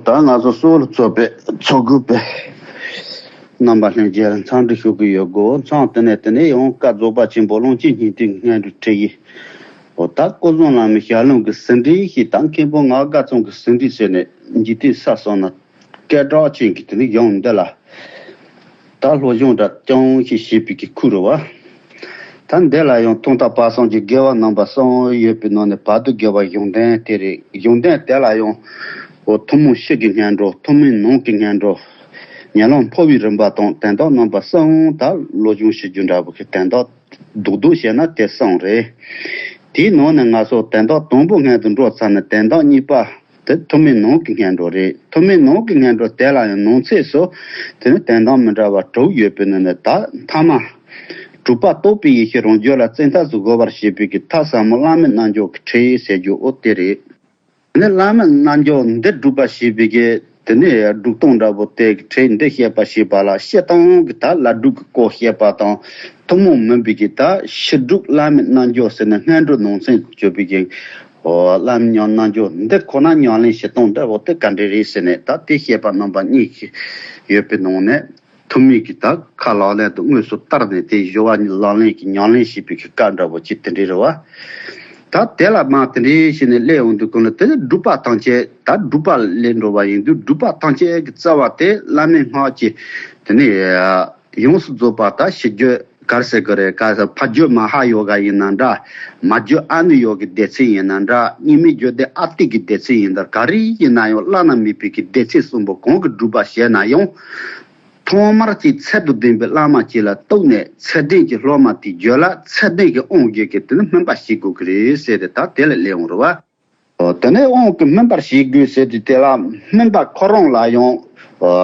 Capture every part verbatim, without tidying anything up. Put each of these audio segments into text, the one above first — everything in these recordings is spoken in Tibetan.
ད་ང་ཚོ་སོགས་ལ་ཚོགས་པའི་ཚོགས་དགོས་པའི་རྣམ་པ་ལྷན་རྒྱས་ལ་འཚམས་འདྲི་ཞུ་གི་ཡོད་དགོས། མཚམས་དེ་ནས་དེ་ནས་ཡང་བཀའ་རྫོགས་པ་ཆེན་པོ་ཀློང་ཆེན་སྙིང་ཐིག་སྔོན་འགྲོའི་ཁྲིད་ཡིག་འོ་ད་སྐུ་གསུང་བླ་མའི་ཞལ་ལུང་གི་ཟིན་བྲིས་ཤིག་ད་མཁན་པོ་ངག་དགའ་ཚང་གི་ཟིན་བྲིས་ཟེར་ནས་འཇིག་རྟེན་ས་སོང་ན་སྐད་གྲགས་ཅན་གྱི་དེ་ནས་ཡང་འདི་ལ་ད་སློབ་སྦྱོང་འདྲ་རྐྱང་ཞིག་བྱེད་པའི་གི་ཁུལ་རེད་བ། ད་འདི་ལ་ཡང་ཐོག་མཐའ་བར་གསུམ་གྱི་དགེ་བ་རྣམ་པ་གསུམ་ཡོད་པའི་ནང་ནས་བར་དུ་དགེ་བ་གཞུང་དོན་དེ་རེད། གཞུང་དོན་དེ་ལ་ཡང་འོ་ཐུན་མོང་ཕྱི་གི་སྔོན་འགྲོ། ཐུན་མིན་ནང་གི་སྔོན་འགྲོ། ཉམས་ལེན་འཕོ་བའི་རིམ་པ་དང་དོན་དག་རྣམ་པ་གསུམ་ད་སློབ་སྦྱོང་བྱེད་རྒྱུ་འདྲ་པོ་གི་དོན་དག་རྡོག་རྡོག་བཤད་ན་དེ་གསུམ་རེད། དེའི་ནང་ནས་ང་ཚོ་དོན་དག་དང་པོ་སྔོན་དུ་འགྲོ་ཚར་ནས་དོན་དག་གཉིས་པ་དེ་ཐུན་མིན་ནང་གི་སྔོན་འགྲོ་རེད། ཐུན་མིན་ནང་གི་སྔོན་འགྲོ་དེ་ལ་ཡང་ནང་གསེས་སུ་དེ་ནི་དོན་དག་མི་འདྲ་བ་དྲུག་ཡོད་པའི་ནང་ནས་ད་མཐའ་མ་དྲུག་པ་རྟོགས་པའི་ཡེ་ཤེས་རང་རྒྱུད་ལ་བཙན་ཐབས་སུ་དགོད་པར་བྱེད་པའི་གི་ཐབས་ཟབ་མོ་བླ་མའི་རྣལ་འབྱོར་གྱི་ཁྲིད་ཟེར་རྒྱུ་འོ་དེ་རེད། དེ་ནས་བླ་མའི་རྣལ་འབྱོར་འདི་སྒྲུབ་པར་བྱེད་པའི་གི་དེ་ནས་སྒྲུབ་སྟངས་འདྲ་པོ་དེ་གི་ཁྲིད་འདི་བཤད་པ་ཞེས་པ་ལ་སྤྱིར་བཏང་གི་ད་ལ་སྒྲུབ་ཀྱི་སྐོར་བཤད་པ་དང་ཐུན་མོང་མིན་པའི་གི་ད་ཕྱི་སྒྲུབ་བླ་མའི་རྣལ་འབྱོར་ཟེར་ནས་སྔོན་འགྲོ་ནང་ཚན་གྱི་སྤྱོད་པའི་གི་འོ་བླ་མའི་ཉམས་རྣལ་འབྱོར་འདི་ཁོ་ན་ཉམས་ལེན་བྱེད་སྟངས་འདྲ་པོ་དེ་ག་འདྲ་རེད་ཟེར་ནས་ད་དེ་བཤད་པ་རྣམ་པ་གཉིས་ཤིག་ཡོད་པའི་ནང་ནས། ཐུན་མིན་གྱི་ད་ཁ་ལག་ལེན་དུ་དངོས་སུ་བསྟར་ནས་དེ་སྦྱོར་བ་ལག་ལེན་གྱི་ཉམས་ལེན་བྱེད་པའི་གི་སྐབས་འདྲ་པོ་ཅིག་དེ་འདྲའི་རེད་བ། ད་དེ་ལ་མ་དེ་འདྲའི་བྱས་ནས་སླེབས་ཡོང་དུས་ཀུན་ལ་དེ་ནི་སྒྲུབ་པ་ཐམས་ཅད་ད་སྒྲུབ་པ་ལས་འགྲོ་བ་ཡིན་དུས་སྒྲུབ་པ་ཐམས་ཅད་ཀྱི་རྩ་བ་དེ་བླ་མའི་སྔགས་ཀྱི་དེ་ནི་ཡོངས་སུ་རྫོགས་པ་ད་ཤེས་རྒྱུད་ག་རེ་ཟེར་གི་རེད། ག་ས་ཕ་རྒྱུད་མ་ཧཱ་ཡོ་ག་ཡིན་ན་འདྲ། མ་རྒྱུད་ཨ་ནུ་ཡོ་གི་སྡེ་ཚན་ཡིན་ན་འདྲ། རྙིང་མའི་རྒྱུད་སྡེ་ཨ་ཏི་གི་སྡེ་ཚན་ཡིན་ན་འདྲ། ག་རེ་ཡིན་ན་ཡང་བླ་ན་མེད་པའི་གི་སྡེ་ཚན་གསུམ་པོ་གང་གི་སྒྲུབ་པ་བྱས་ན་ཡང་། ཐོག་མར་གྱི་ཚད་དང་ལྡན་པའི་བླ་མ་གཅིག་ལ་གཏུགས་ནས་ཚད་ལྡན་གྱི་སློབ་མ་དེའི་རྒྱུད་ལ་ཚད་ལྡན་གྱི་དབང་གིས་ཀྱི་དེ་ནི་སྨིན་པ་བྱེད་དགོས་ཀྱི་རེད་ཟེར་ཏེ་ད་དེ་ལ་སླེབས་ཡོང་རེད་བ། དེ་ནས་དབང་གིས་སྨིན་པར་བྱེད་དགོས་ཟེར་ཏེ་དེ་ལ་སྨིན་པ་ཁོ་རང་ལ་ཡང་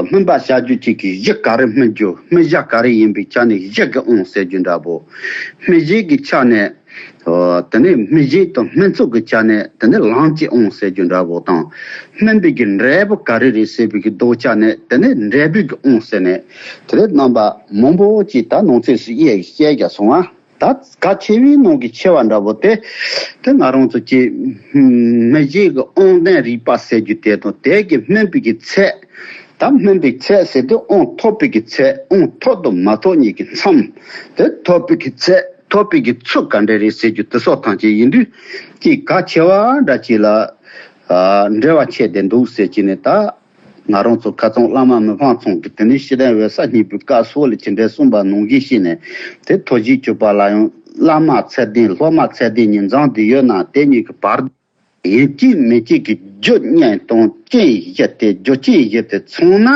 སྨིན་པ་བྱ་རྒྱུ་གཅིག་གི་གཞི་ག་རེ་སྨིན་རྒྱུ་སྨིན་བྱ་ག་རེ་ཡིན་པའི་ཆ་ནས་གཞི་གི་དབང་ཟེར་རྒྱུ་འདྲ་པོ། སྨིན་བྱེད་ཀྱི་ཆ་ནས། ཨོ། དེ་ནས་སྨིན་བྱེད་དང་སྨིན་ཚུལ་གྱི་ཆ་ནས་དེ་ནས་ལམ་གྱི་དབང་ཟེར་རྒྱུ་འདྲ་པོ་དང་། སྨིན་པའི་གི་འབྲས་བུ་ག་རེ་རེད་ཟེར་བའི་གི་མདོ་ཆ་ནས་དེ་ནས་འབྲས་བུའི་གི་དབང་ཟེར་ནས་དེ་ནས་རྣམ་པ་མང་པོ་ཅིག་ད་ནང་ཚིགས་སུ་དབྱེ་བཤད་རྒྱ་སོང་ང་། ད་གལ་ཆེ་བའི་ནང་གི་ཆེ་བ་འདྲ་པོ་དེ་དེ་ང་རང་ཚོ་ཀྱི་སྨིན་བྱེད་ཀྱི་དབང་ལྡན་རིག་པ་ཟེར་རྒྱུ་དེ་དང་དེ་གི་སྨིན་པའི་གི་ཚད། ད་སྨིན་པའི་ཚད་ཟེར་དུས་དབང་ཐོབ་པའི་གི་ཚད། དབང་ཐོབ་དང་མ་ཐོབ་གཉིས་ཀྱི་མཚམས། དེ་ཐོབ་པའི་གི་ཚད། ཐོབ་པའི་གི་ཚུལ་ག་འདྲ་རེད་ཟེར་རྒྱུ་དེ་སོགས་ཐམས་ཅད་ཡིན་དུས་ཀྱི་གལ་ཆེ་བ་འདྲ་ཅིག་ལ་ཨ་འབྲེལ་བ་ཆད་དེ་འདུག་ཟེར་གྱི་ནས། ད་ང་རང་ཚོ་ཁ་ཚང་བླ་མ་མི་ཕམ་ཚང་གི་དེ་ནས་ཤེས་ལྡན་འོད་གསལ་སྙིང་པོའི་བཀའ་སོགས་ལ་ཇི་འདྲའི་གསུངས་པ་ནང་བཞིན་བྱས་ནས་དེ་ཐོག་གཞིས་བཅུ་པ་ལ་ཡང་བླ་མ་ཚད་ལྡན་སློབ་མ་ཚད་ལྡན་གཉིས་འཛོམས་ཏེ་ཡོད་ན་དེ་གཉིས་ཀྱི་བར། ཡིན་གཅིག་མིན་གཅིག་གི་རྒྱུ་གཉིས་དང་རྐྱེན་བཞི་སྟེ་རྒྱུ་རྐྱེན་བཞི་དེ་ཚང་ན་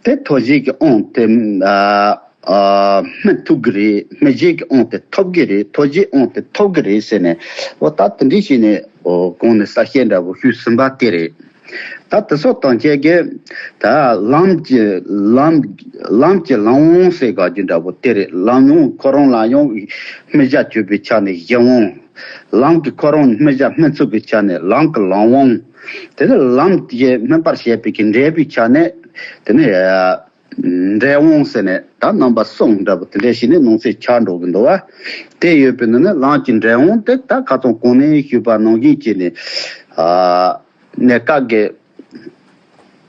དེ་ཐོག་གཞིས་ཀྱི་དབང་དེ་ཨ་ཨ་སྨིན་ཐུབ་ཀྱི་རེད། སྨིན་བྱེད་ཀྱི་དབང་དེ་ཐོབ་ཀྱི་རེད། ཐོག་གཞིས་དབང་དེ་ཐོབ་ཀྱི་རེད་ཟེར་ནས་འོ་ད་དེ་འདྲ་བྱས་ནས་འོ་གོང་ནས་གསལ་བཤད་འདྲ་པོ་ཞུས་ཟིན་པ་དེ་རེད། ད་དེ་ཚོ་དང་ཁྱེད་ཀྱིས་ད་ལམ་གྱི་ལམ་ལམ་གྱི་ལམ་དབང་ཟེར་ག་རྒྱུ་འདྲ་པོ་དེ་རེད། ལམ་དབང་ཁོ་རང་ལ་ཡང་སྨིན་བྱ་སྤྱོད་པའི་ཆ་ནས་གཞི་དབང་། ལམ་གྱི་ཁོ་རང་སྨིན་བྱ་སྨིན་ཚུལ་གྱི་ཆ་ནས་ལམ་གྱི་ལམ་དབང་། དེ་ནས་ལམ་གྱི་སྨིན་པར་བྱེད་པའི་གི་འབྲས་བུའི་ཆ་ནས་དེ་ནས་འབྲས་དབང་ཟེར་ནས་ད་རྣམ་པ་གསུམ་འདྲ་པོ་དེ་འདྲ་བྱས་ནས་ནང་གསེས་ཆགས་འགྲོ་གི་འདུག་བ། དེ་ཡོད་པའི་ནང་ནས་ལམ་གྱི་འབྲས་དབང་དེ་ད་ཁ་སང་གོང་ནས་ཞུས་པ་ནང་བཞིན་བྱས་ནས་ཨ། གནས་སྐབས་ཀྱི་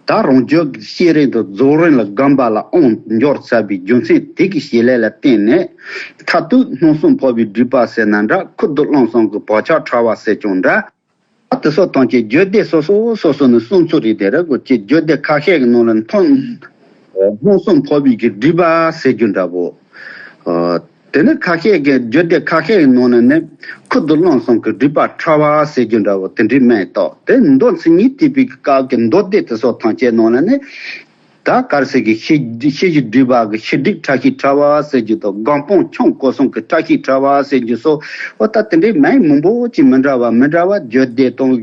ད་རང་རྒྱུད་ཀྱི་ཤེས་རིག་དང་རྫོགས་རིམ་ལ་སྒོམ་པ་ལ་དབང་འབྱོར་ཚར་བའི་རྒྱུ་མཚན་དེ་གི་བྱེད་ལས་ལ་བརྟེན་ནས་མཐར་ཐུག་སྣང་གསུམ་འཕོ་བའི་སྒྲིབ་པ་ཟེར་ན་འདྲ། ཁུ་རྡུལ་རླུང་གསུམ་གྱི་བག་ཆགས་ཕྲ་བ་ཟེར་ཀྱང་འདྲ། ད་དེ་སོགས་དང་ཀྱི་རྒྱུད་སྡེ་སོ་སོ་སོ་སོ་ནས་གསུང་ཚུལ་རེད་དེ་རེད་གོ། ཀྱི་རྒྱུད་སྡེ་ཁ་ཤས་ཀྱི་ནང་ལ་མཐོང་སྣང་གསུམ་འཕོ་བའི་གི་སྒྲིབ་པ་ཟེར་རྒྱུ་འདྲ་པོ། དེ་ནི་ཁ་ཤས་ཀྱི་རྒྱུད་སྡེ་ཁ་ཤས་ཀྱི་ནང་ནས་ནི་ཁུ་རྡུལ་རླུང་གསུམ་གྱི་སྒྲིབ་པ་ཕྲ་བ་ཟེར་རྒྱུ་འདྲ་བོ་དེ་འདྲའི་མིང་བཏགས། དེ་མདོ་མཚན་ཉིད་བསྟན་པའི་སྐབས་ཀྱི་མདོ་སྡེ་དེ་སོགས་ཐམས་ཅད་ནང་ལ་ནི་ད་ག་རེ་ཟེར་གི། ཤེས་ཤེས་བྱའི་སྒྲིབ་པ་གི་ཤེས་སྒྲིབ་ཕྲ་ཤེས་ཕྲ་བ་ཟེར་རྒྱུ་དང་སྒོམ་སྤང་ཆུང་ཀུན་གསུམ་གྱི་ཕྲ་ཤེས་ཕྲ་བ་ཟེར་རྒྱུ་སོགས། འོ་ད་དེ་འདྲའི་མིང་མང་པོ་ཅིག་མི་འདྲ་བ་མི་འདྲ་བ་རྒྱུད་སྡེ་དང་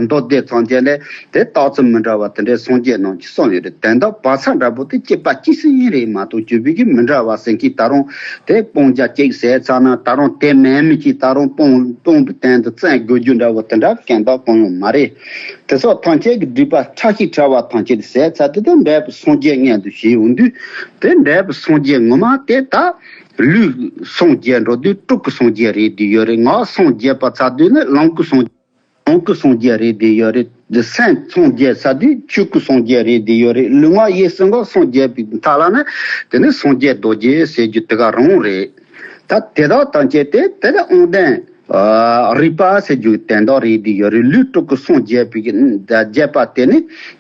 མདོ་སྡེ་ཐམས་ཅད་ལས། དེ་རྟགས་ཚུལ་མི་འདྲ་བ་དེ་འདྲའི་སངས་རྒྱས་རྣམས་ཀྱིས་གསུངས་ཡོད་རེད། དོན་དག་བག་ཆགས་འདྲ་པོ་དེ་སྐྱེས་པ་སྐྱེས་སུ་ཡིན་རེད་མ་གཏོགས་སྤྱོད་པའི་གི་མི་འདྲ་བ་ཟེར་མཁན་ད་རུང་དེ་སྤང་བྱ་གཅིག་ཟེར་ཚར་ན་ད་རུང་དེ་མིན་མི་གཅིག་ད་རུང་སྤང་སྤང་པའི་དོན་དུ་བཙན་དགོས་རྒྱུ་འདྲ་བོ་དེ་འདྲ་གང་དག་གང་ཡང་མ་རེད། དེ་སོགས་ཐམས་ཅད་ཀྱི་སྒྲིབ་པ་ཕྲ་ཤེས་ཕྲ་བ་ཐམས་ཅད་ཟད་ཚར་དུས་དེ་འབྲས་བུ་སངས་རྒྱས་མངོན་དུ་བྱེད་ཡོང་དུས་དེ་འབྲས་བུ་སངས་རྒྱས་ངོ་མ་དེ་ད་ལུས་སངས་རྒྱས་འགྲོ་དུས་སྤྲུལ་སྐུ་སངས་རྒྱས་རེད་བསྡད་ཡོད་རེད། ངག་སངས་རྒྱས་པ་ཚར་དུས་ནི་ལམ་སྐུ་སངས་ལོངས་སྐུ་སངས་རྒྱས་རེད་བསྡད་ཡོད་རེད། འདི་སེམས་སངས་རྒྱས་ཚར་དུས་ཆོས་སྐུ་སངས་རྒྱས་རེད་འདི་ཡོད་རེད། ལུས་ངག་ཡིད་གསུམ་ཀ་སངས་རྒྱས་པའི་མཐའ་ལ་ནི་དེ་ནི་སངས་རྒྱས་རྡོ་རྗེ་ཟེར་རྒྱུ་དེ་ག་རང་རེད། ད་དེ་དག་ཐམས་ཅད་དེ་དེ་ནི་དབང་ལྡན་རིག་པ་ཟེར་རྒྱུ་དོན་དག་རེད་འདི་ཡོད་རེད། ལུས་སྤྲུལ་སྐུ་སངས་རྒྱས་པའི་རྒྱས་པ་དེ་ནི་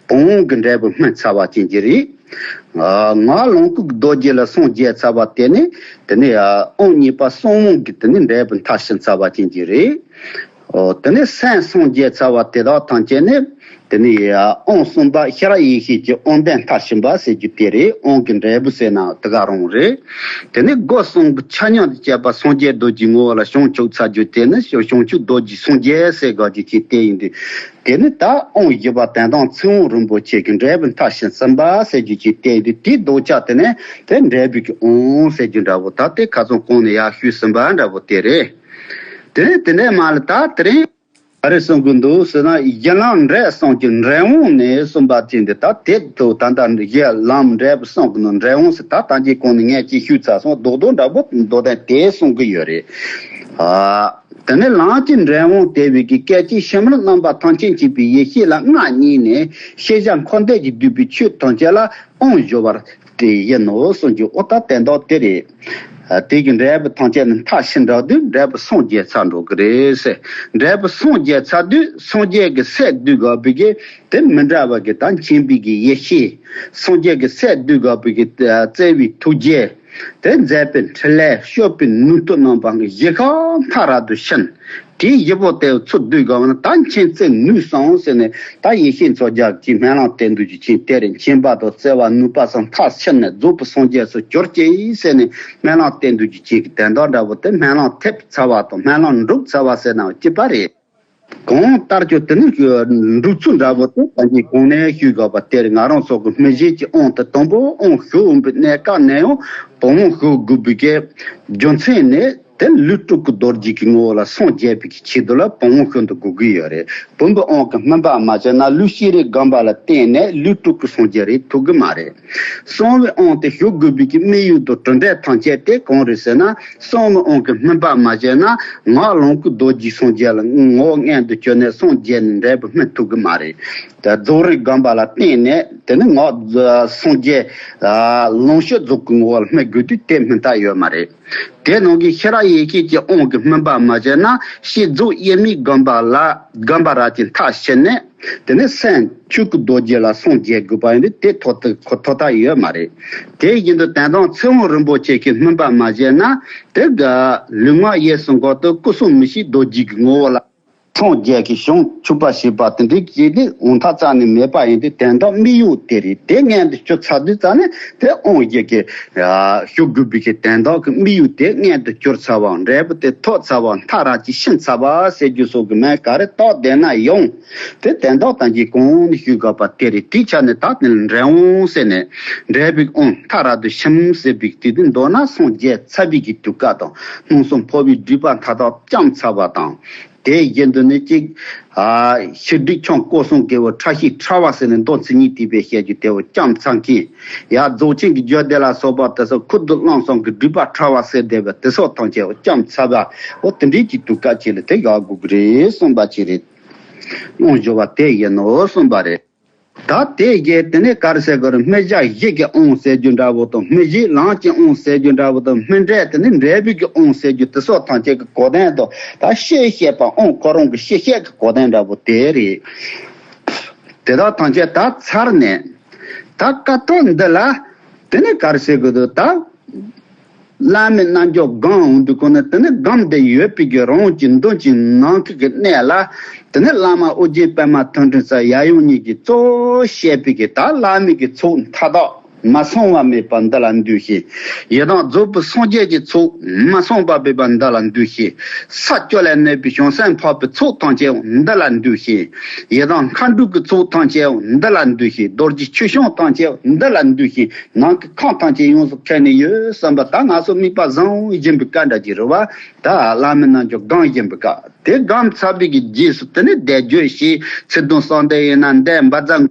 བུམ་དབང་གི་འབྲས་བུ་སྨིན་ཚར་བ་ཅན་གྱི་རེད། ངག་ལོངས་སྐུ་རྡོ་རྗེ་ལ་སངས་རྒྱས་ཚར་བ་དེ་ནི་དེ་ནི་དབང་གཉིས་པ་གསང་བ་གི་དེ་ནི་འབྲས་བུ་མཐར་ཕྱིན་ཚར་བ་ཅན་གྱི་རེད། ཨོ། དེ་ནས་སེམས་སངས་རྒྱས་ཚར་བ་དེ་དག་ཐམས་ཅད་ནི། དེ་ནས་དབང་གསུམ་པ་ཤེས་རབ་ཡེ་ཤེས་ཀྱི་དབང་ལྡན་མཐར་ཕྱིན་པ་ཟེར་རྒྱུ་དེ་རེད། དབང་གི་འབྲས་བུ་ཟེར་ན་དེ་ག་རང་རེད། དེ་ནས་སྒོ་གསུམ་གྱི་ཆ་མཉམ་དུ་བཅས་པ་སངས་རྒྱས་རྡོ་རྗེའི་ངོ་བོ་ལ་བྱང་ཆུབ་ཚར་རྒྱུ་དེ་ནི་བྱང་ཆུབ་རྡོ་རྗེ་སངས་རྒྱས་ཟེར་དགོས་རྒྱུ་ཅིག་དེ་ཡིན་དུས། དེ་ནི་ད་དབང་བཞི་པ་དོན་དམ་ཚིག་དབང་རིན་པོ་ཆེ་གི་འབྲས་བུ་མཐར་ཕྱིན་ཟིན་པ་ཟེར་རྒྱུ་ཅིག་དེ་ཡིན་དུས། དེའི་ལྡོག་ཆ་དེ་ནི་དེ་འབྲས་བུ་གི་དབང་ཟེར་རྒྱུ་འདྲ་བོ། ད་དེ་ཁ་སང་གོང་ནས་ཡར་ཞུས་ཟིན་པ་འདྲ་བོ་དེ་རེད། དེ་ནས་དེ་ནས་མ་ལ་ད་དེ་རིང་ག་རེ་གསུང་གི་འདུག་ཟེར་ན། གཞི་ལམ་འབྲས་གསུམ་གྱི་འབྲས་དབང་ནས་གསུངས་པ་དེ་འདི་ད་དེ་ཐུག་ད་ལྟ་གཞི་ལམ་འབྲས་བུ་གསུམ་གྱི་ནང་འབྲས་དབང་ཟེར་ད་ད་གིན་གོང་ནས་ངས་ཅིག་ཞུས་ཚར་སོང་། རྡོག་རྡོག་འདྲ་པོ་མདོ་དོན་དེ་གསུང་གི་ཡོད་རེད། ཨ། དེ་ནས་ལམ་གྱི་འབྲས་དབང་དེ་བས་ཀྱི་སྐད་ཅིག་ཕྱི་མར་རྣམ་པ་ཐམས་ཅད་མཁྱེན་པའི་ཡེ་ཤེས་ལ་མངའ་བརྙེས་ནས་ཤེས་བྱ་འཁོར་འདས་ཀྱིས་བསྡུས་པའི་ཆོས་ཐམས་ཅད་ལ་དབང་བསྒྱུར་བ་དེ་ཡིན་ནོ་གསུངས་རྒྱུ། ཨོ་ད་དོན་དག་དེ་རེད། དེ་གི་འབྲས་བུ་ཐམས་ཅད་ནི་མཐར་ཕྱིན་འགྲོ་དུས་འབྲས་བུ་སངས་རྒྱས་ཚར་འགྲོ་གི་རེད་ཟེར། འབྲས་བུ་སངས་རྒྱས་ཚར་དུས་སངས་རྒྱས་ཀྱི་སྲས་བསྡུ་དགོས་པའི་གི་དེ་མི་འདྲ་བ་གི་ད་མཁྱེན་པའི་གི་ཡེ་ཤེས། སངས་རྒྱས་ཀྱི་སྲས་བསྡུ་དགོས་པའི་གི་བརྩེ་བའི་ཐུགས་རྗེ། དེ་མཛད་པའི་འཕྲིན་ལས་སྤྱོད་པའི་ནུས་སྟོབས་རྣམ་པ་བཞི་ཁ་མཐའ་རབ་ཏུ་ཕྱིན། དེའི་བཞི་པོ་དེ་ཚུར་བསྡུས་དགོས་ན་ད་མཁྱེན་བརྩེ་ནུས་གསུམ་ཟེར་ནས། ད་ཡེ་ཤེས་མཚོ་རྒྱལ་གྱི་སྨོན་ལམ་བསྟན་དུས་ཀྱི་ཆེན་དེ་རེད། མཁྱེན་པ་དང་བརྩེ་བ་ནུས་པ་གསུམ་མཐར་ཕྱིན་ནས་རྫོགས་པའི་སངས་རྒྱས་སུ་གྱུར་ཅིག་ཟེར་ནས་སྨོན་ལམ་བསྟན་དུས་ཀྱི་ཆེན་གྱི་དོན་དག་འདྲ་བོ་དེ། སྨོན་ལམ་ཐེབས་ཚར་བ་དང་སྨོན་ལམ་འགྲུབ་ཚར་བ་ཟེར་ན་གཅིག་པ་རེད། གང་ལྟར་ཀྱང་དེ་ནི་འགྲུབ་ཚུལ་འདྲ་བོ་དེ་ད་གིན་གོང་ནས་ཞུས་དགོས་པ་དེ་རེད། ང་རང་ཚོ་གི་སྨིན་བྱེད་ཀྱི་དབང་དེ་དང་པོ་དབང་ཞུ་འོང་པའི་གནས་སྐབས་ནས་ཡང་བུམ་དབང་ཞུ་དགོས་པའི་གི་རྒྱུ་མཚན་ནི། དེ་ལུས་སྤྲུལ་སྐུ་རྡོ་རྗེ་གི་ངོ་བོ་ལ་སངས་རྒྱས་པའི་གི་ཆེད་དུ་ལ་བུམ་དབང་ཤིན་ཏུ་དགོས་ཀྱི་ཡོད་རེད། བུམ་པའི་དབང་གི་སྨིན་པ་མ་བྱས་ན་ལུས་ཤེས་རིག་སྒོམ་པ་ལ་བརྟེན་ནས་ལུས་སྤྲུལ་སྐུ་སངས་རྒྱས་རེད་ཐུབ་ཀྱི་མ་རེད། གསང་བའི་དབང་དེ་ཞུ་དགོས་པའི་གི་དམིགས་ཡུལ་དང་གྲུབ་འབྲས་ཐམས་ཅད་དེ་གང་རེད་ཟེར་ན། གསང་བའི་དབང་གི་སྨིན་པ་མ་བྱས་ན་ངག་ལོངས་སྐུ་རྡོ་རྗེ་སངས་རྒྱས་ལ་ངོ་བོ་མངོན་དུ་གྱུར་ནས་སངས་རྒྱས་ནས་འབྲས་བུ་སྨིན་ཐུབ་ཀྱི་མ་རེད། དེ་རྫོགས་རིམ་སྒོམ་པ་ལ་བརྟེན་ནས་དེ་ནི་ངག་སངས་རྒྱས་ལོངས་སྤྱོད་རྫོགས་ཀྱི་ངོ་བོ་ལ་སྨིན་དགོས་དུས་དེ་སྨིན་ཐབས་ཡོད་མ་རེད། དེ་ནང་གི་ཤེས་རབ་ཡེ་ཤེས་ཀྱི་དབང་གི་སྨིན་པ་མ་བྱས་ན་ཤེས་རྫོགས་དབྱེར་མེད་སྒོམ་པ་ལ་སྒོམ་པ་རབ་ཀྱི་མཐར་ཕྱིན་ནས་དེ་ནས་སེམས་ཆོས་སྐུ་རྡོ་རྗེ་ལ་སངས་རྒྱས་དགོས་པ་ཡིན་དུས་དེ་ཐོབ་ཐུབ་ཁོ་ཐོབ་ཐབས་ཡོད་མ་རེད། དེ་བཞིན་དུ་དོན་དམ་ཚིག་དབང་རིན་པོ་ཆེ་གི་སྨིན་པ་མ་བྱས་ན་དེ་ག་ལུས་ངག་ཡིད་གསུམ་ཀ་དུ་སྐུ་གསུམ་མི་ཤིགས་རྡོ་རྗེ་གི་ངོ་བོ་ལ། སངས་རྒྱས་ཀྱི་བྱང་ཆུབ་པ་ཞེས་པ་དེ་འདྲའི་ཅིག་ནི་འོང་ཐབས་རྩ་ནས་མེད་པ་ཡིན་དུས་དོན་དམ་དམིགས་ཡུལ་དེ་རེད། དེ་མངོན་དུ་གྱུར་ཚར་དུས་རྩ་ནས་དེ་དབང་བཞི་གི་ཞུ་དགོས་པའི་གི་དོན་དམ་གྱི་དམིགས་ཡུལ་དེ་མངོན་དུ་གྱུར་ཚར་བའམ་འབྲས་བུ་དེ་ཐོབ་ཚར་བ་མཐར་ཕྱིན་ཚར་བ་ཟེར་རྒྱུ་སོགས་ཀྱི་མིང་ག་རེ་བཏགས་བསྡད་ན་ཡང་དེ་དོན་དམ་དང་གི་གོང་ནས་ཞུས་དགོས་པ་དེ་རེད། དེའི་ཆ་ནས་ད་དེ་ལ་འབྲས་དབང་ཟེར་ནས་འབྲས་བུའི་དབང་མཐར་ཕྱིན་ཟེར་བའི་དུས་དེ་མདོར་ན་སངས་རྒྱས་ཚར་བའི་གི་དུས་སྐབས་དང་སྣང་སེམས་འཕོ་བའི་སྒྲིབ་པ་མཐའ་དག་བཅོམ་ཚར་བ་དང་། དེ་བཞིན་དུ་ནི་གཅིག་ཨ་ཤེས་སྒྲིབ་ཆོམ་སྐོར་གསུམ་གྱི་འོ་ཕྲ་ཤེས་ཕྲ་བ་ཟེར་ནས་མདོ་མཚན་ཉིད་བསྟན་པའི་བཤད་རྒྱུ་དེ་འོ་བཅོམ་ཚར་མཁན། ཡང་རྫོགས་ཆེན་གྱི་རྒྱུད་སྡེ་ལ་སོགས་པ་དེ་ཚོ་ཁུ་བསྡུ་རླུང་གསུམ་གྱི་སྒྲིབ་པ་ཕྲ་བ་ཟེར་བསྡད་པ་དེ་ཚོ་ཐམས་ཅད་འོ་བཅོམ་ཚར་བ་འོ་དེ་འདྲའི་གྱི་དུས་སྐབས་ཅིག་ལ་དེ་ཡག་དགོས་ཀྱི་རེད་གསུངས་པ་ཅིག་རེད། དབང་བསྒྱུར་བ་དེ་ཡིན་ནོ་གསུངས་པ་རེད། ད་དེ་རྗེས་དེ་ནས་ག་རེ་ཟེར་དགོས་རེད། སྨིན་བྱ་བཞི་གི་དབང་ཟེར་རྒྱུ་འདྲ་བོ་དང་། སྨིན་བྱེད་ལམ་གྱི་དབང་ཟེར་རྒྱུ་འདྲ་བོ་དང་། སྨིན་འབྲས་དེ་ནི་འབྲས་བུ་གི་དབང་ཟེར་རྒྱུ་དེ་སོགས་ཐམས་ཅད་ཀྱི་གོ་དོན་དང་། ད་ཤེས་བཤད་པ་དབང་ཁོ་རང་གི་ཤེས་བཤད་ཀྱི་གོ་དོན་འདྲ་བོ་དེ་རེད། དེ་དག་ཐམས་ཅད་ད་ཚར་ནས་ད་ཀ་ཏོ་འདི་ལ་དེ་ནི་ག་རེ་ཟེར་དགོས་འདུག་ད། བླ་མའི་རྣལ་འབྱོར་སྒོམ་འོང་དུས་ཁོ་ན་དེ་ནི་སྒོམ་དེ་ཡོད་པའི་གི་རང་གི་མདུན་གྱི་ནམ་མཁའི་གི་གནས་ལ་དེ་ནི་བླ་མ་ཨོ་རྒྱན་པདྨ་ཐོད་ཕྲེང་རྩལ་ཡབ་ཡུམ་གཉིས་ཀྱིས་གཙོ་བོ་བྱས་པའི་གི་ད་བླ་མའི་གི་ཚོགས་མཐའ་དག་མ་སོང་བ་མེད་པ་འདི་ལ་འདུས་ཤིག་ཡི་དམ་རྫོགས་པའི་སངས་རྒྱས་ཀྱི་ཚོགས་མ་སོང་བ་མེད་པ་འདི་ལ་འདུས་ཤིག་ས་བཅུ་ལས་གནས་པའི་བྱང་སེམས་འཕགས་པའི་ཚོགས་ཐམས་ཅད་འདི་ལ་འདུས་ཤིག་ཡི་དམ་མཁའ་འགྲོ་གི་ཚོགས་ཐམས་ཅད་འདི་ལ་འདུས་ཤིག་རྡོ་རྗེ་ཆོས་སྐྱོང་ཐམས་ཅད་འདི་ལ་འདུས་ཤིག་ནམ་མཁའི་ཁམས་ཐམས་ཅད་ཡོངས་སུ་ཁེངས་ནས་ཡོད་བསམ་པ་ད་ང་ཚོ་དམིགས་པ་བཟང་བཞིན་པའི་བཀའ་འདྲ་གྱི་རེད་བ། ད་བླ་མའི་རྣལ་འབྱོར་སྒོམ་བཞིན་པའི་བཀའ་དེ་སྒོམ་ཚར་བའི་གི་རྗེས་སུ་དེ་ནི་བཟླས་བརྗོད་བྱས། ཚིག་དོན་གསུམ་ལྡན་ཡིན་ན་འདས་འབར་ཛ།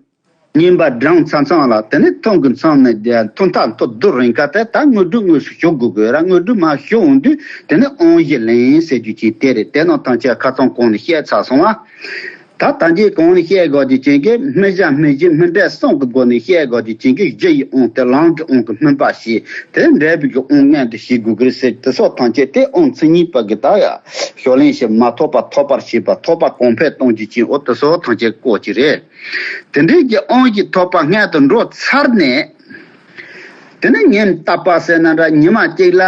ངན་པ་བགྲངས་ཚར་ཚང་ལ་དེ་ནི་ཐུན་གྱི་མཚམས་ནས་ཐུན་མཐའ་མཐོ་རྡོ་རིང་ཀ་དེ་ད་དངོས་གྲུབ་དངོས་སུ་ཞུགས་དགོས་དགོས་ར། དངོས་གྲུབ་མ་ཞུགས་འོང་དུས་དེ་ནི་དབང་བཞི་ལེན་ཟེར་རྒྱུ་ཅིག་དེ་རེད། དེ་རྣམས་ཐམས་ཅད་ཁ་ཚང་གོང་ནས་བཤད་ཚར་སོང་བ། ད་ལྟ་འདིའི་གོང་ནས་བཤད་དགོས་ཀྱི་རྐྱེན་གྱིས་སྨིན་བྱ་སྨིན་གཞི་སྨིན་འབྲས་གསུམ་གྱི་སྒོ་ནས་བཤད་དགོས་ཀྱི་རྐྱེན་གྱིས་གཞི་ཡི་དབང་དེ་ལམ་གྱི་དབང་གིས་སྨིན་པ་ཞེས་དེ་འབྲས་བུ་གི་དབང་མངོན་དུ་བྱེད་དགོས་ཀྱི་རེད་ཟེར། དེ་སོགས་ཐམས་ཅད་དེ་དབང་མཚན་ཉིད་པ་གི་ད་ཡ་ཕྱོགས་ལེན་བྱེད་མ་ཐོབ་པ་ཐོབ་པར་བྱེད་པ་ཐོབ་པ་གོང་འཕེལ་གཏོང་རྒྱུ་ཅན། འོ་དེ་སོགས་ཐམས་ཅད་སྐོར་གྱི་རེད། དེ་འདྲའི་གི་དབང་གིས་ཐོབ་པ་མངོན་དུ་འགྲོ་ཚར་ནས། དེ་ནས་ཉིན་རྟག་པ་ཟེར་ན་འདྲ་ཉི་མ་གཅིག་ལ་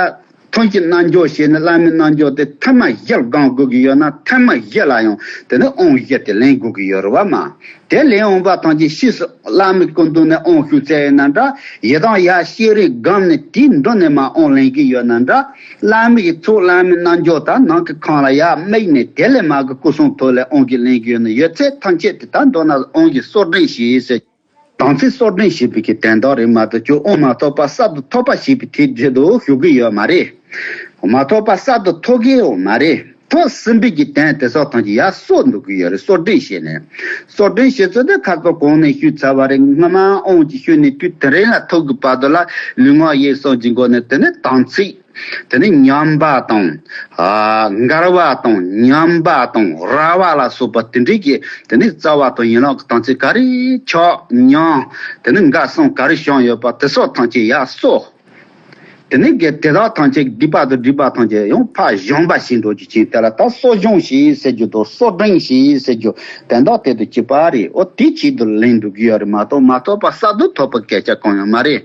ཐུན་གྱི་རྣལ་འབྱོར་བྱས་ནས་བླ་མའི་རྣལ་འབྱོར་དེ་ཐུན་མ་བཞི་ལ་སྒོམ་དགོས་ཀྱི་ཡོད་ན་ཐུན་མ་བཞི་ལ་ཡང་དེ་ནས་དབང་བཞི་དེ་ལེན་དགོས་ཀྱི་ཡོད་རེད་བ་མ། དེ་ལེན་འོང་བ་ཐམས་ཅད་ཕྱིས་སུ་བླ་མའི་སྐུ་མདུན་ནས་དབང་ཞུ་ཚར་ཡིན་ན་འདྲ། ཡི་དམ་ཡར་ཤེས་རིག་སྒོམ་ནས་དེའི་མདུན་ནས་མར་དབང་ལེན་གྱི་ཡོད་ན་འདྲ། བླ་མའི་ཚོགས་བླ་མའི་རྣལ་འབྱོར་དང་ནང་གི་ཁང་ལ་ཡར་དམིགས་ནས་དེ་ལས་མར་གྱི་སྐུ་གསུང་ཐུགས་ལས་དབང་གི་ལེན་གྱི་ཡོད་ན་ཡོད་ཚད་ཐམས་ཅད་དེ་ད་མདོར་ན་དབང་གི་གསོག་འདྲེན་བྱེད་ཟེར། དམ་ཚིག་གསོག་འདྲེན་བྱེད་པའི་གི་དོན་དག་རེད་མ་གཏོགས་ཁྱོད་དབང་མ་ཐོབ་པ་གསར་དུ་ཐོབ་པ་ཞེས་པའི་དེ་བརྗོད་དུ་ཞུ་གི་ཡོད་མ་རེད། མ་ཐོབ་པ་གསར་དུ་ཐོབ་གི་ཡོད་མ་རེད། ཐོབ་ཟིན་པའི་གི་དོན་དེ་ཚོ་ཐམས་ཅད་ཡར་གསོག་འདུག་གི་ཡོད་རེད། གསོག་འདྲེན་བྱས་ནས། གསོག་འདྲེན་བྱེད་ཚུལ་དེ་ཁ་ཚོ་གོང་ནས་ཞུས་ཚར་བ་རེད། སྔ་མ་དབང་གི་ཞུས་ནས་དུས་དེ་རིང་ལ་ཐོབ་གི་བར་དུ་ལ་ལུས་ངག་ཡིད་གསུམ་གྱི་སྒོ་ནས་དེ་ནི་དམ་ཚིག་དེ་ནི་ཉམས་པ་དང་། ཨ། འགལ་བ་དང་ཉམས་པ་དང་ར་བ་ལ་སོགས་པ་དེ་འདྲའི་གི་དེ་ནི་རྩ་བ་དང་ཡན་ལག་གི་དམ་ཚིག་ག་རེ་ཆགས་མྱོང་། དེ་ནི་འགལ་སོང་ག་རེ་བྱུང་ཡོད་པ་དེ་སོགས་ཐམས་ཅད་ཡར་གསོག་དེ་ནི་གི་དེ་དག་ཐམས་ཅད་སྡིག་པ་དང་སྒྲིབ་པ་ཐམས་ཅད་ཡང་ཕར་སྦྱངས་པ་ཞིག་འགྲོ་རྒྱུ་ཅིག་དེ་ལ་ད་གསོག་སྦྱོང་ཞེས་ཟེར་རྒྱུ་དང་གསོག་འདྲེན་ཞེས་ཟེར་རྒྱུ་དོན་དག་དེ་དང་གཅིག་པ་རེད། འོ་དེའི་ཆེད་དུ་ལེན་འགྲོ་གི་ཡོད་རེད་མ་གཏོགས་མ་ཐོབ་པ་གསར་དུ་ཐོབ་པའི་སྐད་ཆ་གང་ཡང་མ་རེད།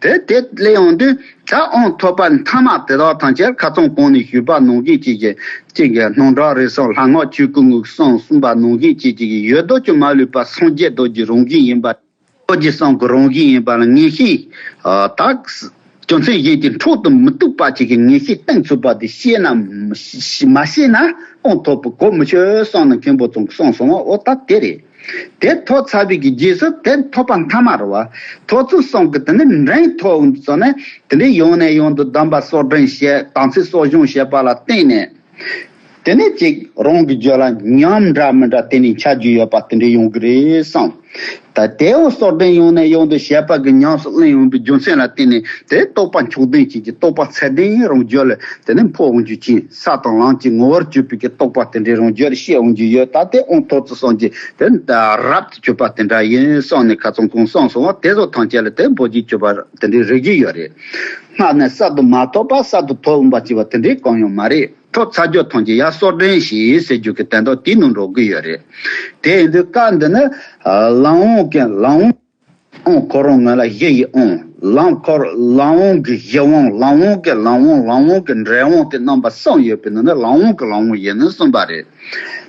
དེ་དེ་ལས་ཡོང་དུས། ད་དབང་ཐོབ་པ་མཐའ་མ་དེ་དག་ཐམས་ཅད་ཁ་སང་གོང་ནས་ཞུས་པ་ནང་བཞིན་གཅིག་གི་གཅིག་གི་སྣང་གྲགས་རིག་གསུམ་ལྷ་སྔགས་ཆོས་སྐུ་དངོས་གསུམ་གསུངས་པ་ནང་བཞིན་གཅིག་གཅིག་གི་ཡོད་དོ་ཅོག་མ་ལུས་པ་སངས་རྒྱས་རྡོ་རྗེ་རང་བཞིན་ཡིན་པ། རྡོ་རྗེ་གསུམ་གྱི་རང་བཞིན་ཡིན་པ་ལ་ངེས་ཤེས། ཨ། ད་རྒྱུ་མཚན་གཞན་གྱི་འཕྲོག་ཏུ་མི་བཏུབ་པ་ཅིག་གི་ངེས་ཤེས་གཏིང་ཚུད་པ་དེ་ཤེས་ན་མ་ཤེས་ན་དབང་ཐོབ་པའི་གོ་མི་ཆོད་གསུངས་ནས་མཁན་པོ་ཚོས་གསུངས་སོང་བ། འོ་ད་དེ་རེད། དེ་ཐོབ་ཚར་བའི་གི་རྗེས་སུ་དེ་ཐོབ་པ་མཐའ་མ་རེད་བ། ཐོབ་ཚུལ་གསུམ་གི་དེ་ནི་འདྲེན་ཐོབ་ཚོ་ནས་དེ་ནི་ཡང་ནས་ཡང་དུ་སྡོམ་པ་གསོག་འདྲེན་བྱས། དམ་ཚིག་གསོག་སྦྱོང་བྱས་པ་ལ་བརྟེན་ནས། དེ་ནི་གཅིག་རང་གི་རྒྱུད་ལ་ཉམས་འདྲ་མི་འདྲ་དེ་ནི་འཆར་རྒྱུ་ཡོད་པ་དེ་འདྲ་ཡོང་གི་རེད་བསམ། ད་དེའོ་གསོག་འདྲེན་ཡང་ནས་ཡང་དུ་བྱས་པ་གི་ཉམས་སུ་ལེན་ཡོང་བའི་རྒྱུ་མཚན་ལ་བརྟེན་ནས་དེ་རྟོགས་པ་མཆོག་ལྡན་ཅན་གྱི་རྟོགས་པ་ཚད་ལྡན་རང་རྒྱུད་ལ་དེ་ནི་འཕོ་འོང་རྒྱུ་ཅན། ས་དང་ལམ་གྱི་ངོ་བོར་གྱུར་པའི་གི་རྟོགས་པ་དེ་འདྲའི་རང་རྒྱུད་ལ་སྐྱེ་འོང་རྒྱུ་ཡོད། ད་དེ་དབང་ཐོབ་ཚུལ་གསུམ་གྱི་དེ་རབ་ཏུ་གྱུར་པ་དེ་འདྲ་ཡིན་གསུངས་ནས་ཁ་ཚང་གོང་གསུངས་སོང་བ། དེ་ཚོ་ཐམས་ཅད་ལ་དེ་འབོད་ཀྱི་གྱུར་པ་དེ་འདྲའི་རིགས་ཀྱི་ཡོད་རེད། སྔར་ནས་གསར་དུ་མ་ཐོབ་པ་གསར་དུ་ཐོབ་འོང་པ་ཅེས་པ་དེ་འདྲའི་གང་ཡང་མ་རེད། ཐོབ་ཚར་རྒྱུ་ཐམས་ཅད་ཡར་གསོག་འདྲེན་བྱེད་ཟེར་རྒྱུ་གི་དོན་དག་དེའི་ནང་འགྲོ་གི་ཡོད་རེད། དེ་ཡིན་དུས་སྐབས་འདི་ནི་ལམ་དབང་གི་ལམ་དབང་ཁོ་རང་ངོས་ལ་གཞི་ཡི་དབང་། ལམ་ཁོ་ལམ་དབང་གི་གཞི་དབང་། ལམ་དབང་གི་ལམ་དབང་། ལམ་དབང་གི་འབྲས་དབང་དེ་རྣམ་པ་གསུམ་ཡོད་པའི་ནང་ནས་ལམ་དབང་གི་ལམ་དབང་ཡིན་ནོ་གསུངས་པ་རེད།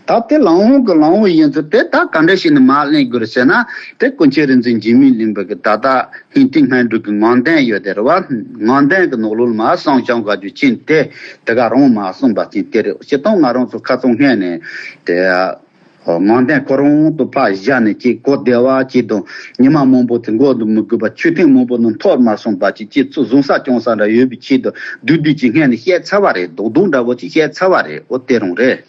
ད་དེ་ལམ་དབང་གི་ལམ་དབང་ཡིན་ཚུལ་དེ་ད་ག་འདྲ་ཞིག་ནས་མར་གླེང་དགོས་རེད་ཟེར་ན། དེ་ཀུན་མཁྱེན་རིག་འཛིན་འཇིགས་མེད་གླིང་པ་གི་ད་ལྟ་སྙིང་ཐིག་སྔོན་འགྲོ་གི་ངང་ལྡན་ཡོད་དེ་རེད་བ། ངང་ལྡན་གི་ནང་ལོགས་ལ་མར་གསུངས་བཞག་དགོས་རྒྱུ་ཅན་དེ་དེ་ག་རང་མར་གསུངས་པ་ཅན་དེ་རེད། སྤྱིར་བཏང་ང་རང་ཚོ་ཁ་སང་སྔོན་ནས་དེ་ངང་ལྡན་ཁོ་རང་དུ་ཕར་བཞག་ནས་ཅིག་གོ་བདེ་བ་ཅིག་དང་ཉི་མ་མང་པོ་དེ་འགོར་དུ་མི་དགོས་པ། ཆོས་ཐུན་མང་པོ་ནང་ཐོག་མར་གསུངས་པ་ཅིག་ཅིག་ཚུར་བཟུང་ས་སྐྱོང་ས་འདྲ་ཡོད་པའི་ཆེད་དུ་བསྡུས་བསྡུས་ཅིག་སྔོན་ནས་བཤད་ཚར་བ་རེད། རྡོག་རྡོག་འདྲ་བོ་ཅིག་བཤད་ཚར་བ་རེད། འོ་དེ་རང་རེད།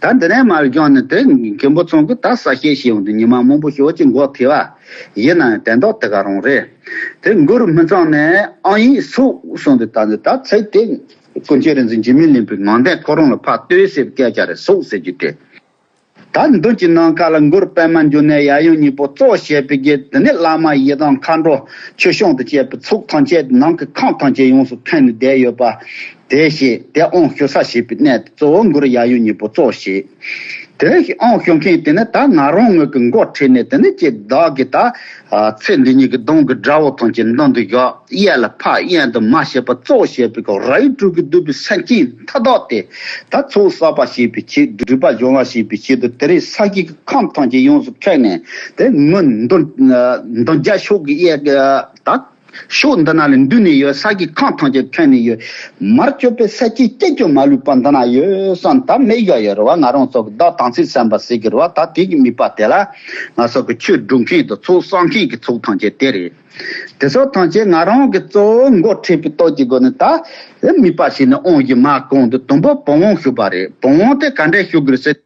ད་འདི་ནས་མར་བཞག་ནས་དེ་མཁན་པོ་ཚང་གིས་ད་གསལ་བཤད་བྱས་ཡོང་དུས་ཉི་མ་མང་པོ་ཞེ་པོ་ཅིག་འགོར་ཐལ་བ། ཡིན་ན་ཡང་དོན་དག་དེ་ག་རང་རེད། དེ་མགུར་སྨིན་མཚམས་ནས་ཨང་ཡིག་སོགས་གསུངས་ཏེ་ད་ནི་ད་ཚིག་དེ་ཀུན་མཁྱེན་རིག་འཛིན་འཇིགས་མེད་གླིང་པའི་ངང་ལྡན་ཁོ་རང་ལ་ཕར་ལྟོས་ཟེར་བའི་སྐད་ཆ་རེད། སོགས་ཟེར་རྒྱུ་དེ། ད་མདུན་གྱི་ནམ་མཁའ་ལ་མགུར་པདྨ་འབྱུང་གནས་ཡབ་ཡུམ་གཉིས་པོ་གཙོ་བྱས་པའི་གི་དེ་ནས་བླ་མ་ཡི་དམ་མཁའ་འགྲོ་ཆོས་སྐྱོང་དང་བཅས་པའི་ཚོགས་ཐམས་ཅད་ནང་གི་ཁམས་ཐམས་ཅད་ཡོངས་སུ་ཁེངས་ནས་བསྡད་ཡོད་པ། དེ་བཞིན་དེ་དབང་ཞུ་ས་བྱེད་པའི་གནས་དེ་གཙོ་བོ་མགུར་ཡབ་ཡུམ་གཉིས་པོ་གཙོ་བྱས། དེ་ནས་དབང་ཞུ་མཁན་དེ་ནི་ད་ང་རང་ངོས་ཀྱི་མགོ་ཁྲིད་ནས་དེ་ནི་ཅིག་བདག་གི་ད་ཚེ་འདི་ཉིད་ཀྱི་སྡོམ་གྱི་དགྲ་བོ་ཐམས་ཅད་མདུན་དུ་བཞག་གཡས་ལ་ཕར་གཡོན་དུ་མར་བྱེད་པ་གཙོ་བྱས་པའི་གི་རིགས་དྲུག་གིས་བསྡུས་པའི་སེམས་ཅན་མཐའ་དག་དེ་ད་ཚོགས་བསགས་པ་བྱེད་པའི་ཆེད། སྒྲིབ་པ་སྦྱང་བ་བྱེད་པའི་ཆེད་དུ་དེ་རིང་ས་གཞི་གི་ཁམས་ཐམས་ཅད་ཡོངས་སུ་ཁེངས་ནས་དེ་མདུན་མདུན་མདུན་རྒྱབ་ཕྱོགས་ཀྱི་གཡས་ཀྱི་ད་ཕྱོགས་འདི་ན་ལ་འདུས་ནས་ཡོད། ས་གཞི་ཁམས་ཐམས་ཅད་ཁེངས་ནས་ཡོད། མར་གྱུར་པའི་སེམས་ཅན་གཅིག་ཀྱང་མ་ལུས་པ་འདི་ན་ཡོད་བསམ་ད་མི་བཞག་ཡོད་རེད་བ། ང་རང་ཚོ་གི་བདག་དམ་ཚིག་བསམ་པ་ཟེར་གི་རེད་བ། ད་དེ་གི་དམིགས་པ་དེ་ལ་ང་ཚོ་གི་ཆོས་སྒྲུབ་མཁན་དང་ཚོགས་བསགས་མཁན་གྱི་ཚོགས་ཐམས་ཅད་དེ་རེད། དེ་ཚོ་ཐམས་ཅད་ང་རང་གི་གཙོ་བོ་མགོ་ཁྲིད་པའི་སྟོབས་ཀྱི་སྒོ་ནས་ད་དམིགས་པ་བྱས་ནས་དབང་གིས་མར་བསྐོར་འདུག་དང་པོ་བུམ་དབང་ཞུས་པ་རེད། བུམ་དབང་དེ་ག་འདྲས་ཞུ་དགོས་ཟེར།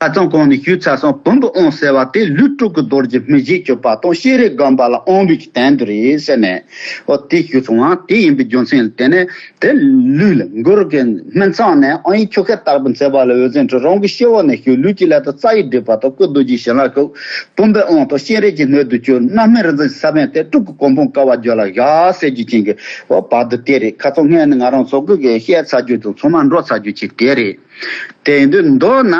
ཁ་སང་གོང་ནས་ཞུས་ཚར་སོང་། བུམ་པའི་དབང་ཟེར་བ་དེ་ལུས་སྤྲུལ་སྐུ་རྡོ་རྗེ་སྨིན་བྱེད་སྤྱོད་པ་དང་ཤེས་རིག་སྒོམ་པ་ལ་དབང་བའི་གི་དོན་དུ་རེད་ཟེར་ནས། འོ་དེ་ཞུས་སོང་ཨ། དེ་ཡིན་པའི་རྒྱུ་མཚན་ལ་བརྟེན་ནས་དེ་ལུས་ལ་མགུར་གྱི་སྨིན་མཚམས་ནས་ཨང་ཡིག་ཆུ་ཁ་ལྟར་དུ་མཛད་པ་ལ་འོད་ཟེར་འཕྲོས། རང་གི་སྤྱི་བོ་ནས་ཞུགས། ལུས་ཀྱི་ལྷ་དང་རྩ་བའི་སྒྲིབ་པ་དང་སྐུ་རྡོ་རྗེ་བྱིན་རླབས་ཤོག། བུམ་པའི་དབང་དང་ཤེས་རིག་གི་སྣོད་དུ་གྱུར། རྣམ་སྨིན་རིག་འཛིན་ས་བོན་དེ་སྤྲུལ་སྐུ་གོ་འཕང་དཀའ་བ་རྒྱུད་ལ་བཞག་ཟེར་རྒྱུ་ཅན་གྱི་འོ་བར་དུ་དེ་རེད། ཁ་སང་སྔོན་ནས་ང་རང་ཚོ་གི་བཤད་ཚར་རྒྱུ་དང་ཚང་མ་འགྲོ་ཚར་རྒྱུ་ཅིག་དེ་རེད། དེ་ཡིན་དུས་མདོར་ན་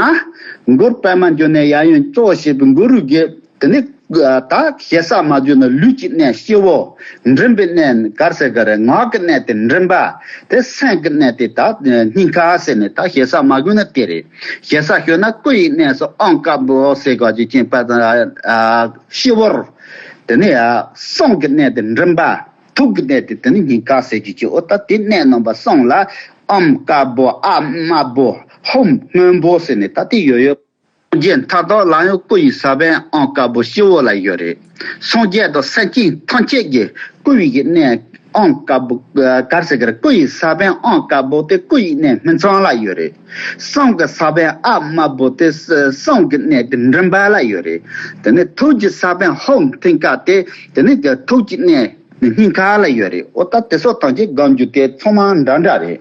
མགུར་པདྨ་འབྱུང་གནས་ཡབ་ཡུམ་གཙོ་བྱས་པའི་གུ་རུ་གི་དེ་ནི་ད་ཞེ་ས་མ་བརྗོད་ན་ལུས་ཀྱི་གནས་སྤྱི་བོ། མགྲིན་པའི་གནས་ག་རེ་ཟེར་གི་རེད། ངག་གི་གནས་དེ་མགྲིན་པ། དེ་སེམས་ཀྱི་གནས་དེ་ད་སྙིང་ག་ཟེར་ནས་ད་ཞེ་ས་མ་བརྗོད་ན་དེ་རེད། ཞེ་ས་ཤོད་ན་སྐུ་ཡི་གནས་སུ་ཨང་དཀར་པོ་ཟེར་ག་ཅིག་ཅན་པ་དང་སྤྱི་བོར། དེ་ནི་གསུང་གི་གནས་དེ་མགྲིན་པ། ཐུགས་ཀྱི་གནས་དེ་དེ་ནི་སྙིང་ག་ཟེར་རྒྱུ་ཅིག་འོ་ད་དེ་གནས་རྣམ་པ་གསུམ་ལ་ཨམ་དཀར་པོ། ཨ་དམར་པོ། ཧོམ་སྔོན་པོ་ཟེར་ནས་ད་དེ་ཡོད་ཡོད། སངས་རྒྱས་མཐའ་དག་ལ་ཡང་སྐུ་ཡི་ས་བོན་ཨང་དཀར་པོ་སྤྱི་བོ་ལ་ཡོད་རེད། སངས་རྒྱས་དང་སེམས་ཅན་ཐམས་ཅད་ཀྱི་སྐུ་ཡི་གི་གནས་ཨང་དཀར་པོ་ག་རེ་ཟེར་གི་རེད། སྐུ་ཡི་ས་བོན་ཨང་དཀར་པོ་དེ་སྐུ་ཡི་གནས་སྨིན་མཚམས་ལ་ཡོད་རེད། གསུང་གི་ས་བོན་ཨ་དམར་པོ་དེ་གསུང་གི་གནས་དེ་མགྲིན་པ་ལ་ཡོད་རེད། དེ་ནས་ཐུགས་ཀྱི་ས་བོན་ཧོམ་མཐིང་ག་དེ་དེ་ནས་ཀྱི་ཐུགས་ཀྱི་གནས་སྙིང་ག་ལ་ཡོད་རེད། འོ་ད་དེ་ཚོ་ཐམས་ཅད་སྒོམ་རྒྱུ་དེ་ཚང་མ་འདྲ་འདྲ་རེད།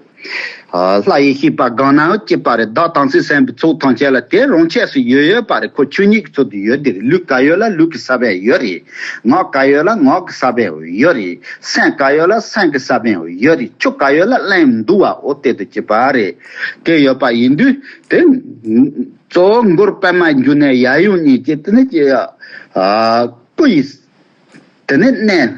ལྷ་ཡི་བཤེས་པ་གང་ན་ཡང་གཅིག་པ་རེད། བདག་དམ་ཚིག་སེམས་དཔའི་ཚོགས་ཐམས་ཅད་ལ་དེ་རང་ཆས་སུ་ཡོད་ཡོད་པ་རེད། ཁོ་ཆོས་ཉིད་ཀྱི་ཚུལ་དུ་ཡོད་དེ་རེད། ལུས་ག་ཡོད་ལ་ལུས་ཀྱི་ས་བོན་ཡོད་རེད། ངག་ག་ཡོད་ལ་ངག་གི་ས་བོན་ཡོད་རེད། སེམས་ག་ཡོད་ལ་སེམས་ཀྱི་ས་བོན་ཡོད་རེད། ཆོས་ག་ཡོད་ལ་གླེང་འདུག་བ། འོ་དེ་དང་གཅིག་པ་རེད། དེ་ཡོད་པ་ཡིན་དུས་དེ་གཙོ་བོ་མགུར་པདྨ་འབྱུང་གནས་ཡབ་ཡུམ་གཉིས་ཀྱི་དེ་ནི་སྐུ་ཡི་དེ་ནས་གནས།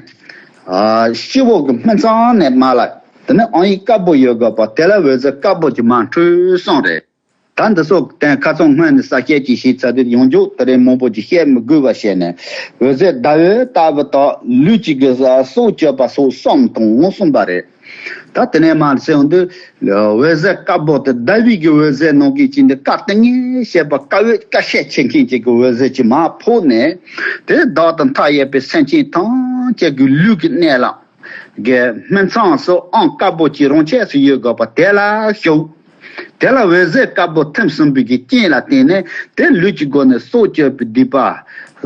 ཨ་སྤྱི་བོ་གི་སྨིན་མཚམས་ནས་མར་ལ། དེ་ནས་ཨང་ཡིག་དཀར་པོ་ཡོད་དགོས་པ་དེ་ལ་འོད་ཟེར་དཀར་པོ་གྱི་མར་འཕྲོས་སོང་རེད། ད་འདི་ཚོ་དེ་ཁ་སང་སྔོན་ནས་གསལ་བཤད་ཅིག་བྱས་ཚར་དུས་ཡང་བསྐྱར་དེ་རིང་མང་པོ་ཅིག་བཤད་མི་དགོས་པ་བྱས་ནས། འོད་ཟེར་ཟླ་འོད་ལྟ་བུ་དག་ལུས་ཀྱི་གི་སྲོག་གཅོད་པ་སོགས་གསུམ་དང་གསུངས་པ་རེད། ད་དེ་ནས་མར་ཟེར་འོང་དུས། འོད་ཟེར་དཀར་པོ་དེ་ཟླ་བའི་གི་འོད་ཟེར་ནང་གི་ཅིག་འདི་སྐབས་དེ་ངས་བཤད་པ་དཀའ་བའི་དཀའ་ཤས་ཆེ་མཁན་ཅིག་གི་འོད་ཟེར་ཅིག་མར་ཕོག་ནས། དེ་བདག་དང་མཐའ་ཡས་པའི་སེམས་ཅན་ཐམས་ཅད་ཀྱི་ལུས་ཀྱི་གནས་ལ་གི་སྨིན་མཚམས་སུ་ཨང་དཀར་པོ་ཅིག་རང་ཆས་སུ་ཡོད་དགོས་པ་དེ་ལ་ཞུགས། དེ་ལ་འོད་ཟེར་དཀར་པོ་ཐིམ་གསུམ་པའི་གི་རྐྱེན་ལ་བརྟེན་ནས་དེ་ལུས་ཀྱི་སྒོ་ནས་སྲོག་གཅོད་པའི་སྡིག་པ།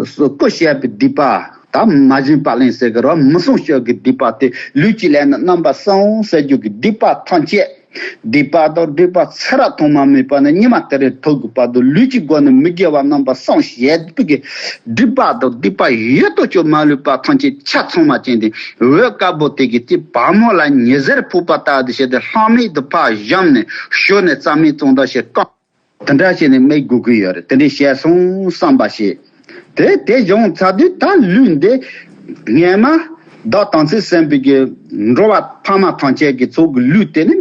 སྐུ་གཤེགས་པའི་སྡིག་པ། ད་མ་བྱིན་པ་ལེན་ཟེར་གི་རོ། མི་བསྲུང་སྤྱོད་ཀྱི་སྡིག་པ་དེ་ལུས་ཀྱི་ལས་ནི་རྣམ་པ་གསུམ་ཟེར་རྒྱུ་གི་སྡིག་པ་ཐམས་ཅད། སྡིག་པ་དང་སྒྲིབ་པ་ཚེ་རབས་ཐོག་མ་མེད་པ་ནས་ཉི་མ་དེ་རེ་ཐུག་གི་བར་དུ་ལུས་ཀྱི་སྒོ་ནས་མི་དགེ་བ་རྣམ་པ་གསུམ་བྱས་པའི་གི་སྒྲིབ་པ་དང་སྡིག་པ་ཡོད་དོ་ཅོག་མ་ལུས་པ་ཐམས་ཅད་ཆ་ཚང་མ་ཅན་དེ་འོད་དཀར་པོ་དེ་གི་དེ་བ་མོ་ལ་ཉི་ཟེར་ཕོག་པ་ལྟར་དུ་བྱས་ཏེ་ལྷག་མེད་དུ་ཕར་བཞེངས་ནས་ཞོལ་ནས་རྩ་མེད་གཙང་དག་བྱས་བཀང་། དེ་འདྲ་བྱས་ནས་མི་དགོས་ཀྱི་ཡོད་རེད། དེ་འདྲའི་བཤད་སོང་བསམ་པ་ཞིག་དེ་དེ་བྱུང་ཚར་དུས་ད་ལུས་འདི་ངས་མ་བདག་དམ་ཚིག་སེམས་དཔའི་གི་འགྲོ་བ་ཕ་མ་ཐམས་ཅད་ཀྱི་ཚོགས་ཀྱི་ལུས་དེ་ནི་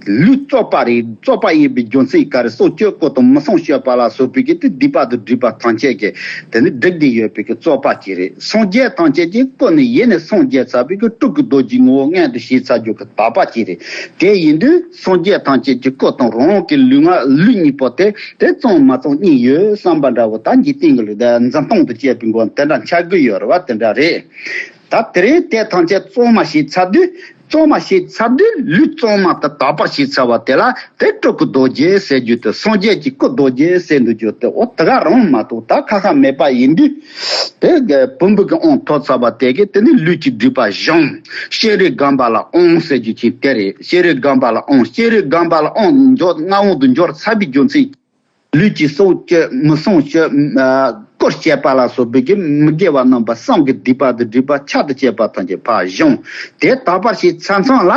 ལུས་བཙོག་པ་རེད། བཙོག་པ་ཡིན་པའི་རྒྱུ་མཚན་ག་རེ། སྲོག་གཅོད་སྐུ་དང་མི་བསྲུང་སྤྱོད་པ་ལ་སོགས་པའི་གི་དེ་སྡིག་པ་དང་སྒྲིབ་པ་ཐམས་ཅད་ཀྱི་དེ་ནི་བསྒྲིབས་ཏེ་ཡོད་པའི་གི་བཙོག་པ་ཅིག་རེད། སངས་རྒྱས་ཐམས་ཅད་ཀྱི་སྐུ་ནི་ཡེ་ནས་སངས་རྒྱས་ཚར་བའི་གི་སྤྲུལ་སྐུ་རྡོ་རྗེའི་ངོ་བོ་མངོན་དུ་བྱས་ཚར་རྒྱུ་གི་དག་པ་ཅིག་རེད། དེ་ཡིན་དུས་སངས་རྒྱས་ཐམས་ཅད་ཀྱི་སྐུ་དང་རང་གི་ལུས་ངག་ལུས་གཉིས་པོ་དེ་དེ་གཙང་མ་གཙང་གཉིས་ཡོད་བསམ་པ་འདྲ་བོ། ད་འཇིག་རྟེན་གྱི་ལུགས་དེ་འཛིན་སྟངས་དང་བཅས་པའི་སྒོ་དེ་འདྲ་ཆགས་ཀྱི་ཡོད་རེད་བ། དེ་འདྲ་རེད། ད་དེ་རིང་དེ་ཐམས་ཅད་གཙང་མ་བྱས་ཚར་དུས་གཙང་མ་བྱས་ཚར་དུས་ལུས་གཙང་མ་དང་དག་པ་བྱས་ཚར་བ་དེ་ལ་དེ་སྤྲུལ་སྐུ་རྡོ་རྗེ་ཟེར་རྒྱུ་དེ་སངས་རྒྱས་ཀྱི་སྐུ་རྡོ་རྗེ་ཟེར་འདུག་རྒྱུ་དེ་འོ་དེ་ག་རང་མ་གཏོགས་ད་ཁ་ཁ་མེད་པ་ཡིན་དུས། དེ་བུམ་པའི་གི་དབང་ཐོབ་ཚར་བ་དེ་གིས་དེ་ནི་ལུས་ཀྱི་སྒྲིབ་པ་སྦྱངས། ཤེས་རིག་སྒོམ་པ་ལ་དབང་ཟེར་རྒྱུ་ཅིག་དེ་རེད། ཤེས་རིག་སྒོམ་པ་ལ་དབང་། ཤེས་རིག་སྒོམ་པ་ལ་དབང་འཇོག་མངའ་དབང་དུ་འབྱོར་ཚར་བའི་རྒྱུ་མཚན། ལུས་ཀྱི་སྲོག་གཅོད་མི་བསྲུང་སྤྱོད། ཨ་སྐུར་བྱེད་པ་ལ་སོགས་པའི་གི་མི་དགེ་བ་རྣམ་པ་གསུམ་གྱི་སྡིག་པ་དང་སྒྲིབ་པ་ཆར་དང་བཅས་པ་ཐམས་ཅད་ཕར་སྦྱངས། དེ་དག་པར་བྱས་ཚར་མཚམས་ལ་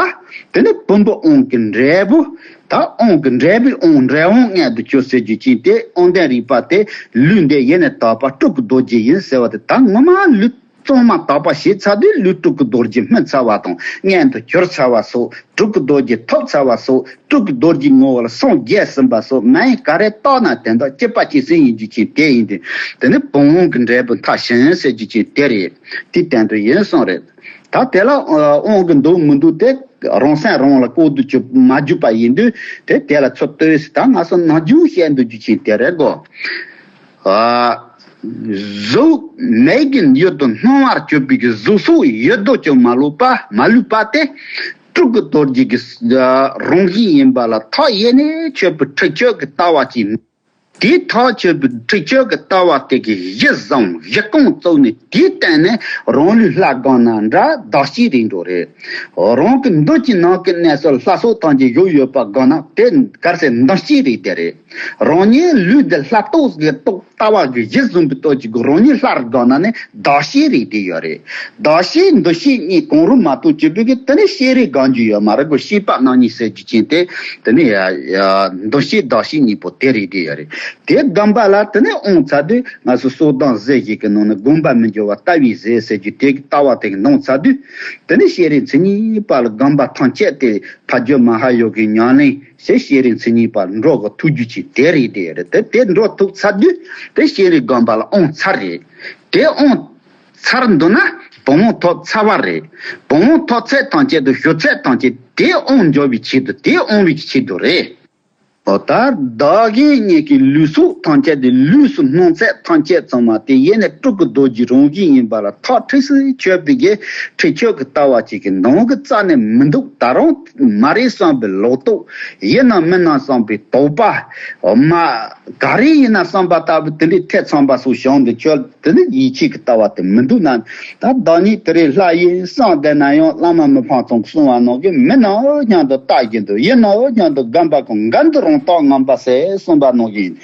དེ་ནི་བུམ་པའི་དབང་གི་འབྲས་བུ། ད་དབང་གི་འབྲས་བུའི་དབང་འབྲས་དབང་མངོན་དུ་གྱུར་ཟེར་རྒྱུ་ཅན་དེ་དབང་ལྡན་རིག་པ་དེ་ལུས་འདི་ཡེ་ནས་དག་པ་སྤྲུལ་སྐུ་རྡོ་རྗེ་ཡིན་ཟེར་བ་དེ་ད་ངོ་མ་ལུས་གཙང་མ་དག་པ་བྱས་ཚར་དུས་ལུས་སྤྲུལ་སྐུ་རྡོ་རྗེ་སྨིན་ཚར་བ་དང་མངོན་དུ་གྱུར་ཚར་བ་སོགས། སྤྲུལ་སྐུ་རྡོ་རྗེ་ཐོབ་ཚར་བ་སོགས། སྤྲུལ་སྐུ་རྡོ་རྗེའི་ངོ་བོ་ལ་སངས་རྒྱས་ཟིན་པ་སོགས། མ་ཡིན་ག་རེ་བཏགས་ན་དེ་དག་སྐྱེད་པ་སྐྱེད་ཟིན་ཡིན་རྒྱུ་ཅན་དེ་ཡིན་ཏེ། དེ་ནི་བུམ་དབང་གི་འབྲས་བུ་མཐར་ཕྱིན་ཟེར་རྒྱུ་ཅན་དེ་རེད། དེའི་དོན་དུ་ཡིན་གསུངས་རེད། ད་དེ་ལ་དབང་གི་འདུག་མི་འདུག་དེ་རང་སེམས་རང་ལ་ལྐོག་ཏུ་གྱུར་མ་གྱུར་པ་ཡིན་དུས་དེ་དེ་ལ་ཚུར་ལྟོས་ཟེར། ད་ང་ཚོ་ནམ་རྒྱུན་བཤད་འདུག་རྒྱུ་ཅན་དེ་རེད་གོ། ཨ། གཟུགས་མེད་ཀྱི་ཡུལ་དུ་སྣང་བར་གྱུར་པའི་གི་གཟུགས་སོགས་ཡུལ་དུ་ཀྱང་མ་ལུས་པ་མ་ལུས་པ་དེ་སྤྲུལ་སྐུ་རྡོ་རྗེ་གི་རང་བཞིན་ཡིན་པ་ལ་ཐག་ཡེ་ནས་ཆོད་པའི་ཁྲིག་ཆོད་ཀྱི་ལྟ་བ་ཅིག་དེ་ཐག་ཆོད་པའི་ཁྲིད་ཆོས་ཀྱི་ལྟ་བ་དེ་གི་གཞི་བཟུང་གཞི་རྐང་བཙུགས་ནས། དེའི་སྟེང་ནས་རང་ལུས་སླར་བསྒང་ན་འདྲ། བདག་གཤིས་རིག་འགྲོ་རེད། རང་གི་འདོད་ཀྱི་ནང་གི་གནས་སུ་ལྷ་སོགས་ཐམས་ཅད་བཞུགས་ཡོད་པ་བསྒང་ན། དེ་ག་རེ་ཟེར། འདུ་ཤེས་རིག་དེ་རེད། རང་ཉིད་ལུས་འདི་ལྷ་ཏོག་གི་ཏོག་ལྟ་བ་གི་གཞི་བཟུང་བའི་སྟོབས་ཀྱིས་རང་ཉིད་སླར་བསྒང་ན་ནི་བདག་གཤིས་རིག་དེ་ཡོད་རེད། བདག་གཤིས་འདུ་ཤེས་གཉིས་གང་རུང་མ་གཏོགས་བྱེད་པའི་གི་དེ་ནི་ཤེས་རིག་བསྒང་རྒྱུ་ཡོད་མ་རེད་གོ། ཤེས་པ་རྣམ་གཉིས་ཟེར་རྒྱུ་ཅན་དེ། དེ་ནི་ཡ་ཡ་འདུ་ཤེས་བདག་གཤིས་གཉིས་པོ་དེ་རིག་དེ་ཡོད་རེད། དེ་བསྒང་པ་ལ་དེ་ནི་འོང་ཚར་དུས། ང་ཚོ་སོ་བདག་གཟེར་ཞིག་གི་ནང་ནས་བསྒོམ་པ་མི་འགྱུར་བ་ལྟ་བའི་གཟེར་ཟེར་རྒྱུ་དེ་གི་ལྟ་བ་དེ་གི་ནང་ཚར་དུས། དེ་ནི་ཤེས་རིག་མཚན་ཉིད་པ་ལ་བསྒང་པ་ཐམས་ཅད་དེ་ཕ་རྒྱུད་མ་ཧཱ་ཡོ་གའི་ཉམས་ལེན་ཞེས་ཤེས་རིག་མཚན་ཉིད་པ་འགྲོ་གི་ཐུག་རྒྱུ་ཅིག་དེ་རེད། དེ་རེད། དེ་དེ་འགྲོ་ཐུག་ཚར་དུས་དེ་ཤེས་རིག་བསྒང་པ་ལ་འོང་ཚར་རེད། དེ་འོང་ཚར་འདུག་ན་བུམ་དབང་ཐོབ་ཚར་བ་རེད། བུམ་དབང་ཐོབ་ཚད་ཐམས་ཅད་དུ་ཞུ་ཚད་ཐམས་ཅད་དེ་འོང་འཇོག་པའི་ཆེད་དུ། དེ་འོང་བའི་ཆེད་དུ་རེད། འོ་ད་བདག་གི་ཉིད་ཀྱི་ལུས་སྲོག་ཐམས་ཅད་དེ། ལུས་སུ་སྣང་ཚད་ཐམས་ཅད་ཚང་མ་དེ་ཡེ་ནས་སྤྲུལ་སྐུ་རྡོ་རྗེ་རང་བཞིན་ཡིན་པ་ལ་ཐག་ཁྲིགས་སུ་ཆོད་པའི་གི་ཁྲིད་ཆོས་ཀྱི་ལྟ་བ་ཅིག་གི་འདང་གི་རྩ་ནས་མི་འདུག། ད་རུང་མ་རེད་བསམ་པའི་ལོག་རྟོག། ཡིན་ནམ་མིན་ནམ་བསམ་པའི་དོགས་པ། མ་ག་རེ་ཡིན་ན་བསམ་པ་ལྟ་བུ་དེ་འདྲའི་ཐེ་ཚོམ་པ་སོགས་བྱུང་འདུག་ཁྱོད། དེ་ནི་ཡིད་ཆེས་ཀྱི་ལྟ་བ་དེ་མི་འདུག་ན། ད་བདག་ཉིད་དེ་རིང་ལྷ་ཡིན་བསམ་བསྡད་ན་ཡང་། བླ་མ་མི་ཕམ་ཚང་གིས་གསུངས་པ་ནང་བཞིན། མི་ནམ་སྙམ་དུ་བལྟ་བཞིན་དུ། ཡིན་ནམ་སྙམ་དུ་བསྒོམ་པ་ཀུན། འགལ་འདུ་རང་རྟོག་ངན་པ་ཟད་གསུངས་པ་ནང་བཞིན།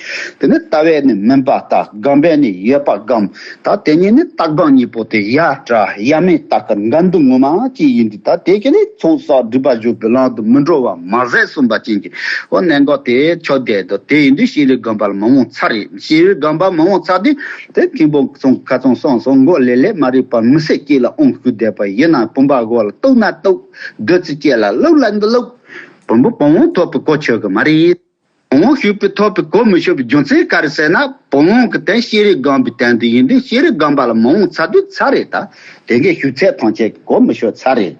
དེ་ནི་ལྟ་བས་ནི་མིན་པ་ལྟ། བསྒོམ་པས་ནི་ཡོད་པ་བསྒོམ། ད་དེ་གཉིས་ནི་ལྟ་སྒོམ་གཉིས་པོ་དེ་ཡ་བྲལ་ཡ་མེད་ལྟ་བུར་འགལ་འདུ་ངོ་མ་ཅིག་ཡིན་དུས། ད་དེ་གི་ནི་ཚོགས་བསགས་སྒྲིབ་པ་སྦྱོང་བའི་ལམ་དུ་མི་འགྲོ་བ་མ་ཟད་གསུངས་པ་ཅན་གྱི། འོ་གནད་འགག་དེ་ཆགས་བསྡད་འདུག། དེ་ཡིན་དུས་ཤེས་རིག་བསྒོམ་པ་ལ་མི་འོང་ཚར་རེད། ཤེས་རིག་བསྒོམ་པ་མི་འོང་ཚར་དུས། དེ་ཐིམ་ཕུག་ཚང་ཁ་ཚང་སང་སང་མགོ་ལེ་ལེ་མ་རིག་པ་མི་སེར་སྐྱེ་ལ་ཨོང་ཤུགས་བསྡད་པ་ཡིན་ན། བུམ་པ་སྒོ་ལ་གཏུག་ན་གཏུག། བདུད་རྩི་སྐྱེ་ལ་བླུགས་ལ་འདི་བླུགས། བུམ་པ་བུམ་འོང་ཐོབ་པའི་གོ་ཆོད་གི་མ་རེད། བུམ་འོང་ཞུགས་པའི་ཐོབ་པའི་གོ་མི་ཆོད་པའི་རྒྱུ་མཚན་ག་རེ་ཟེར་ན། བུམ་འོང་གི་དོན་ཤེས་རིག་བསྒོམ་པའི་དོན་དུ་ཡིན་དུས། ཤེས་རིག་བསྒོམ་པ་ལ་མི་འོང་ཚར་དུས་ཚར་རེད། ད་དེ་གའི་ཞུགས་ཚད་ཐམས་ཅད་ཀྱི་གོ་མི་ཆོད་ཚར་རེད།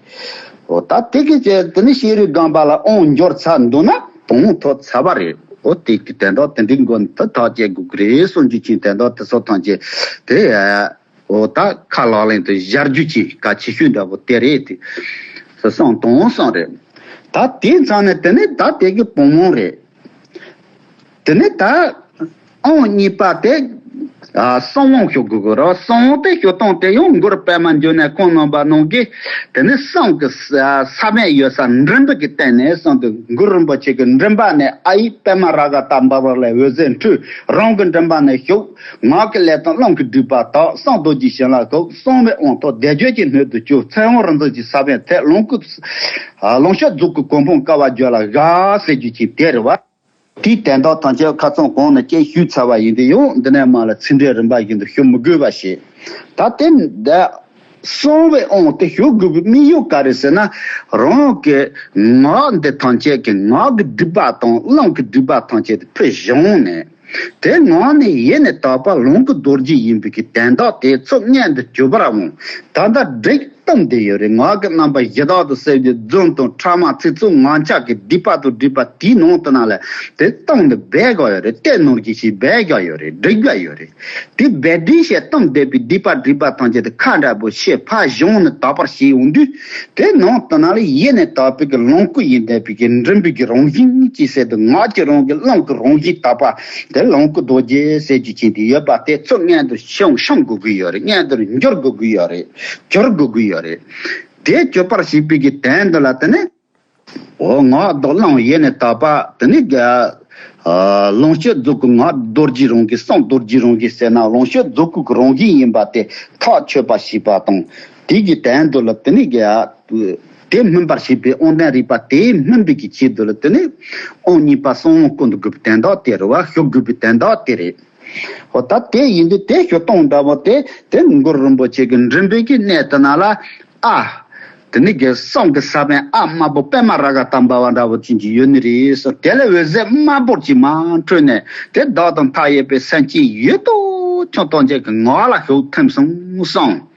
འོ་ད་དེ་གི་ཚེ་དེ་ནི་ཤེས་རིག་བསྒོམ་པ་ལ་ཨོང་འབྱོར་ཚར་འདུག་ན་བུམ་འོང་ཐོབ་ཚར་བ་རེད། འོ་དེ་གི་དོན་དག་དེ་འདྲའི་མགོ་ནས་ད་ཐག་བཅད་དགོས་ཀྱི་རེད་གསུངས་རྒྱུ་ཅན། དོན་དག་དེ་ཚོ་ཐམས་ཅད་དེ། འོ་ད་ཁ་ལག་ལེན་དུ་སྦྱར་རྒྱུ་ཅན་གལ་ཆེ་ཤོས་འདྲ་པོ་དེ་རེད། དེ་གསུངས་དང་གསུངས་རེད། ད་དེ་ཚང་ནས་དེ་ནི་ད་དེ་གི་བུམ་འོང་རེད། དེ་ནི་ད་ཨོང་གཉིས་པ་དེ། ཨ་གསང་བ་ཞུགས་དགོས་ཀྱི་རེད། གསང་བ་དེ་ཞུགས་སྟངས་དེ་ཡང་མགུར་པདྨ་འབྱུང་གནས་ཁོང་རྣམ་པ་རྣམས་ཀྱིས། དེ་ནི་གསང་གི་ས་ས་བོན་ཡོད་ས་མགྲིན་པ་གི་སྟེང་ནས་གསུངས་ཏེ། གུ་རུ་རིན་པོ་ཆེ་གི་མགྲིན་པ་ནས་ཨའི་པདྨ་རཱ་ག་ཏ་བྷ་ཝ་ལས་འོད་ཟེར་འཕྲོས། རང་གི་མགྲིན་པ་ནས་ཞུགས། ངག་གི་ལས་དང་རླུང་གི་སྒྲིབ་པ་དག། གསང་རྡོ་རྗེ་བྱིན་རླབས་ཐོབ། གསང་བའི་དབང་ཐོབ་བཟླས་བརྗོད་ཀྱི་སྣོད་དུ་གྱུར། ཚེ་དབང་རིག་འཛིན་གྱི་ས་བོན་ཐོབ། ལོངས་སྐུ། ལོངས་སྤྱོད་རྫོགས་སྐུ་གོ་འཕང་དཀའ་བ་སྦྱོར་ལ་བཞག་ཟེར་རྒྱུ་ཅིག་དེ་རེད་བ། དེའི་དོན་དག་ཐམས་ཅད་ཁ་ཚང་གོང་ནས་ཅིག་ཞུས་ཚར་བ་ཡིན་དུས། ཡང་འདི་ནས་མར་ལ་ཚིག་འགྲེལ་རིམ་པ་བཞིན་དུ་ཞུ་མི་དགོས་པ་ཞིག། ད་དེ་འདི་གསང་བའི་དབང་དེ་ཞུགས་དགོས་པའི་དམིགས་ཡུལ་ག་རེ་ཟེར་ན། རང་གི་ངག་འདི་ཐམས་ཅད་ཀྱི་ངག་གི་སྒྲིབ་པ་དང་རླུང་གི་སྒྲིབ་པ་ཐམས་ཅད་དེ་ཕུད་བྱུང་ནས། དེ་ངག་ནས་ཡེ་ནས་དག་པ་ལོངས་སྐུ་རྡོ་རྗེ་ཡིན་པའི་གི་དོན་དག་དེ་ཚུར་མངོན་དུ་གྱུར་པར་འོང་། ད་ལྟ་སྒྲིག་གཏམ་དེ་ཡོད་རེད། ངག་གི་རྣམ་པ་བཞི་དག་ཏུ་གསལ་བྱེད་རྫུན་དང་ཕྲ་མ་ཚིག་རྩུབ་ངག་འཁྱལ་གྱི་སྒྲིབ་པ་དང་སྒྲིབ་པ་དེའི་ནང་དུ་ན་ལ་དེ་གཏམ་འདི་སྦས་དགོས་ཡོད་རེད། གཏམ་ནོར་གྱི་ཞིག་སྦས་དགོས་ཡོད་རེད། སྒྲིག་དགོས་ཡོད་རེད། དེ་སྦས་སྒྲིག་བྱས་གཏམ་བསྡད་པའི་སྒྲིབ་པ་སྒྲིབ་པ་ཐམས་ཅད་དེ་ཁ་འདྲ་པོ་ཞེ་ཕར་བྱུང་ནས་དག་པར་བྱས་ཡོང་དུས། དེ་ནང་དུ་ན་ལ་ཡེ་ནས་དག་པའི་གི་ལོངས་སྐུ་ཡིན་བསྡད་པའི་གི་མགྲིན་པའི་གི་རང་བཞིན་ཅིག་ཟེར་དུས། ངག་གི་རང་གི་རླུང་གི་རང་བཞིན་དག་པ་དེ་ལོངས་སྐུ་རྡོ་རྗེ་ཟེར་རྒྱུ་ཅན་དེ་ཡོད་པ་དེ་ཚུར་མངོན་དུ་བྱུང་བྱུང་དགོས་ཀྱི་ཡོད་རེད། མངོན་དུ་འགྱུར་དགོས་ཀྱི་ཡོད་རེད། གྱུར་དགོས་ཀྱི་ཡོད་རེད། དེ་གྱུར་པར་བྱེད་པའི་གི་དོན་དུ་ལ་དེ་ནི། འོ་ངག་གི་རླུང་ཡེ་ནས་དག་པ་དེ་ནི་ག་ལོངས་སྤྱོད་རྫོགས་སྐུ་ངག་རྡོ་རྗེ་རང་གི་གསང་རྡོ་རྗེ་རང་གི་ཟེར་ན། ལོངས་སྤྱོད་རྫོགས་སྐུ་གི་རང་བཞིན་ཡིན་པ་དེ་ཐག་ཆོད་པ་ཞིག་པ་དང་། དེ་གི་དོན་དུ་ལ་དེ་ནི་ག་དེ་སྨིན་པར་བྱེད་པའི་དབང་ལྡན་རིག་པ་དེ་སྨིན་པའི་གི་ཆེད་དུ་ལ་དེ་ནི་དབང་གཉིས་པ་གསང་བ་སྐུ་འདི་དགོས་པའི་དོན་དག་དེ་རེད་བ། ཞུགས་དགོས་པའི་དོན་དག་དེ་རེད། འོ་ད་དེ་ཡིན་དུས་དེ་ཞུགས་སྟངས་འདྲ་པོ་དེ་དེ་གུ་རུ་རིན་པོ་ཆེ་གི་མགྲིན་པའི་གི་གནད་དུ་ན་ལ། ཨ། དེ་ནི་གི་གསང་གི་ས་བོན་ཨ་དམར་པོ་པདྨ་རཱ་ག་ཏམྦ་བ་འདྲ་པོ་ཅན་གྱི་ཡོད་ནི་རེད་ཟེར། དེ་ལ་འོད་ཟེར་དམར་པོ་ཅིག་མར་འཕྲོས་ནས་དེ་བདག་དང་མཐའ་ཡས་པའི་སེམས་ཅན་ཡོད་དོ་ཅོག་ཐམས་ཅད་ཀྱི་ངག་ལ་ཞུགས་ཐིམ་སོང་གསུངས།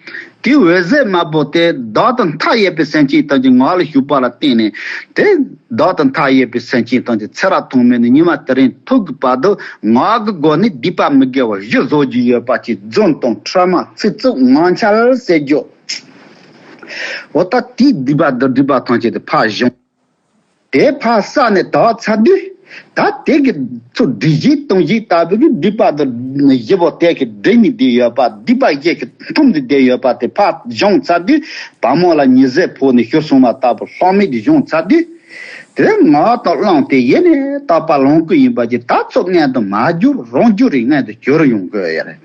དེ་འོད་ཟེར་དམར་པོ་དེ་བདག་དང་མཐའ་ཡས་པའི་སེམས་ཅན་ཐམས་ཅད་ངག་ལ་ཞུགས་པ་ལ་བརྟེན་ནས། དེ་བདག་དང་མཐའ་ཡས་པའི་སེམས་ཅན་ཐམས་ཅད་ཚེ་རབས་ཐོག་མེད་ནས་ཉི་མ་དེ་རིང་ཐུག་གི་བར་དུ་ངག་གི་སྒོ་ནས་སྡིག་པ་མི་དགེ་བ་བཞི་བཟོ་རྒྱུ་ཡོད་པ་ཅིག་རྫུན་དང་ཕྲ་མ་ཚིག་རྩུབ་ངག་འཁྱལ་ཟེར་རྒྱུ། འོ་ད་དེའི་སྡིག་པ་འདི་སྒྲིབ་པ་ཐམས་ཅད་དེ་ཕར་བྱུང་། དེ་ཕར་བསགས་ནས་དག་ཚར་དུས། ད་དེ་གི་ཚུར་སྒྲིག་གཞི་གཏོང་གཞི་ལྟ་བུ་གི་སྒྲིག་པ་དང་བཞི་པོ་དེ་གི་སྒྲིག་ནས་བསྡད་ཡོད་པ། སྒྲིག་པ་བཞི་གི་ཐུམ་དུ་བསྡད་ཡོད་པ་དེ་ཕར་བྱུང་ཚར་དུས་བ་མོ་ལ་ཉི་ཟེར་ཕོག་ནས་ཤོར་སོང་བ་ལྟ་བུ་ལྷག་མེད་དུ་བྱུང་ཚར་དུས། དེ་ངག་དང་བླངས་ཏེ་ཡེ་ནས་དག་པ་ལོངས་སྐུ་ཡིན་པ་ཅིག་ད་ཚུར་མངོན་དུ་མ་གྱུར་རང་གྱུར་རེ་མངོན་དུ་གྱུར་ཡོང་དགོས་ཡ་རེད།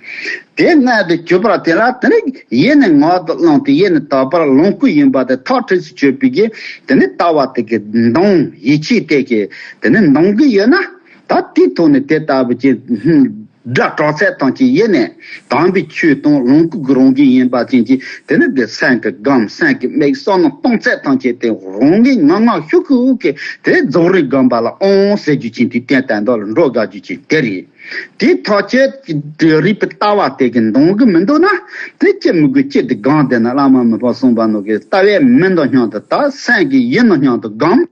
དེ་མངོན་དུ་གྱུར་པ་དེ་ལ་དེ་ནི་ཡེ་ནས་ངག་དང་བླངས་ཏེ་ཡེ་ནས་དག་པར་ལོངས་སྐུ་ཡིན་པ་དེ་ཐག་ཁྲིགས་སུ་ཆོད་པའི་གི་དེ་ནི་ལྟ་བ་དེ་གི་གདངས་ཡིད་ཆེས་དེ་གི་དེ་ནི་གདངས་གི་ཡོད་ན། ད་དེའི་ཐོག་ནས་དེ་ལྟ་བུ་ཅིག་སྒྲ་གྲགས་ཚད་ཐམས་ཅད་ཡེ་ནས་དམ་པའི་ཆོས་དང་ལོངས་སྐུ་གི་རང་བཞིན་ཡིན་པ་ཅན་གྱི་དེ་ནི་གི་སེམས་ཀྱི་སྒོམ། སེམས་ཀྱི་དམིགས། བསམ་མནོ་གཏོང་ཚད་ཐམས་ཅད་དེ་རང་གི་ངང་ངམ་ཤུགས་ཀྱིས་དེ་རྫོགས་རིམ་སྒོམ་པ་ལ་དབང་ཟེར་རྒྱུ་ཅན་དེ་བསྟན་དོན་དག་ལ་འགྲོ་དགའ་རྒྱུ་ཅན་དེ་རེད། དེའི་ཐག་བཅད་རིག་པའི་ལྟ་བ་དེ་གི་འདང་གི་མི་འདུག་ན། དེ་ཅི་མི་དགོས། ཅི་དེ་གང་དེ་ན་བླ་མ་མི་ཕམ་གསུངས་པ་ནོ་གི་ལྟ་བའི་མི་འདང་སྙམ་དུ་དག་སེམས་ཀྱི་ཡིད་འདང་སྙམ་དུ་སྒོམ།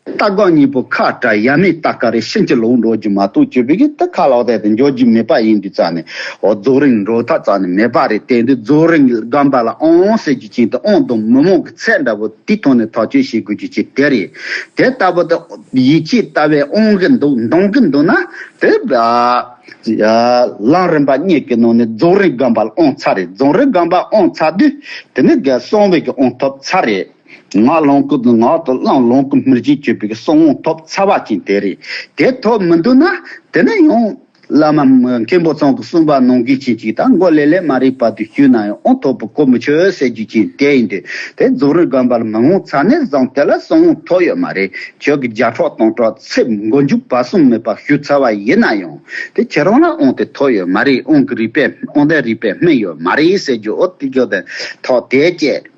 ལྟ་སྒོམ་གཉིས་པོ་ཁ་བྲལ་ཡ་མེད་ལྟ་ག་རེ་ཕྱིན་ཅི་ལོག་འགྲོ་རྒྱུ་མ་གཏོགས་ཅི་བི་གི་དེ་ཁ་ལོག་དེ་དེ་འགྱོ་རྒྱུ་མེད་པ་ཡིན་དུས་ཙང་ནས། འོ་རྫོགས་རིམ་འགྲོ་ཐབས་ཙང་ནས་མེད་པ་རེད། དེ་འདི་རྫོགས་རིམ་སྒོམ་པ་ལ་དབང་ཟེར་རྒྱུ་ཅན་དེ་དབང་དང་མི་རྨོངས་ཀྱི་ཚད་འདྲ་པོ་དེའི་ཐོག་ནས་ཐག་གཅོད་བྱེད་དགོས་རྒྱུ་ཅིག་དེ་རེད། དེ་ལྟ་བུ་དེ་ཡིད་ཆེས་ལྟ་བའི་དབང་གི་འདུག་འདང་གི་འདུག་ན། དེ་ལམ་རིམ་པ་གཉིས་ཀྱི་ནང་ནས་རྫོགས་རིམ་སྒོམ་པ་ལ་དབང་ཚར་རེད། རྫོགས་རིམ་སྒོམ་པ་དབང་ཚར་དུས་དེ་ནི་གསང་བའི་གི་དབང་ཐོབ་ཚར་རེད། ངག་ལོངས་སྐུ་དང་ངག་དང་བླངས་ལོངས་སྐུ་སྨིན་བྱེད་གཅོད་པའི་གི་གསང་དབང་ཐོབ་ཚར་བ་ཅན་དེ་རེད། དེ་ཐོབ་མི་འདུག་ན། དེ་ནི་ཡང་བླ་མ་མཁན་པོ་ཚང་གི་གསུངས་པ་ནང་བཞིན་ཅན་ཅིག་ད་མགོ་ལེ་ལེ་མ་རིག་བར་དུ་བཞུགས་ན་ཡང་དབང་ཐོབ་པའི་གོ་མི་ཆོད་ཟེར་རྒྱུ་ཅན་དེ་ཡིན་དུས། དེ་རྫོགས་རིམ་སྒོམ་པ་ལ་མི་དབང་ཚར་ནས་བཟུང་དེ་ལ་གསང་དབང་ཐོབ་ཡོད་མ་རེད། ཁྱོད་ཀྱི་བརྒྱ་ཕྲག་སྟོང་ཕྲག་ཚེ་མགོ་མཇུག་བར་གསུམ་མེད་པར་བཞུགས་ཚར་བ་ཡིན་ན་ཡང་དེ་ཁྱེད་རང་ལ་དབང་དེ་ཐོབ་ཡོད་མ་རེད། དབང་གི་རིགས་པས་དབང་ལྡན་རིགས་པས་སྨིན་ཡོད་མ་རེད་ཟེར་རྒྱུ། འོ་དེ་རྒྱུ་དེ་ཐོག་དེ་བཅད།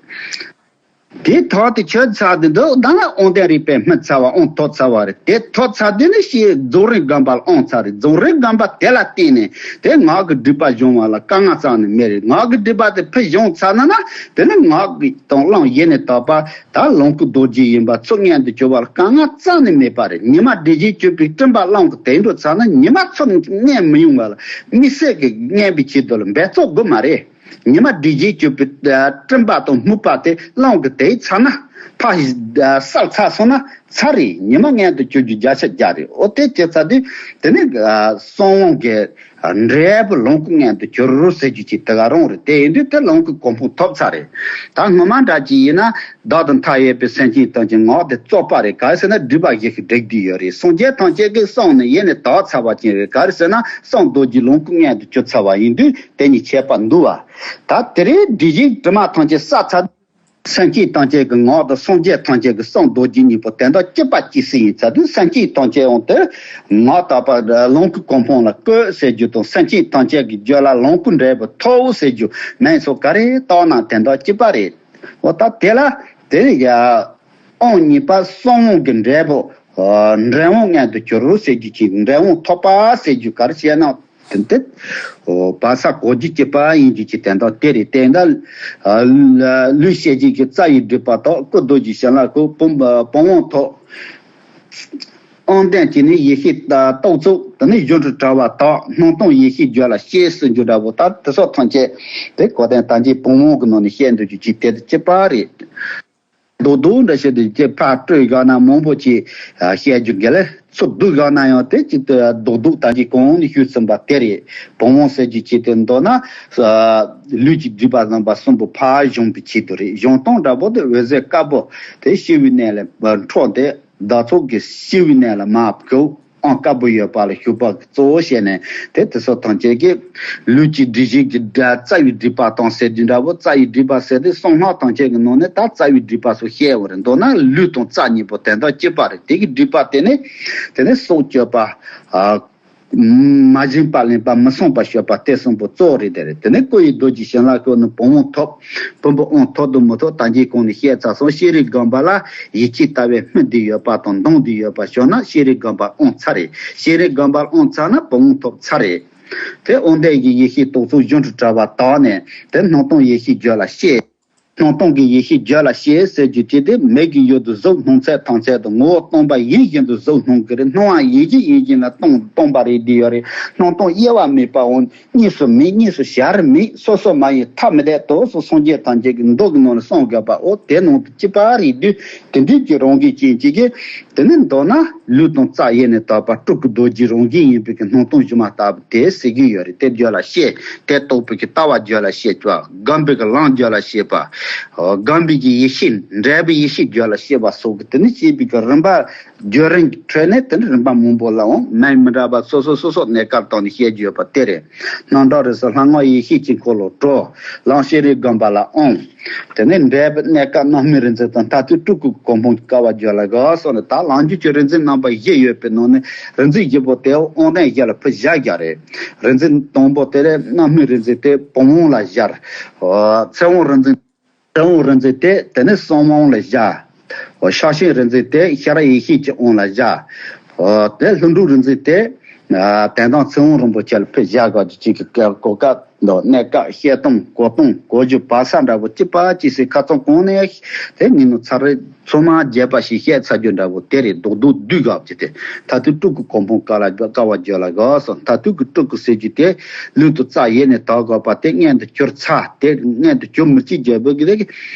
དེ་ཐོག་དེ་ཆོད་ཚར་དུས་འདུག་ད་ང་དབང་ལྡན་རིགས་པས་སྨིན་ཚར་བ། དབང་ཐོབ་ཚར་བ་རེད། དེ་ཐོབ་ཚར་དུས་ནི་ཤེས་རྫོགས་རིམ་སྒོམ་པ་ལ་དབང་ཚར་རེད། རྫོགས་རིམ་སྒོམ་པ་དེ་ལ་བརྟེན་ནས་དེ་ངག་གི་སྒྲིབ་པ་སྦྱོང་བ་ལ་དཀའ་ངལ་རྩ་ནས་མེད་རེད། ངག་གི་སྒྲིབ་པ་དེ་ཕར་སྦྱོང་ཚར་ན་ན། དེ་ནི་ངག་གི་དང་བླངས་ཡེ་ནས་དག་པ་ད་ལོངས་སྐུ་རྡོ་རྗེ་ཡིན་པ་ཚུར་མངོན་དུ་གྱུར་པ་ལ་དཀའ་ངལ་རྩ་ནས་མེད་པ་རེད། ཉི་མ་སྒྲིབ་བྱེད་གཅོད་པའི་སྤྲིན་པ་རླུང་གིས་དེད་འགྲོ་ཚར་ན་ཉི་མ་ཚུར་མངོན་མི་ཡོང་བ་ལ་དམིགས་བསལ་གྱི་མངོན་པའི་ཆེད་དུ་ལ་འབད་རྩོལ་དགོས་མ་རེད། ཉི་མ་སྒྲིབ་བྱེད་གཅོད་པའི་སྤྲིན་པ་དང་སྨུག་པ་དེ་རླུང་གིས་དེད་ཚར་ན། ཕར་བསལ་ཚར་སོང་ན་ཚར་རེད། ཉི་མ་མངོན་དུ་གྱུར་རྒྱུ་བརྒྱ་ཆ་བརྒྱ་རེད། འོ་དེ་བྱས་ཚར་དུས་དེ་ནི་གསང་དབང་གི་འབྲས་བུ་ལོངས་སྐུ་མངོན་དུ་གྱུར་ཟེར་རྒྱུ་ཅིག་དེ་ག་རང་རེད། དེ་ཡིན་དུས་དེ་ལོངས་སྐུ་གོ་འཕང་ཐོབ་ཚར་རེད། ད་སྔོན་མ་འདྲ་ཅིག་ཡིན་ན་བདག་དང་མཐའ་ཡས་པའི་སེམས་ཅན་ཐམས་ཅད་ངག་དེ་རྩོད་པ་རེད། ག་རེ་ཟེར་ན་སྒྲིབ་པ་བཞི་ཞིག་སྒྲིག་བསྡད་ཡོད་རེད། སངས་རྒྱས་ཐམས་ཅད་ཀྱི་གསུང་ནི་ཡེ་ནས་དག་ཚར་བ་ཅན་རེད། ག་རེ་ཟེར་ན་གསང་རྡོ་རྗེ་ལོངས་སྐུ་མངོན་དུ་གྱུར་ཚར་བ་ཡིན་དུས་དེ་གཉིས་ཁྱད་པར་འདུག་བ། ད་དེ་རིང་སྒྲིབ་བྱེད་དྲི་མ་ཐམས་ཅད་བསལ་ཚར། སེམས་ཅན་ཐམས་ཅད་ཀྱི་ངག་དང་སངས་རྒྱས་ཐམས་ཅད་ཀྱི་གསང་རྡོ་རྗེ་གཉིས་པོ་དོན་དག་གཅིག་པ་གཅིག་སྲིད་ཡིན་ཚར་དུས་སེམས་ཅན་ཐམས་ཅད་འོང་དུ་ངག་དག་པ་ལོངས་སྐུ་གོ་འཕང་ལ་བཀོད་ཟེར་རྒྱུ་དང་། སེམས་ཅན་ཐམས་ཅད་ཀྱི་རྒྱུད་ལ་ལོངས་སྐུ་འབྲས་བུ་ཐོབ་ཟེར་རྒྱུ་མིང་ཚོ་ག་རེ་བཏགས་ན་དོན་དག་གཅིག་པ་རེད། འོ་ད་དེ་ལ་དེ་ཡ་དབང་གཉིས་པ་གསང་དབང་གི་འབྲས་བུ་འབྲས་དབང་མངོན་དུ་གྱུར་ཟེར་རྒྱུ་གཅིག་འབྲས་དབང་ཐོབ་པ་ཟེར་རྒྱུ་ག་རེ་བྱས་ན། དེ་འདི། འོ་བར་ས་གོ་རྒྱུ་གཅིག་པ་ཡིན་རྒྱུ་གཅིག་དོན་དག་དེ་རེད། དེ་འདྲ། ལུས་ཤེས་བཞིན་གྱི་རྩ་བའི་སྒྲིབ་པ་དག་སྐུ་རྡོ་རྗེ་བྱིན་རླབས་ཀྱིས་བུམ་བུམ་དབང་ཐོབ། དབང་ལྡན་གྱི་ནི་ཡེ་ཤེས་རྟོག་ཚོགས་དེ་ནི་གཞུང་དུ་གྲགས་པ་དག་སྣང་སྟོང་ཡེ་ཤེས་རྒྱུད་ལ་སྐྱེས་ཟེར་རྒྱུ་འདྲ་པོ་དག་དེ་སོགས་ཐམས་ཅད་དེ་གོ་དོན་དམ་ཅན་བུམ་དབང་གི་ནང་ནས་བཤད་འདུག་རྒྱུ་གཅིག་དེ་གཅིག་པ་རེད། རྡོག་རྡོག་འདྲ་བྱས་ཏེ་ཅེས་ཕར་སྤྲོད་བཞག་ན་མང་པོ་ཅིག་བཤད་རྒྱུ་འགལ། ཚུར་བསྡུས་བཞག་ན་ཡང་དེ་ཅིག་ཏུ་རྡོག་རྡོག་ད་ཅིག་གོང་ནས་ཞུས་ཟིན་པ་དེ་རེད། བུམ་དབང་ཟེར་རྒྱུ་ཅིག་དེ་མདོར་ན་ལུས་ཀྱི་སྒྲིབ་པ་རྣམ་པ་གསུམ་པོ་ཕར་སྦྱོང་བའི་ཆེད་དུ་རེད། སྦྱོང་སྟངས་འདྲ་པོ་དེ་འོད་ཟེར་དཀར་པོ་དེ་སྤྱི་བོའི་གནས་ལ་འཕྲོས་ཏེ་བདག་ཚོགས་ཀྱི་སྤྱི་བོའི་གནས་ལ་མར་བཀོད། ཨང་དཀར་པོ་ཡོད་པ་ལ་ཞུགས་པ་གཙོ་བོ་བྱས་ནས་དེ་དེ་ཚོ་ཐམས་ཅད་ཀྱི་ལུས་ཀྱི་སྒྲིབ་བྱེད་ཀྱི་སྒྲ་རྩ་བའི་སྒྲིབ་པ་དང་ཟེར་དུས་འདྲ་བོ། རྩ་བའི་སྒྲིབ་པ་ཟེར་དུས་གསང་སྔགས་ཐམས་ཅད་ཀྱི་ནང་ནས་ད་རྩ་བའི་སྒྲིབ་པ་སོགས་བཤད་ཡོད་རེད། མདོར་ན་ལུས་དང་རྩ་གཉིས་པོ་དོན་དག་གཅིག་པ་རེད། དེ་གི་སྒྲིབ་པ་དེ་ནི་དེ་ནི་སྲོག་གཅོད་པ། མ་བྱིན་པ་ལེན་པ་མི་བསྲུང་བ་སྤྱོད་པ་དེ་གསུམ་པོ་གཙོ་བོ་རེད། དེ་རེད། དེ་ནི་སྐུ་ཡི་རྡོ་རྗེ་བྱིན་རླབས་ཀྱིས་ནི་བུམ་དབང་ཐོབ། བུམ་པའི་དབང་ཐོབ་དང་མི་ཐོབ་ད་གིན་གོང་ནས་བཤད་ཚར་སོང་། ཤེས་རིག་སྒོམ་པ་ལ་ཡིད་ཆེས་ལྟ་བའི་སྨིན་བསྡད་ཡོད་པ་དང་འདང་བསྡད་ཡོད་པ་བྱུང་ན་ཤེས་རིག་སྒོམ་པ་དབང་ཚར་རེད། ཤེས་རིག་སྒོམ་པ་དབང་ཚར་ན་བུམ་དབང་ཐོབ་ཚར་རེད། དེ་དབང་ལྡན་གྱི་ཡེ་ཤེས་རྟོག་ཚོགས་གཞུང་དུ་གྲགས་པ་དག་ནས་དེ་སྣང་སྟོང་ཡེ་ཤེས་རྒྱུད་ལ་སྐྱེས། སྣང་སྟོང་གི་ཡེ་ཤེས་རྒྱུད་ལ་སྐྱེས་ཟེར་རྒྱུ་ཅི་སྟེ། མིག་གི་ཡུལ་དུ་གཟུགས་སྣང་ཚད་ཐམས་ཅད་དང་། ངོ་བོ་སྟོང་པ་ཡིན་བཞིན་དུ་གཟུགས་སྣང་གི་རེད། སྣང་བ་ཡིན་བཞིན་ཡིན་བཞིན་ལ་སྟོང་སྟོང་པ་རེད་བསྡད་ཡོད་རེད། སྣང་སྟོང་དབྱེ་བ་མེད་པའོ། གཉིས་སུ་མེད། གཉིས་སུ་བྱར་མེད། སོ་སོ་མ་ཡིན་ཐ་མི་དད་དོ་སོགས་སངས་རྒྱས་ཐམས་ཅད་ཀྱི་མདོ་གི་ནང་ལ་གསུངས་ཡོད་པའོ། དེ་ནང་དུ་སྐྱེས་པ་རེད་དུས། དེ་འདྲའི་གི་རང་གི་རྐྱེན་གཅིག་གིས། དེ་ནི་མདོར་ན་ལུས་དང་རྩ་ཡེ་ནས་དག་པ་སྤྲུལ་སྐུ་རྡོ་རྗེ་རང་བཞིན་ཡིན་པའི་གི་སྣང་སྟོང་སྒྱུ་མ་ལྟ་བུ་དེ་ཟེར་གྱི་ཡོད་རེད། དེ་རྒྱུད་ལ་སྐྱེས། དེ་རྟོགས་པའི་གི་ལྟ་བ་རྒྱུད་ལ་སྐྱེས་པ། སྒོམ་པའི་གི་ལམ་རྒྱུད་ལ་སྐྱེས་པ། སྒོམ་པའི་གི་ཡེ་ཤེས། འབྲས་བུའི་ཡེ་ཤེས་རྒྱུད་ལ་སྐྱེས་པ་སོགས་ཀྱི་དེ་ནི་སྐྱེས་པའི་གི་རིམ་པ། བརྒྱུད་རིམ་གྱི་ཁྲོད་ནས་དེ་ནི་རིམ་པ་མང་པོ་ལའང་མིང་མི་འདྲ་བ་སོ་སོ་སོ་སོ་གནས་སྐབས་དང་ནི་བཤད་རྒྱུ་ཡོད་པ་དེ་རེད། སྣང་གྲགས་རིགས་སུ་ལྷ་སྔགས་ཡེ་ཤེས་ཀྱི་འཁོར་ལོ་སྒྲོག། ལམ་ཤེས་རིག་སྒོམ་པ་ལ་དབང་། དེ་ནས་འབྲས་བུ་གནས་སྐབས་རྣམ་སྨིན་རིག་འཛིན་དང་མཐར་ཐུག་སྤྲུལ་སྐུ་གོ་འཕང་དཀའ་བ་རྒྱུད་ལ་དགའ་སོགས་ནི། ད་ལམ་རྒྱུད་ཀྱི་རིག་འཛིན་རྣམ་པ་བཞི་ཡོད་པའི་ནང་ནས་རིག་འཛིན་བཞི་པོ་དེ་དབང་ལྡན་བཞི་ལ་ཕུད་བཞག་རྒྱུ་རེད། རིག་འཛིན་དང་པོ་དེ་ལས་རྣམ་སྨིན་རིག་འཛིན་དེ་བུམ་དབང་ལ་སྦྱར། ཚེ་དབང་རིག་འཛིན། ཚེ་དབང་རིག་འཛིན་དེ་དེ་ནས་གསང་དབང་ལ་བཞག། ཤེར་ཕྱིན་རིག་འཛིན་དེ་ཤེས་རབ་ཡེ་ཤེས་ཀྱི་དབང་ལ་བཞག། དེ་ལྷུན་གྲུབ་རིག་འཛིན་དེ་དོན་དམ་ཚེ་དབང་རིན་པོ་ཆེ་ལ་ཕུད་བཞག་ག་ཅིག་གི་གོ་སྐབས་འདུག། གནས་སྐབས་བཤད་སྟངས་གོ་སྟངས་གོ་རྒྱུ་བག་ཚ་འདྲ་པོ་ཅི་པ་ཅི་སེ་ཁ་ཚང་གོང་ནས་དེ་ཉིན་ནུ་ཚར་རེ་ཚོ་མ་རྒྱས་པ་ཞིག་བཤད་ཚར་རྒྱུ་འདྲ་པོ་དེ་རེད། རྡོག་རྡོག་བསྡུས་ག་ཅིག་དེ་མཐར་ཐུག་སྤྲུལ་སྐུ་གོ་འཕང་དཀའ་ལ་དཀའ་བ་རྒྱུད་ལ་དགའ་སོགས། མཐར་ཐུག་གི་སྤྲུལ་སྐུ་ཟེར་རྒྱུ་དེ་ལུས་དང་རྩ་ཡེ་ནས་དག་དགོས་པ་དེ་མངོན་དུ་གྱུར་ཚར། དེ་མངོན་དུ་གྱུར་མི་ཅི་རྒྱལ་པོ་གི་རེད།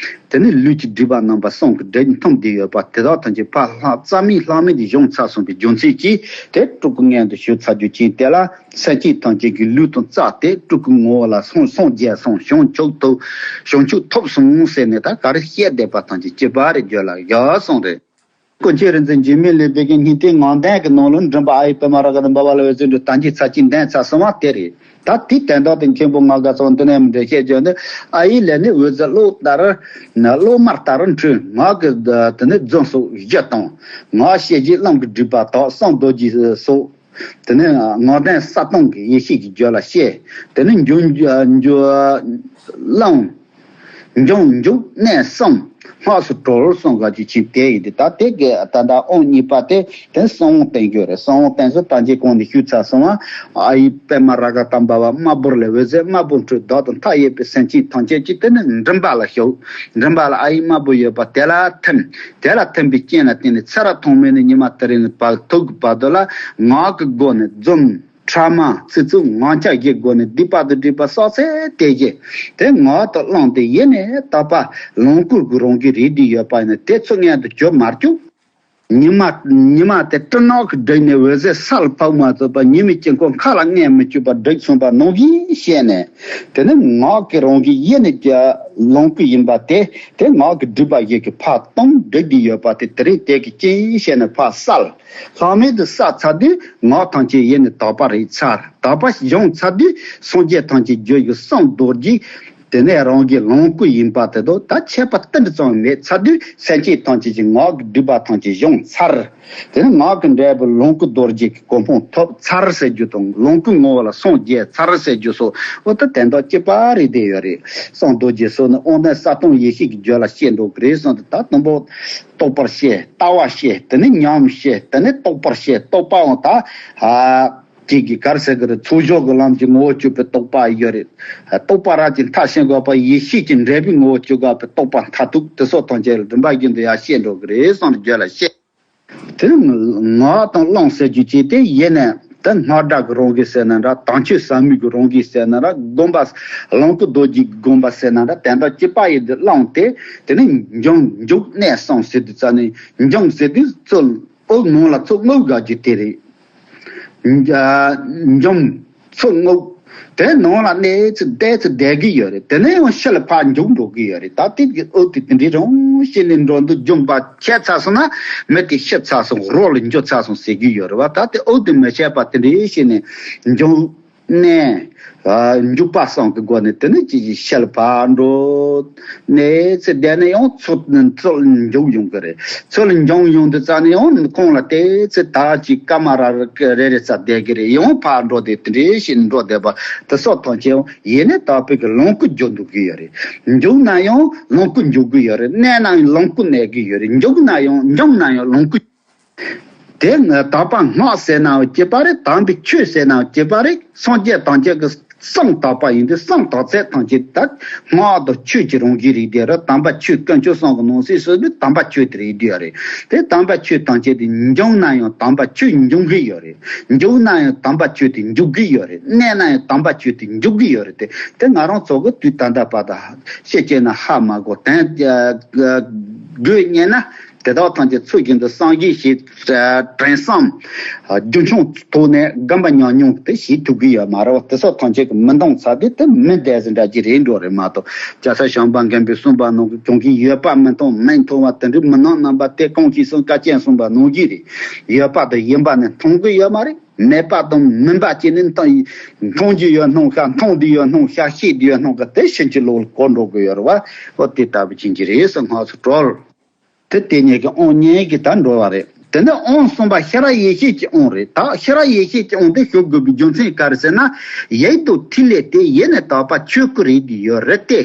དེ་ནི་ལུས་ཀྱི་སྒྲིབ་པ་རྣམ་པ་གསུམ་གྱི་སྒྲིབ་འཐུམས་བསྡད་ཡོད་པ་དེ་དག་ཐམས་ཅད་ཕར་ལྷག་རྩ་མེད་ལྷག་མེད་དུ་ཡོངས་ཚར་སོང་བའི་རྒྱུ་མཚན་གྱིས་དེ་སྤྲུལ་སྐུ་མངོན་དུ་གྱུར་ཚར་རྒྱུ་ཅན་དེ་ལ་སེམས་ཅན་ཐམས་ཅད་ཀྱི་ལུས་དང་རྩ་དེ་སྤྲུལ་སྐུའི་ངོ་བོ་ལ་སངས་སངས་རྒྱས་སོང་། བྱང་ཆུབ་ཐོབ། བྱང་ཆུབ་ཐོབ་སོང་ཟེར་ནས་ད་ག་རེ་བཤད་བསྡད་པ་ཐམས་ཅད་གཅིག་པ་རེ་རྒྱུད་ལ་བཞག་སོང་རེད། ཀུན་མཁྱེན་རིག་འཛིན་འཇིགས་མེད་གླིང་པའི་གི་སྙིང་ཐིག་ངག་དོན་གྱི་ནང་ལ་མགྲིན་པ་ཨ་ཡེ་པདྨ་རཱ་ག་དང་བྷ་བ་ལ་འོད་ཟེར་འཕྲོས་དམ་ཅན་ཚར་གཅིག་འདོན་ཚར་སོང་བ་དེ་རེད། ད་དེའི་དོན་དག་དེ་མཁན་པོ་ང་དགའ་ཚོགས་འདི་ནས་མི་འདྲ་བཤད་རྒྱུ་ནི། ཨ་ཡེ་ལས་ནི་འོད་ཟེར་གློག་ལྟར། གློག་དམར་ལྟར་འཕྲོས། ངག་གི་དེ་ནི་རྫུན་སོགས་བཞི་དང་། ངག་བཤད་བྱའི་ལམ་གྱི་སྒྲིབ་པ་དག། གསང་རྡོ་རྗེ་སོགས། དེ་ནི་ངག་དོན་གསལ་སྟོང་གི་ཡེ་ཤེས་ཀྱི་རྒྱུད་ལ་སྐྱེས། དེ་ནི་འབྱུང་འབྱུང་ལམ། འབྱུང་འཇུག་གནས་གསུམ་སྔགས་སུ་གྲོལ་གསུངས་ག་རྒྱུ་ཅན་དེ་ཡིན་ཏེ། ད་དེ་གི་ད་ལྟ་དབང་གཉིས་པ་དེ་དེ་གསང་དབང་བསྟན་རྒྱུ་རེད། གསང་དབང་བསྟན་སོགས་དམ་ཅན་གོང་ནས་ཞུས་ཚར་སོང་བ། ཨ་ཡེ་པདྨ་རཱ་ག་དང་བྷ་བ། དམར་པོ་ལས་འོད་ཟེར་དམར་པོ་འཕྲོས། བདག་དང་མཐའ་ཡས་པའི་སེམས་ཅན་ཐམས་ཅད་ཀྱི་དེ་ནི་མགྲིན་པ་ལ་ཞུགས། མགྲིན་པ་ལ་ཨ་ཡེ་དམར་པོ་ཡོད་པ་དེ་ལ་ཐིམ། དེ་ལ་ཐིམ་པའི་རྐྱེན་ལ་བརྟེན་ནས་ཚེ་རབས་ཐོག་མེད་ནས་ཉི་མ་དེ་རིང་ནས་བར་ཐུག་གི་བར་དུ་ལ་ངག་གི་སྒོ་ནས་རྫུན། ཕྲ་མ་ཚིག་རྩུབ་ངག་འཁྱལ་གྱི་སྒོ་ནས་སྡིག་པ་དང་སྒྲིབ་པ་བསགས་ཚད་དེ་བཞིན་དེ་ངག་ཏུ་བླངས་ཏེ་ཡེ་ནས་དག་པ་ལོངས་སྐུ་གི་རང་གི་རིགས་འདི་ཡོད་པ་ཡིན་ན་དེ་ཚུར་མངོན་དུ་གྱུར་མ་བཅུག། ཉི་མ་ཉི་མ་དེ་སྤྲིན་ནག་གིས་བསྒྲིབས་ནས་འོད་ཟེར་ས་ལ་ཕོག་མ་ཐུབ་པར་ཉི་མའི་དཀྱིལ་འཁོར་མཁའ་ལ་མངོན་མི་བཅུག་པར་བསྒྲིབས་སོང་བ་ནང་བཞིན་བྱས་ནས། དེ་ནི་ངག་གི་རང་གི་ཡེ་ནས་ཀྱང་ལོངས་སྐུ་ཡིན་པ་དེ་དེ་ངག་གི་སྒྲིབ་པ་བཞི་གིས་ཕར་བཏང་བསྒྲིབས་ཏེ་ཡོད་པ་དེ་དེ་རིང་དེ་གི་རྐྱེན་བྱས་ནས་ཕར་བསལ། ལྷག་མེད་དུ་བསལ་ཚར་དུས་ངག་ཐམས་ཅད་ཡེ་ནས་དག་པ་རེད་ཚར། དག་པ་བྱུང་ཚར་དུས་སངས་རྒྱས་ཐམས་ཅད་རྒྱུད་ཀྱི་གསང་རྡོ་རྗེ། དེ་ནས་རང་གི་ལོངས་སྐུ་ཡིན་པ་དེ་དག་ད་ཁྱད་པར་ཏིལ་འབྲུ་ཙམ་མེད་ཚར་དུས་སེམས་ཅན་ཐམས་ཅད་ཀྱི་ངག་གི་སྒྲིབ་པ་ཐམས་ཅད་བྱང་ཚར། དེ་ནས་ངག་གི་འབྲས་བུ་ལོངས་སྐུ་རྡོ་རྗེ་གི་གོ་འཕང་ཐོབ་ཚར་ཟེར་རྒྱུ་དང་ལོངས་སྐུའི་ངོ་བོ་ལ་སངས་རྒྱས་ཚར་ཟེར་རྒྱུ་སོགས་འོ་ད་དོན་དག་གཅིག་པ་རེད་བསྡད་ཡོད་རེད། གསང་རྡོ་རྗེ་སོགས་ནི་དབང་ལྡན་གསལ་སྟོང་ཡེ་ཤེས་ཀྱི་རྒྱུད་ལ་སྐྱེས་འགྲོ་གི་རེད་གསུངས་ཏེ། ད་དང་པོ་རྟོགས་པར་བཤད། ལྟ་བར་བཤད། དེ་ནས་ཉམས་བཤད། དེ་ནས་རྟོགས་པར་བཤད། རྟོགས་པའང་ད་ཨ་ཅིག་གི་གར་ཟེར་གི་རེད། ཚོགས་ཞུགས་ཀྱི་ལམ་གྱི་ངོ་བོ་གཅོད་པའི་རྟོགས་པ་ཡོད་རེད། རྟོགས་པ་རབ་ཀྱི་མཐའ་ཤེས་དགོས་པ་ཡེ་ཤེས་ཀྱི་འབྲས་བུའི་ངོ་བོ་གཅོད་དགོས་པའི་རྟོགས་པ་མཐར་ཐུག་དེ་སོགས་ཐམས་ཅད་ལ་རིམ་པ་བཞིན་དུ་ཡང་བཤད་འགྲོ་གི་རེད་གསུངས་ཏེ་རྒྱུད་ལ་བཤད། དེ་ནི་ངག་དང་བླངས་ཟེར་རྒྱུ་ཅིག་དེ་ཡེ་ནས་དེ་སྔགས་སྒྲ་གི་རང་གི་ཟེར་ན་འདྲ། དམ་ཆོས་ཟབ་མོའི་གི་རང་གི་ཟེར་ན་འདྲ། སྒོམ་པ་ལོངས་སྐུ་རྡོ་རྗེ་གི་སྒོམ་པ་ཟེར་ན་འདྲ། དོན་དག་གཅིག་པ་ཡིན་དུས་བླངས་ཏེ། དེ་ནི་འབྱུང་འཇུག་གནས་གསུམ་ཟེར་དུས་ཙ་ནི་འབྱུང་ཟེར་དུས་ཚུར་དབུགས་ནང་ལ་ཚུར་རྔུབ་དགོས་རྒྱུ་དེ་རེད། འཇམ་ཚུར་རྔུབ། དེ་ནང་ལ་གནས་ཚུལ་བསྡད་ཚུལ་བསྡད་ཀྱི་ཡོད་རེད། དེ་ནས་ཡང་ཕྱི་ལ་ཕར་འཇུག་འགྲོ་གི་ཡོད་རེད། ད་དེ་གི་དབུགས་དེ་དེ་འདྲའི་རང་བཞིན་ནས་འགྲོ་འདུག་འཇོམས་པ་ཁྱད་ཚར་སོང་ན་མི་དེ་ཤི་ཚར་སོང་། རོ་ལ་འགྱུར་ཚར་སོང་ཟེར་གྱི་ཡོད་རེད་བ། ད་དེ་དབུགས་དེ་མི་ཆད་པ་དེ་འདྲའི་བཞིན་ནས་འཇུག་གནས། འཇུག་པ་གསུམ་གྱི་སྒོ་ནས་དེ་ནས་ཅི་ཞིག་ཕྱི་ལ་ཕར་འགྲོ། གནས་ཚུལ་བསྡད་ནས་ཡང་ཚུར་ཚུར་འཇུག་ཡོང་གི་རེད། ཚུར་འཇུག་ཡོང་དུས་ཙ་ནས་ཡང་ཁོང་ལ་དེ་ཚེ་ད་ཅིག་སྐར་མ་ར་རེ་རེ་ཙམ་བསྡད་ཀྱི་རེད། ཡང་ཕར་འགྲོ་དེ་དེ་འདྲའི་ཞིག་འགྲོ་བསྡད་པ་དེ་སོགས་ཐམས་ཅད་ཡང་ཡེ་ནས་དག་པའི་གི་ལོངས་སྐུ་འཇུག་འདུག་གི་ཡོད་རེད། འཇུག་ན་ཡང་ལོངས་སྐུ་འཇུག་གི་ཡོད་རེད། གནས་ན་ཡང་ལོངས་སྐུ་གནས་ཀྱི་ཡོད་རེད། འཇུག་ན་ཡང་འཇུག་ན་ཡང་ལོངས་སྐུ། དེ་ནི་དག་པ་སྔགས་ཟེར་ནའང་སྐྱིད་པ་རེད། དམ་པའི་ཆོས་ཟེར་ནའང་སྐྱིད་པ་རེད། སངས་རྒྱས་དང་བཅས་ཀྱི་ བསམ་དག་པ་ཡིན་དུས་བསམ་དག་ཚད་ཐམས་ཅད་ད་སྔགས་དང་ཆོས་ཀྱི་རང་བཞིན་རེད་དེ་ར། དམ་པ་ཆོས་དཀོན་མཆོག་གསུམ་གྱི་ནང་གསེས་སུ་ནི་དམ་པ་ཆོས་དེ་རེད་དེ་རེད། དེ་དམ་པ་ཆོས་ཐམས་ཅད་དེ་འབྱུང་ན་ཡང་དམ་པ་ཆོས་འབྱུང་གི་ཡོད་རེད། འཇུག་ན་ཡང་དམ་པ་ཆོས་དེ་འཇུག་གི་ཡོད་རེད། གནས་ན་ཡང་དམ་པ་ཆོས་དེ་འཇུག་གི་ཡོད་རེད། དེ་དེ་ང་རང་ཚོ་གི་དུས་ད་ལྟ་བར་དུ་ཤེས་བྱས་ན་ཧ་མ་གོ། དོན་དགོས་ཉན་ན་དེ་དག་ཐམས་ཅད་ཚུལ་བཞིན་དུ་བསམ་གཞིག་བྱེད། དྲན་བསམ་རྒྱུན་འཁྱོངས་ཐོག་ནས་རྒན་པ་ཉམས་མྱོང་དེ་ཞིག་ཐུབ་ཀྱི་ཡོད་མ་རེད་བ། དེ་སོགས་ཐམས་ཅད་ཀྱི་མི་འདང་ཚར་དུས་དེ་མི་བདེ་ཟེར་འདྲ་ཅིག་རེད་འགྲོ་རེད་མ་གཏོགས། རྒྱལ་སྲས་བྱམས་པ་མགོན་པོས་གསུངས་པ་ནང་གི་གང་གིས་ཡོད་པ་མི་མཐོང་མི་མཐོང་བ་དེ་འདྲའི་མི་སྣང་རྣམ་པ་དེ་གང་གིས་གསུངས། བཀའ་བཅད་གསུངས་པ་ནང་བཞིན་རེད། ཡོད་པ་དང་ཡིན་པ་ནི་མཐོང་གི་ཡོད་མ་རེད། མེད་པ་དང་མིན་པ་བཅས་ནི་མཐོང་མཐོང་རྒྱུ་ཡོད་སྣང་ཤ། མཐོང་འདོད་ཡོད་སྣང་ཤ། ཤེས་འདོད་ཡོད་སྣང་གི་དེ་ཕྱིན་ཅི་ལོག་ལ་གོ་འགྲོ་གི་ཡོད་རེད་བ། འོ་དེ་ལྟ་བུ་ཅན་གྱི་རེད་ཟེར་སྔགས་སུ་གྲོལ། དེ་དེ་ཉིད་ཀྱི་དབང་ཉིད་ཀྱི་ད་འགྲོ་བ་རེད། དེ་ནས་དབང་གསུམ་པ་ཤེས་རབ་ཡེ་ཤེས་ཀྱི་དབང་རེད། ད་ཤེས་རབ་ཡེ་ཤེས་ཀྱི་དབང་དེ་ཞུགས་དགོས་པའི་རྒྱུ་མཚན་ག་རེ་ཟེར་ན། ཡིད་དང་ཐིག་ལེ་དེ་ཡེ་ནས་དག་པ་ཆོས་སྐུ་རེད་དེ་ཡོད་རེད་དེ།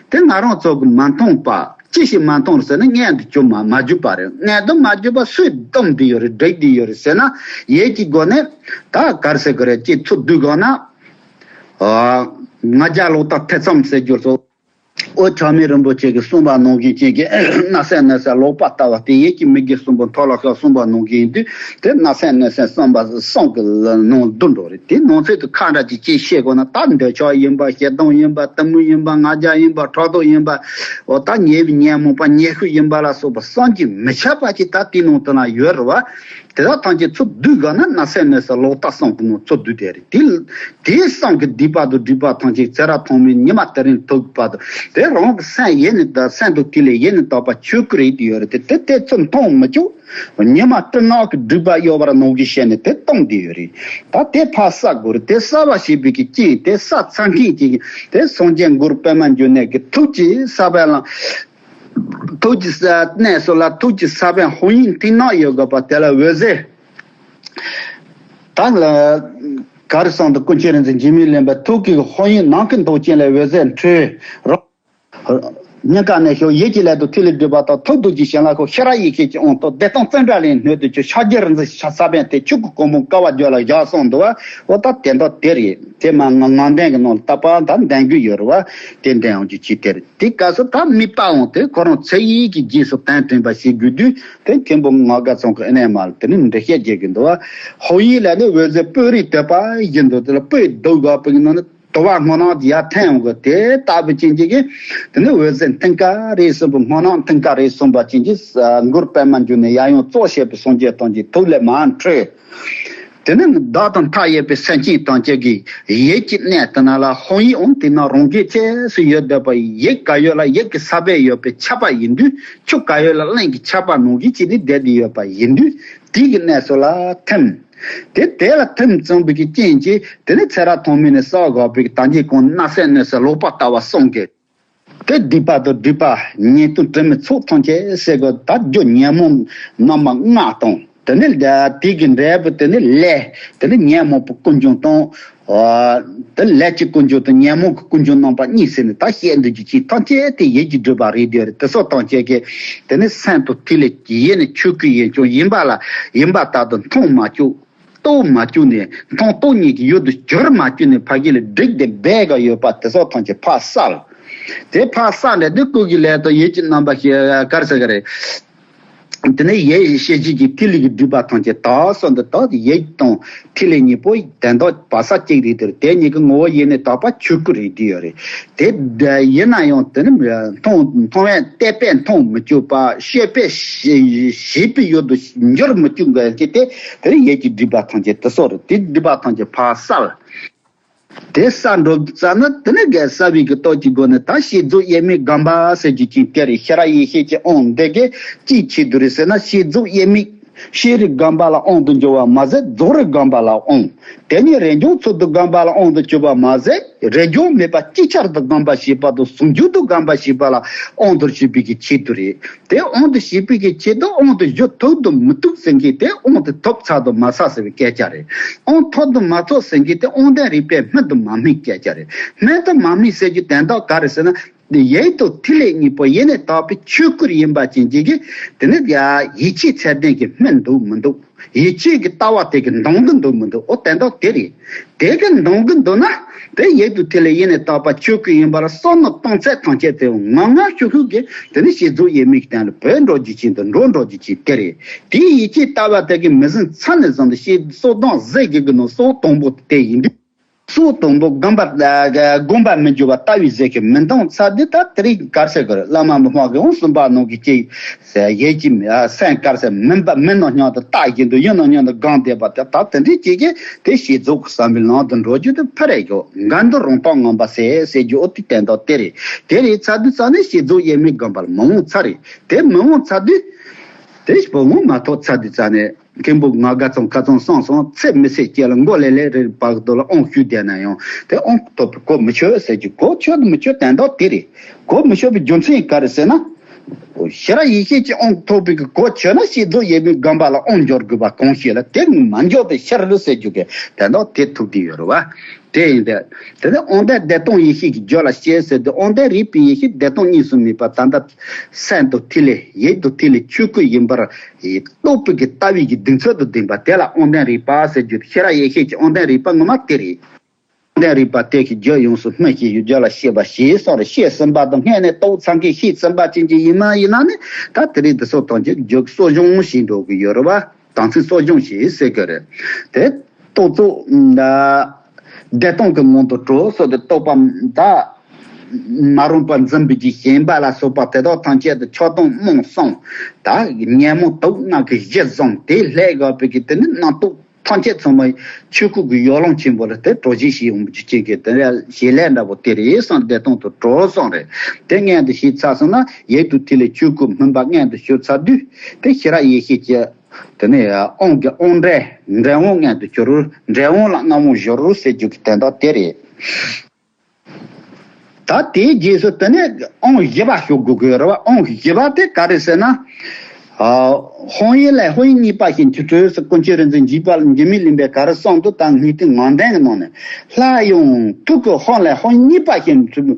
དེ་ང་རང་ཚོ་གི་མ་མཐོང་པ་ཅི་ཞིག་མ་མཐོང་རེད་ཟེར་ན། མངལ་དུ་བྱུང་མ་མ་བརྒྱུད་པ་རེད། མངལ་དུ་མ་བརྒྱུད་པ་སུས་བསྡམས་དེ་ཡོད་རེད། བསྒྲིགས་དེ་ཡོད་རེད་ཟེར་ན། ཡིད་ཀྱི་སྒོ་ནས་ད་ག་རེ་ཟེར་གི་རེད། ཅིག་ཚུར་བསྡུས་གོ་ན། ཨ། ལྔ་བརྒྱ་ལོ་རྟགས་ཐེ་ཚོམ་ཟེར་རྒྱུ་ཚོ། ཨོ་ཆགས་མེད་རིན་པོ་ཆེ་གིས་གསུངས་པ་ནང་བཞིན་ཅན་གྱི་སྣང་སྲིད་གནས་སའི་ལོག་པར་ལྟ་བ་དེ་ཡིད་ཀྱི་མི་དགེ་གསུམ་པོ་མཐོལ་ལོ་བཤགས་གསུངས་པ་ནང་བཞིན་ཡིན་དུས། དེ་སྣང་སྲིད་གནས་སའི་བསམ་པ་བསམ་གྱི་ནང་བསྡུ་འགྲོ་རེད། དེ་ནང་ཚན་དུ་ཁ་འདྲ་ཅིག་ཅིག་བཤད་དགོས་ན། ད་འདོད་ཆགས་ཡིན་པ། ཞེ་སྡང་ཡིན་པ། གཏི་མུག་ཡིན་པ། ང་རྒྱལ་ཡིན་པ། ཕྲག་དོག་ཡིན་པ། འོ་ད་ཉེས་པའི་ཉོན་མོངས་པ་ཉེས་ཤོས་ཡིན་པ་ལ་སོགས་པ་བསམ་གྱིས་མི་ཁྱབ་པ་ཅིག་ད་དེའི་ནང་དུ་ན་ཡོད་རེད་བ། དེ་དག་ཐམས་ཅད་ཚུར་བསྡུས་ག་ན་སྣང་སྲིད་གནས་སའི་ལོག་ལྟ་བསམ་གྱི་ནང་ཚུར་བསྡུས་ཏེ་རེད། དེ་དེའི་བསམ་གྱི་སྡིག་པ་དང་སྒྲིབ་པ་ཐམས་ཅད་ཚེ་རབས་ཐོག་མའི་ཉི་མ་དེ་རིང་ཐུག་བར་དུ་དེ་རང་གི་སེམས་ཡེ་ནས་དང་སེམས་དང་ཐིག་ལེ་ཡེ་ནས་དག་པ་ཆོས་སྐུ་རེད་དེ་ཡོད་རེད། དེ་དེ་དེ་ཚུར་མཐོང་མི་བཅུག་ཉི་མ་སྤྲིན་ནག་གི་སྒྲིབ་པ་གཡོ་བར་ནང་གི་ཞེན་ནས་དེ་སྟོང་དེ་ཡོད་རེད། ད་དེ་ཕར་བསལ་དགོས་རེད། དེ་བསལ་བ་ཞེས་པའི་གི་རྐྱེན་དེ་བསལ་ཚར་མཁན་གྱི་དེ་སངས་རྒྱས་མགུར་པདྨ་འབྱུང་གནས་ཀྱི་ཐུགས་ཀྱི་ས་བོན་ལ། ཐུགས་ཀྱི་ས་གནས་སུ་ལ་ཐུགས་ཀྱི་ས་བོན་ཧཱུྃ་ཡིག་མཐིང་ནག་ཡོད་དགོས་པ་དེ་ལ་འོད་ཟེར། ད་ལ་ག་རེ་གསུངས་འདུག་ཀུན་མཁྱེན་རིག་འཛིན་འཇིགས་མེད་གླིང་པས་ཐུགས་ཀྱི་ཧཱུྃ་ཡིག་ནམ་མཁའི་མདོག་ཅན་ལས་འོད་ཟེར་འཕྲོས་རོ། སྙིང་ག་ནས་ཞུགས། ཡིད་ཀྱི་ལས་དང་ཐིག་ལེ་སྒྲིབ་པ་དག་ཐུགས་རྡོ་རྗེའི་ཞལ་ལ་ཤོག་ཤེས་རབ་ཡེ་ཤེས་ཀྱི་དབང་ཐོབ། བདེ་སྟོང་ཙནྡྲ་ལའི་སྣོད་དུ་གྱུར། ཕྱག་རྒྱར་འཛིན་ཕྱག་ས་བོན་དེ་ཆོས་སྐུ་གོ་འཕང་དཀའ་བ་སྦྱོར་ལ་བཞག་གསུངས་འདུག་བ། འོ་ད་དེ་འདྲ་དེ་རེད། དེ་མ་ང་ངག་འདོན་གྱི་ནང་ལ་ད་པ་ད་འདོན་གྱི་ཡོད་རེད་བ། དེ་འདོན་ཡོང་རྒྱུ་ཅིག་དེ་རེད། དེ་སྐབས་སུ་ད་དམིགས་པའང་དེ་ཁོ་རང་ཚིག་ཡིག་གི་རྗེས་སུ་དོན་དྲན་པ་ཞིག་དགོས་དུས། དེ་མཁན་པོ་ངག་དགའ་ཚང་གི་ཨ་ནེ་མ་ལ་དེ་ནི་འགྲེལ་བཤད་རྒྱག་གི་འདུག་བ། ཧཱུྃ་ཡིག་ལ་ནི་འོད་ཟེར་སྤོས་རིས་དོད་པ་བཞིན་དུ། དེ་ལ་སྤོས་བདུག་དགོས་པའི་ནང་ནས་དུ་བ་སྔོ་ནག་ཅིག་ཡར་ཐོན་ཡོང་གི། དེ་ལྟ་བུ་ཅན་གྱི་གི་དེ་ནི་འོད་ཟེར་མཐིང་དཀར་རེ་གསུངས་པ། སྔོ་ནག་མཐིང་དཀར་རེ་གསུངས་པ་ཅན་གྱི་མགུར་པདྨ་འབྱུང་གནས་ཡབ་ཡུམ་གཙོ་བྱས་པའི་སངས་རྒྱས་ཐམས་ཅད་ཐུགས་ལས་མར་འཕྲོས། དེ་ནི་བདག་དང་མཐའ་ཡས་པའི་སེམས་ཅན་ཐམས་ཅད་ཀྱི་ཡིད་ཀྱི་གནས་དེ་ན་ལ་ཧཱུྃ་ཡིག་འོང་དེ་ན་རང་གི་ཆས་སུ་ཡོད་བསྡད་པ། ཡིད་ག་ཡོད་ལ་ཡིད་ཀྱི་ས་བོན་ཡོད་པའི་ཁྱབ་པ་ཡིན་དུས། ཆུ་ག་ཡོད་ལ་རླུང་གི་ཁྱབ་པ་ནང་བཞིན་བྱས་ནས་བསྡད་དེ་ཡོད་པ་ཡིན་དུས། དེ་གི་གནས་སུ་ལ་ཐིམ། དེ་དེ་ལ་ཐིམ་ཙམ་པའི་གི་རྐྱེན་གྱིས་དེ་ནི་ཚེ་རབས་ཐོག་མེད་ནས་བསལ་དགོས་པའི་གི་ད་གིན་གོང་སྣང་སྲིད་གནས་སའི་ལོག་པར་ལྟ་བ་གསུམ་གྱི། དེ་སྡིག་པ་དང་སྒྲིབ་པ་ཉེས་ལྟུང་དྲི་མའི་ཚོགས་ཐམས་ཅད་སེལ་དགོས། ད་རྒྱུ་ཉོན་མོངས་རྣམ་པ་ལྔ་དང་། དེ་ནས་དེ་གི་འབྲས་བུ་དེ་ནི་ལས། དེ་ནི་ཉོན་མོངས་པ་ཀུན་འབྱུང་དང་། དེ་ལས་ཀྱི་ཀུན་འབྱུང་དང་ཉོན་མོངས་ཀྱི་ཀུན་འབྱུང་རྣམ་པ་གཉིས་ཟེར་ནས་ད་བཤད་འདོད་ཀྱི་ཅིག་ཐམས་ཅད་དེ་ཡིད་ཀྱི་སྒྲིབ་པ་རེད་དེ་རེད། དེ་སོགས་ཐམས་ཅད་ཀྱི་དེ་ནི་སེམས་དང་ཐིག་ལེ་ཡེ་ནས་ཆོས་སྐུ་ཡིན་ཀྱང་ཡིན་པ་ལ་ཡིན་པ་ལྟར་དུ་མཐོང་མ་བཅུག་རྟོགས་མ་བཅུག་ནས། མཐོང་རྟོགས་གཉིས་ཀྱི་ཡུལ་དུ་གྱུར་མ་བཅུག་ནས་ཕ་གི་ལ་བསྒྲིགས་ཏེ་སྦས་ག་ཡོད་པ་དེ་སོགས་ཐམས་ཅད་ཕར་བསལ། དེ་ཕར་བསལ་ནས་དེ་སྐུ་གི་ལས་དང་ཡིད་ཀྱི་རྣམ་པ་ཞེས་ག་རེ་ཟེར་གི་རེད། དེ་ནས་ཡེ་ཤེས་བཞི་གི་ཐིག་ལེ་གི་སྒྲིབ་པ་ཐམས་ཅད་དག་སོ་འདི་དག་ཡིད་དང་ཐིག་ལེ་གཉིས་པོ་དོན་དག་བག་ཆགས་གཅིག་རེད་དེ། དེ་གཉིས་ཀྱི་ངོ་བོ་ཡེ་ནས་དག་པ་ཆོས་སྐུ་རེད་དེ་ཡོད་རེད། དེ་ཡིན་ན་ཡང་དེ་ནི་མཐོང་མཐོང་བས་བལྟས་པས་མཐོང་མི་བཅུག་པ། ཤེས་པས་ཤེས་པའི་ཡུལ་དུ་འགྱུར་མི་བཅུག་མཁན་གྱི་དེ་དེ་ནི་ཡིད་ཀྱི་སྒྲིབ་པ་ཐམས་ཅད་དེ་སོགས་རེད། དེ་སྒྲིབ་པ་ཐམས་ཅད་ཕར་བསལ། དེ་བསལ་འགྲོ་ཙ་ན་དེ་ནི་ག་བསལ་བའི་གི་སྟོབས་ཀྱི་སྒོ་ནས་ད་ཤེས་རྫོགས་དབྱེར་མེད་སྒོམ་པ་ཟེར་རྒྱུ་ཅིག་དེ་རེད། ཤེས་རབ་ཡེ་ཤེས་ཀྱི་དབང་འདི་གིས་ཅིའི་ཆེད་དུ་རེད་ཟེར་ན། ཤེས་རྫོགས་དབྱེར་མེད། ཤེས་རིག་སྒོམ་པ་ལ་དབང་དུ་འགྱུར་བ་མ་ཟད། རྫོགས་རིག་སྒོམ་པ་ལ་དབང་། དེ་ཉིད་རེས་འཇོག་ཚུལ་དུ་སྒོམ་པ་ལ་དབང་དུ་གྱུར་པ་མ་ཟད། རེས་འཇོག་མེད་པ་ཅིག་ཅར་དུ་སྒོམ་པ་ཞེས་པ་དང་ཟུང་འཇུག་ཏུ་སྒོམ་པ་ཞེས་པ་ལ་དབང་དུ་བྱེད་པའི་གི་ཆེད་དུ་རེད། དེ་དབང་དུ་བྱེད་པའི་གི་ཆེད་དུ་དབང་དུ་བྱེད་ཐུབ་དང་མི་ཐུབ་ཟེར་མཁན་དེ། དབང་དུ་ཐོབ་ཚར་དང་མ་ཚར་ཟེར་བའི་སྐད་ཆ་རེད། དབང་ཐོབ་དང་མ་ཐོབ་ཟེར་མཁན་དེ་དབང་ལྡན་རིག་པས་སྨིན་དང་མ་སྨིན་སྐད་ཆ་རེད། སྨིན་དང་མ་སྨིན་ཟེར་རྒྱུ་དོན་དག་ག་རེ་ཟེར་ན། འདི་ཡིད་དང་ཐིག་ལེ་གཉིས་པོ་ཡེ་ནས་དག་པའི་ཆོས་སྐུར་ཡིན་པ་ཅན་གྱི་གི་དེ་ནི་ཡ་ཡིད་ཆེས་ཚད་ལྡན་གྱི་སྨིན་འདུག་མི་འདུག་ཡིད་ཆེས་ཀྱི་ལྟ་བ་དེ་གི་འདང་གི་འདུག་མི་འདུག་འོ་དེ་འདྲ་དེ་རེད། དེ་གི་འདང་གི་འདུག་ན། དེ་ཡིད་དང་ཐིག་ལེ་ཡེ་ནས་དག་པ་ཆོས་སྐུ་ཡིན་པར་བསམ་མནོ་གཏོང་ཚད་ཐམས་ཅད་དེ་ངང་ངམ་ཤུགས་ཤུགས་ཀྱིས་དེ་ནི་ཤེས་རྫོགས་དབྱེར་མེད་ཀྱི་སྟེང་ལ་བུད་འགྲོ་རྒྱུ་ཅིག་དང་འགྲོ་འགྲོ་རྒྱུ་ཅིག་དེ་རེད། དེའི་ཡིད་ཆེས་ལྟ་བ་དེ་གི་མི་ཟིན་ཚ་ནས་བཟུང་སྟེ་ཤེས་སོ་དང་ཟད་དགོས་ཀྱི་ནོ་སོ་དང་པོ་དེ་ཡིན་དུས། སོ་དང་པོ་བསྒོམ་པ་བསྒོམ་པ་མི་འགྱུར་བ་ལྟ་བུའི་ཟད་ཀྱི་མི་འདང་ཚ་དུས་ད་དེ་རིང་གར་ཟེར་གི་རེད། བླ་མ་མི་སྨྲ་གི་འོང་གསུམ་པ་ནང་གི་ཅིག་ཡེ་ཅིག་སེམས་དཀར་ཟེར་མིན་པ་མིན་ནོ་སྙམ་དུ་བརྟག་བཞིན་དུ་ཡིན་ནོ་སྙམ་དུ་སྒོམ་བསྡད་པ་དེ་ད་དེ་འདྲའི་ཅིག་གིས་དེ་ཤེས་རྫོགས་ཀྱི་བསམ་པའི་ལམ་དུ་འགྲོ་རྒྱུ་དེ་ཕར་རེད་ཀྱོ། འགལ་འདུ་རང་སྟོང་ངང་པ་ཟད་ཟེར་རྒྱུ་འོ་དེ་དོན་དག་དེ་རེད། དེ་རེད་ཚར་དུས་ཙ་ནས་ཤེས་རྫོགས་དབྱེར་མེད་སྒོམ་པར་མི་འོང་ཚར་རེད། དེ་མི་འོང་ཚར་དུས་དེ་བུ་ངོ་མ་ཐོག་ཚར་དུས་ཙ་ནས། མཁན་པོ་ང་དགའ་ཙང་ཁ་ཚང་སང་སང་ཚེ་མི་ཚེ་སྐྱེལ་ལ་མགོ་ལེ་ལེ་རེ་བག་རྡོ་ལ་ཨོང་ཞུ་བསྡད་ན་ཡང་དེ་ཨོང་ཐོབ་པའི་གོ་མི་ཆོད་ཟེར་རྒྱུ་གོ་ཆོད་མི་ཆོད་དོན་དག་དེ་རེད། གོ་མི་ཆོད་པའི་རྒྱུ་མཚན་ག་རེ་ཟེར་ན། ཤེས་རབ་ཡེ་ཤེས་ཀྱི་ཨོང་ཐོབ་པའི་གོ་ཆོད་ན་ཤེས་རྫོགས་དབྱེར་མེད་སྒོམ་པ་ལ་ཨོང་འབྱོར་དགོས་པ་གང་ཞིག་ལ་དེ་མ་འབྱོར་པའི་ཕྱིར་རོ་ཟེར་རྒྱུ་གི་དོན་དག་དེ་ཐུག་བསྡད་ཡོད་རེད་བ། དེ་ཡིན་ཏེ། དེ་ནས་དབང་ལྡན་བདེ་སྟོང་ཡེ་ཤེས་ཀྱི་རྒྱུད་ལ་སྐྱེས་ཟེར་ཏེ་དབང་ལྡན་རིག་པའི་ཡེ་ཤེས་བདེ་སྟོང་གཉིས་སུ་མེད་པ་ད་ལྟ་སེམས་དང་ཐིག་ལེ་ཡིད་དང་ཐིག་ལེ་ཆོས་སྐུ་ཡིན་པར་རྟོགས་པའི་གི་ལྟ་བའི་གི་གདེང་ཚོད་དུ་ལྡན་པ་དེ་ལ་དབང་ལྡན་རིག་པ་ཟེར་རྒྱུ། ཤེས་རབ་ཡེ་ཤེས་ཀྱི་དབང་ལྡན་རིག་པ་ངོ་མ་དེ་རེད། དབང་ལྡན་རིག་པ་དེ་གི་རྒྱུད་ཡོངས་སུ་སྨིན་ཞིང་ཡུལ་རྒྱུད་ལ་སྐྱེས་པ་ཞེས་གསུངས་རེད། ཤེས་ཟིན་པ་དང་སྔོན་ནས་རྟོགས་ཚང་གི་ཤེས་ཟིན་པ་ཅན་གྱི་ཡིན་མ་ཡིན་ན་ནི་ད་དེ་རིང་འདི་ཚོ་ཐམས་ཅད་རྒྱུད་གསོ་སྦྱོང་བྱེད་འགྲོ་གི་ཡོད་རེད་བ། དམ་ཚིག་གསོ་སྦྱོང་བྱེད་ཟེར་གི་རེད། དེ་རྟོག་ཚོགས་བདེ་སྟོང་གི་ངང་དུ་གྲོལ་སོགས་ཏེ་རྟོག་པ་ད་མ་རུངས་པ་འཛིན་པའི་གི་ཞེན་པ་ལ་སོགས་པ་དེ་དག་ཐམས་ཅད་དུ་ཆགས་སྡང་རྨོངས་གསུམ་ད་ཉོན་མོངས་དུག་ལྔ་གི་གཞི་བཟུང་དེ་ལྷད་དགོས་པའི་གི་དེ་ནི་རྣམ་རྟོག་ཐམས་ཅད་ཚང་མ་ཆོས་སྐུ་གི་ཡོ་ལང་ཆེན་པོ་ལ་དེ་གྲོལ་བྱེད་ཞིག་ཡོང་རྒྱུ་ཅན་གྱི་དེ་ལས་བྱེད་ལས་འདྲ་པོ་དེ་རེད་བསམ་བདེ་སྟོང་དུ་གྲོལ་སོང་རེད། དེ་སྔོན་དུ་ཞེས་ཚར་སོང་ན་ཡིད་དུ་ཐིག་ལེ་ཆོས་སྐུ་སྨིན་པ་མངོན་དུ་གྱུར་ཚར་དུས་དེ་ཤེས་རབ་ཡེ་ཤེས་ཀྱི་དེ་ནས་དབང་གི་དབང་འབྲས་འབྲས་དབང་མངོན་དུ་གྱུར། འབྲས་དབང་ལ་རྣམ་དབང་གཞོལ་ཟེར་རྒྱུ་གི་དོན་དག་དེ་རེད། ད་དེའི་རྗེས་སུ་དེ་ནས་དབང་བཞི་པ་ཞུ་དགོས་ཀྱི་ཡོད་རེད་བ། དབང་བཞི་པ་དེ་ག་རེ་ཟེར་ན། དཔང་ཡིག་ལས་དཔང་ཡིག་གཉིས་པ་ཞིག་འཁྲུལ་གྲོལ་ཟེར་ཀུན་མཁྱེན་རིག་འཛིན་འཇིགས་པ་འཇིགས་མེད་གླིང་པས་ག་རེ་གསུངས་འདུག་ད་ངེས་དོན་ངག་འདོན་གྱི་ནང་ནས་སླར་ཡང་ཐུགས་ཀྱི་དབང་ལས་དཔང་ཡིག་གཉིས་པ་ཞིག་འཁྲུལ།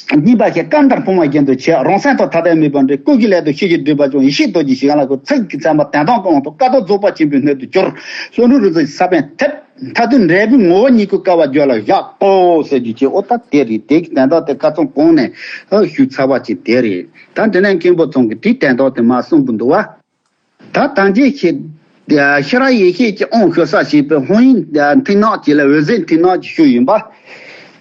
གཉིས་པ་ཞིག་སྐབས་འདིར་སྤོང་བ་རྒྱན་དུ་ཆེ། རང་སེམས་དང་ཐ་དད་མེད་པར་འདྲེས། སྐུ་གི་ལས་དང་ཤེས་བྱའི་སྒྲིབ་པ་སྦྱོང་། ཡེ་ཤེས་རྡོ་རྗེའི་ཞིང་ལ་འཁོད། ཚིག་གི་ཚད་མ་དོན་དམ་གང་དུ་ཀ་དོག་རྫོགས་པ་ཆེན་པོའི་སྣོད་དུ་གྱུར། ལྷོ་ནུབ་རི་རྩེ་ས་བོན་ཐེབས། མཐའ་དོན་འབྲས་བུའི་ངོ་བོ་ཉིད་ཀྱི་སྐལ་བ་རྒྱུད་ལ་བཞག་གོ་ཟེར་རྒྱུ་ཅིག་འོ་ད་དེ་རེད། དེ་གི་དོན་དག་དེ་ཁ་ཚང་གོང་ནས་ཞུས་ཚར་བ་ཅིག་དེ་རེད། ད་དེ་ནས་མཁན་པོ་ཚང་གིས་དེའི་དོན་དག་དེ་མར་གསུང་གི་འདུག་བ། ད་ད་འདི་ཁྱེད་ཤེས་རབ་ཡེ་ཤེས་ཀྱི་དབང་ཞུ་ས་ཞེས་པའི་དཔང་ཡིག་མཐིང་ནག་ཅིག་ལ་འོད་ཟེར་མཐིང་ནག་ཅིག་ཞུས་ཡིན་པ།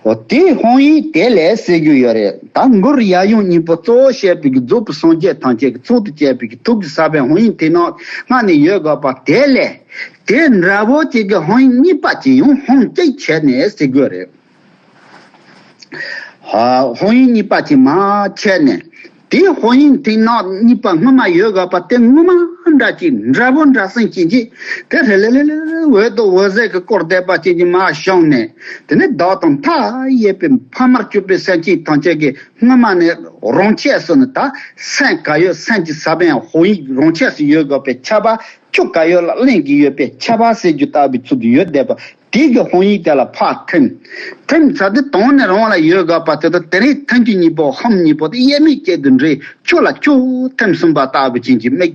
འོ་དེའི་དཔང་ཡིག་དེ་ལས་ཟེར་རྒྱུ་ཡོད་རེད། ད་མགུར་ཡབ་ཡུམ་གཉིས་པོ་གཙོ་བོ་བྱས་པའི་གི་རྫོགས་པའི་སངས་རྒྱས་ཐམས་ཅད་ཀྱི་ཚོགས་སུ་བཅད་པའི་གི་ཐུགས་ཀྱི་ས་བོན་དཔང་ཡིག་མཐིང་ནག་སྔར་ནས་ཡོད་དགོས་པ་དེ་ལས། དེ་འདྲ་བོ་ཅིག་གི་དཔང་ཡིག་གཉིས་པ་ཅིག་ཡང་དཔང་གཅིག་བྱས་ནས་ཟེར་དགོས་རེད། ཧ། དཔང་ཡིག་གཉིས་པ་ཅིག་མར་ཁྱེར་ནས། དེའི་དཔང་ཡིག་མཐིང་ནག་གཉིས་པ་སྔོན་མ་ཡོད་དགོས་པ་དེ་ངོ་མ་འདྲ་ཅིག་འདྲ་བོ་འདྲ་སེམས་ཅན་གྱིས་དེ་རེ་ལེ་ལེ་ལེ་འོད་དང་འོད་ཟེར་གྱིས་བསྐོར་བསྡད་པ་ཅན་གྱི་མར་བྱུང་ནས། དེ་ནས་བདག་དང་མཐའ་ཡས་པའི་ཕ་མར་གྱུར་པའི་སེམས་ཅན་ཐམས་ཅད་ཀྱིས་སྔོན་མ་ནས་རང་ཆས་སུ་ནི་ད་སེམས་ག་ཡོད་སེམས་ཀྱི་ས་བོན་དཔང་ཡིག་རང་ཆས་སུ་ཡོད་དགོས་པའི་ཁྱབ་པ། ཁྱོད་ག་ཡོད་ལ་གླེང་གི་ཡོད་པའི་ཁྱབ་པ་ཟེར་རྒྱུ་ལྟ་བུའི་ཚུལ་དུ་ཡོད་བསྡད་པ། དེ་གི་དཔང་ཡིག་དེ་ལ་ཕར་ཐིམ། ཐིམ་ཚར་དུས་དོན་ནི་རང་ལ་ཡོད་དགོས་པ་དེ་དང་དེ་རིང་ཐིམ་གྱི་གཉིས་པོ་ཧམ་གཉིས་པོ་དེ་དབྱེར་མེད་ཅན་དུ་འདྲེས། ཁྱོད་ལ་ཁྱོད་ཐིམ་ཟིན་པ་ལྟ་བུ་ཅན་གྱི་མིག་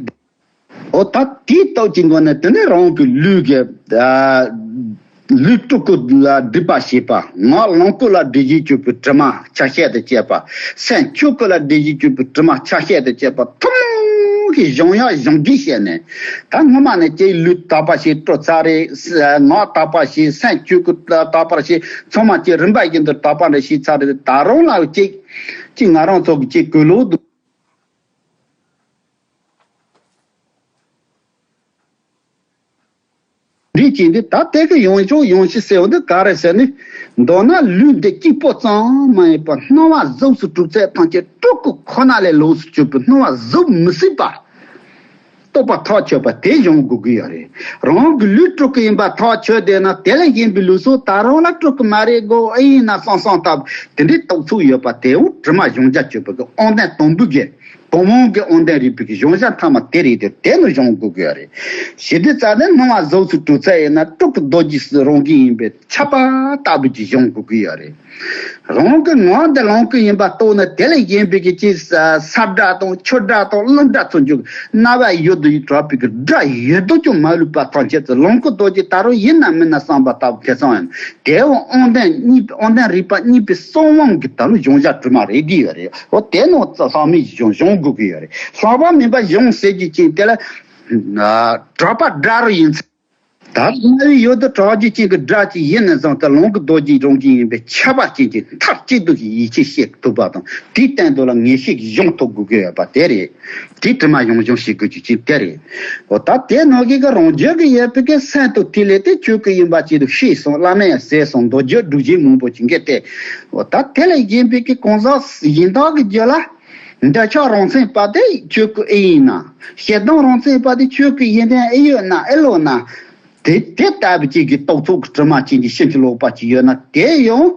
འོ་ད་དེའི་སྟོབས་ཀྱི་སྒོ་ནས་དེ་ནས་རང་གི་ལུས་ཀྱི་ལུས་སྤྲུལ་སྐུ་ལ་སྒྲིབ་པ་ཞེས་པ། ངག་ལོངས་སྐུ་ལ་སྒྲིབ་བྱེད་གྱུར་པའི་དྲི་མ་ཆ་ཤས་དང་བཅས་པ། སེམས་ཆོས་སྐུ་ལ་སྒྲིབ་བྱེད་གྱུར་པའི་དྲི་མ་ཆ་ཤས་དང་བཅས་པ་ཐུན་མོང་གི་སྦྱང་ཡག་སྦྱང་རྒྱུ་བཤད་ནས། ད་སྔོན་མ་ནས་ཀྱེ་ལུས་དག་པ་ཞིག་སྤྲོ་ཚར་རེད། ངག་དག་པ་ཞིག་སེམས་ཆོས་སྐུ་དག་པ་ཞིག་ཚང་མ་ཀྱེ་རིམ་པ་བཞིན་དུ་དག་པ་འདྲ་ཞིག་ཚར་རེད། ད་རུང་ལ་ཀྱེ་ཀྱེ་ང་རང་ཚོ་གི་ཀྱེ་གོས་ལོག་འདུག་འདི་བྱས་འདི་ད་ལྟའི་གི་ཡོང་ཆོག་ཡོང་ཤི་ཟེར་བ་འདི་ག་རེ་ཟེར་ནི། མདོར་ན་ལུས་འདི་གཅིག་པོ་ཙམ་མ་ཡིན་པར་སྣང་བ་གཟུགས་སུ་གྲུབ་ཚད་ཐམས་ཅད་སྤྲུལ་སྐུ་ཁོ་ན་ལས་ལོགས་སུ་གྱུར་པའི་སྣང་བ་གཟུགས་མི་སྲིད་པ། རྟོགས་པ་ཐག་ཆོད་པ་དེ་སྦྱོང་དགོས་ཀྱི་ཡོད་རེད། རང་གི་ལུས་སྤྲུལ་སྐུ་ཡིན་པ་ཐག་ཆོད་བསྡད་ན་དེ་ལས་གཞན་པའི་ལུས་སྲོག་ད་རུང་ལ་སྤྲུལ་སྐུ་མ་རེད་གོ་ཨེ་ཡིན་ན་བསམ་བསམ་ལྟ་བུ་དེ་འདྲའི་རྟོག་ཚུགས་ཡོད་པ་དེའང་དྲི་མ་སྦྱང་བྱ་གཅོད་པའི་གི་དབང་ལྡན་དང་པོའི་གི་བུ་མོ་གི་དབང་ལྡན་རིག་པའི་གི་གཞུང་ཞབས་མཐའ་མ་དེ་རེད་དེ། དེ་ནི་སྦྱོང་དགོས་ཀྱི་ཡོད་རེད། ཞི་བདེ་རྩ་ནས་སྣང་བ་གཟུགས་སུ་གྲུབ་ཚར་ཡིན་ན་སྤྲུལ་སྐུ་རྡོ་རྗེ་སུ་རང་གི་ཡིན་པའི་ཁྱབ་པ་ལྟ་བུ་ཅིག་སྦྱོང་དགོས་ཀྱི་ཡོད་རེད། རང་གི་ངོ་འདི་ལོངས་སྐུ་ཡིན་པ་རྟོགས་ནས། དེ་ལས་གཞན་པའི་གི་ཅིག་ས་ས་སྒྲ་དང་ཆུ་སྒྲ་དང་རླུང་སྒྲ་ཚུར་འཇུག་རྣ་བ་ཡུལ་དུ་གྲགས་པའི་གི་སྒྲ་ཡོད་དོ་ཅུང་མ་ལུས་པ་ཐམས་ཅད་དུ་ལོངས་སྐུ་རྡོ་རྗེ་ད་རུང་ཡིན་ན་མིན་ན་བསམ་པ་ལྟ་བུ་དེ་ཚང་ཡང་དེ་འོ་དབང་ལྡན་གཉིས། དབང་ལྡན་རིག་པ་གཉིས་པའི་གསང་དབང་གི་ད་ལུ་སྦྱོང་བྱ་དྲི་མ་རེད་དེ་ཡོད་རེད། འོ་དེ་ནི་ཚང་མས་སྦྱོང་སྦྱོང་དགོས་ཀྱི་ཡོད་རེད། ལྷག་པ་མིན་པ་སྦྱོང་ཟེར་རྒྱུ་ཅིག་དེ་ལ་གྲགས་པ་སྒྲ་རུ་ཡིན་ཚེ། ད་རྣ་བའི་ཡུལ་དུ་གྲགས་རྒྱུ་ཅན་གྱི་སྒྲ་ཅིག་ཡིན་ན་ཙང་། ད་ལོངས་སྐུ་རྡོ་རྗེ་རང་བཞིན་ཡིན་པའི་ཁྱབ་པ་ཅན་གྱི་མཐའ་གཅིག་ཏུ་ཡིད་ཆེས་བྱེད་ཐུབ་པ་དང་། དེའི་སྟེང་དུ་ལ་ངེས་ཤེས་ཀྱི་སྦྱོང་ཐུབ་དགོས་ཀྱི་ཡོད་པ་དེ་རེད། དེའི་དྲི་མ་ཡང་སྦྱོང་བྱེད་དགོས་རྒྱུ་ཅིག་དེ་རེད། འོ་ད་དེ་ནང་གི་གི་རང་རྒྱུད་ཀྱི་ཡོད་པའི་གི་སེམས་དང་ཐིག་ལེ་དེ་ཆོས་སྐུ་ཡིན་པ་ཅིག་ཏུ་ཤེས་སོང་། བླ་མས་ཟེར་སོང་། མདོ་རྒྱུད་སྒྲུབ་བྱེད་མང་པོ་ཅིག་གིས་དེ། འོ་ད་དེ་ལས་གཞན་པའི་གི་གང་ཟག་གཞན་དག་གི་རྒྱུད་ལ། འདོད་ཆགས་རང་མཚན་པ་དེ་ཆོས་སྐུ་ཨེ་ཡིན་ན། ཞེ་སྡང་རང་མཚན་པ་དེ་ཆོས་སྐུ་ཡོན་ཏན་ཨེ་ཡོད་ན་ཨེ་ལོག་ན། དེ་དེ་ལྟ་བུ་ཅིག་གི་རྟོག་ཚོགས་ཀྱི་དྲི་མ་ཅན་གྱི་ཕྱིན་ཅི་ལོག་པ་ཅིག་ཡོད་ན། དེ་ཡང་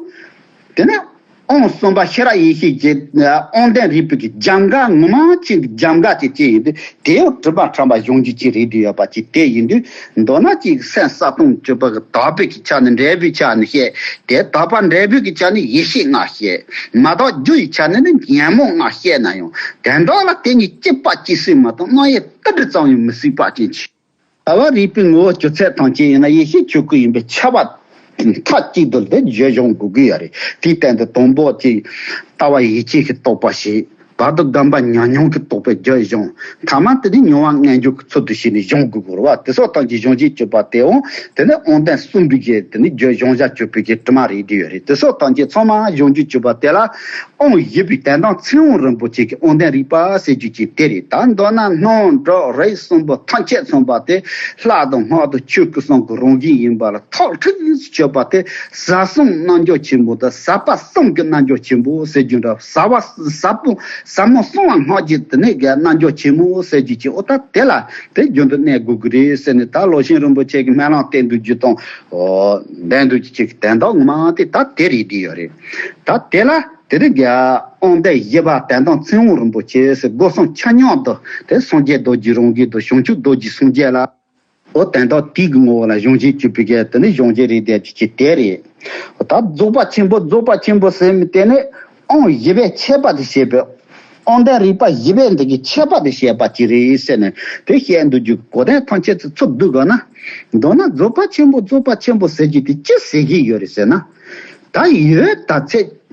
དེ་ནི་དབང་གསུམ་པ་ཤེས་རབ་ཡེ་ཤེས་ཀྱི་དབང་ལྡན་རིག་པའི་གི་སྦྱང་ག་ངོ་མ་ཅན་གྱི་སྦྱང་ག་ཅིག་ཅིག་ཡིན་དུས། དེ་ཡང་དྲི་མ་ཕྲ་མ་སྦྱོང་རྒྱུ་ཅིག་རེད་དེ་ཡོད་པ་ཅིག་དེ་ཡིན་དུས། མདོར་ན་ཅིག་སེམས་གསལ་སྟོང་གི་སྤྱོད་པ་གི་དག་པའི་གི་ཆ་ནས་འབྲས་བུའི་ཆ་ནས་བཤད་དེ། དག་པ་འབྲས་བུའི་གི་ཆ་ནས་ཡེ་ཤེས་ལྔ་བཤད། མ་དག་རྒྱུ་ཡི་ཆ་ནས་ནི་ཉོན་མོངས་ལྔ་བཤད་ན་ཡང་དོན་དག་ལ་དེ་གཉིས་གཅིག་པ་གཅིག་སྲིད་མ་གཏོགས་རྣམ་དབྱེ་ཏིལ་འབྲུ་ཙམ་ཡང་མི་སྲིད་པ་ཅན་ཅིག་ལྟ་བ་རིག་པའི་ངོ་བོ་སྤྱོད་ཚུལ་ཐམས་ཅད་ཡིན་ན་ཡེ་ཤེས་ཆོས་སྐུ་ཡིན་པའི་ཁྱབ་པ་མཐའ་གཅིག་ཏུ་དེ་བརྗོད་སྦྱོང་དགོས་ཀྱི་ཡོད་རེད། དེའི་སྟེང་དུ་དང་པོ་ཅིག་ལྟ་བ་ཡིད་ཆེས་ཀྱི་རྟོག་པ་ཞིག་བར་དུ་སྒོམ་པ་ཉམས་མྱོང་གི་རྟོགས་པའི་རྒྱུ་སྦྱོང་། ཐ་མ་དེ་ནི་མྱོང་བ་མངོན་གྱུར་གྱི་ཚུལ་དུ་བྱས་ནས་སྦྱོང་དགོས་དགོས་རེད་བ། དེ་སོགས་ཐམས་ཅད་སྦྱོང་བྱེད་སྤྱོད་པ་དེའང་དེ་ནི་དབང་ལྡན་གསུམ་པའི་གི་དེ་ནི་རྒྱུ་སྦྱོང་བྱ་སྤྱོད་པའི་གི་དྲི་མ་རེད་དེ་ཡོད་རེད། དེ་སོགས་ཐམས་ཅད་ཚང་མ་སྦྱོང་བྱེད་སྤྱོད་པ་དེ་ལ་དབང་བཞི་པའི་དོན་དམ་ཚིག་དབང་རིན་པོ་ཆེ་གི་དབང་ལྡན་རིག་པ་ཟེར་རྒྱུ་ཅིག་དེ་རེད། ད་མདོར་ན་སྣང་གྲགས་རེག་གསུམ་པོ་ཐམས་ཅད་མཚོན་པ་དེ། ལྷ་དང་སྔགས་དང་ཆོས་སྐུ་གསུམ་གྱི་རང་བཞིན་ཡིན་པ་ལ་ཐག་ཧྲིལ་གཅོད་པ་དེ། ཟབ་གསང་རྣལ་འབྱོར་ཆེན་པོ་དང་ཟབ་པ་གསུམ་གྱི་རྣལ་འབྱོར་ཆེན་པོ་ཟེར་རྒྱུ་འདྲ། ཟབ་པ་ཟབ་པོ་ཟབ་མོ་གསང་བ་སྔགས་ཀྱི་དེ་ནས་གི་རྣལ་འབྱོར་ཆེན་མོ་ཟེར་རྒྱུ་ཅིག་འོ་ད་དེ་ལ་དེ་རྒྱུན་དུ་གནས་དགོས་ཀྱི་རེད་ཟེར་ནས། ད་ལོ་ཆེན་རིན་པོ་ཆེ་གི་སྨོན་ལམ་བསྟན་དུ་རྒྱུ་དང་འོ་བསྟན་དུ་ཅིག་དོན་དག་ངོ་མ་དེ་ད་དེ་རེད་དེ་ཡོད་རེད། ད་དེ་ལ་དེ་རིང་གི་དབང་ལྡན་བཞི་པ་དོན་དམ་ཚིག་དབང་རིན་པོ་ཆེ་ཟེར། སྒོ་གསུམ་ཆ་མཉམ་དུ་དེ་སངས་རྒྱས་རྡོ་རྗེ་རང་གི་དང་བྱང་ཆུབ་རྡོ་རྗེ་སངས་རྒྱས་ལ། འོ་དོན་དམ་དེ་གི་ངོ་བོ་ལ་སྦྱོང་བྱེད་སྤྱོད་པའི་གི་དེ་ནི་སྦྱོང་བྱེད་རེད་དེ་ཅིག་དེ་རེད། ད་རྫོགས་པ་ཆེན་པོ་རྫོགས་པ་ཆེན་པོ་ཟེར་མི་དེ་ནི་དབང་བཞི་པའི་ཁྱད་པར་དུ་བཤད་པའི། དབང་ལྡན་རིག་པ་བཞི་པའི་འདི་གི་ཁྱད་པར་དུ་བཤད་པ་ཅིག་རེད་ཟེར་ནས་དེ་བཤད་འདུག་རྒྱུ། གོ་དོན་ཐམས་ཅད་ཚུར་ཚུར་བསྡུ་དགོས་ན། མདོར་ན་རྫོགས་པ་ཆེན་པོ་རྫོགས་པ་ཆེན་པོ་ཟེར་རྒྱུ་དེ་ཅི་ཟེར་གྱི་ཡོད་རེད་ཟེར་ན། ད་ཡོད་ད་ཚད།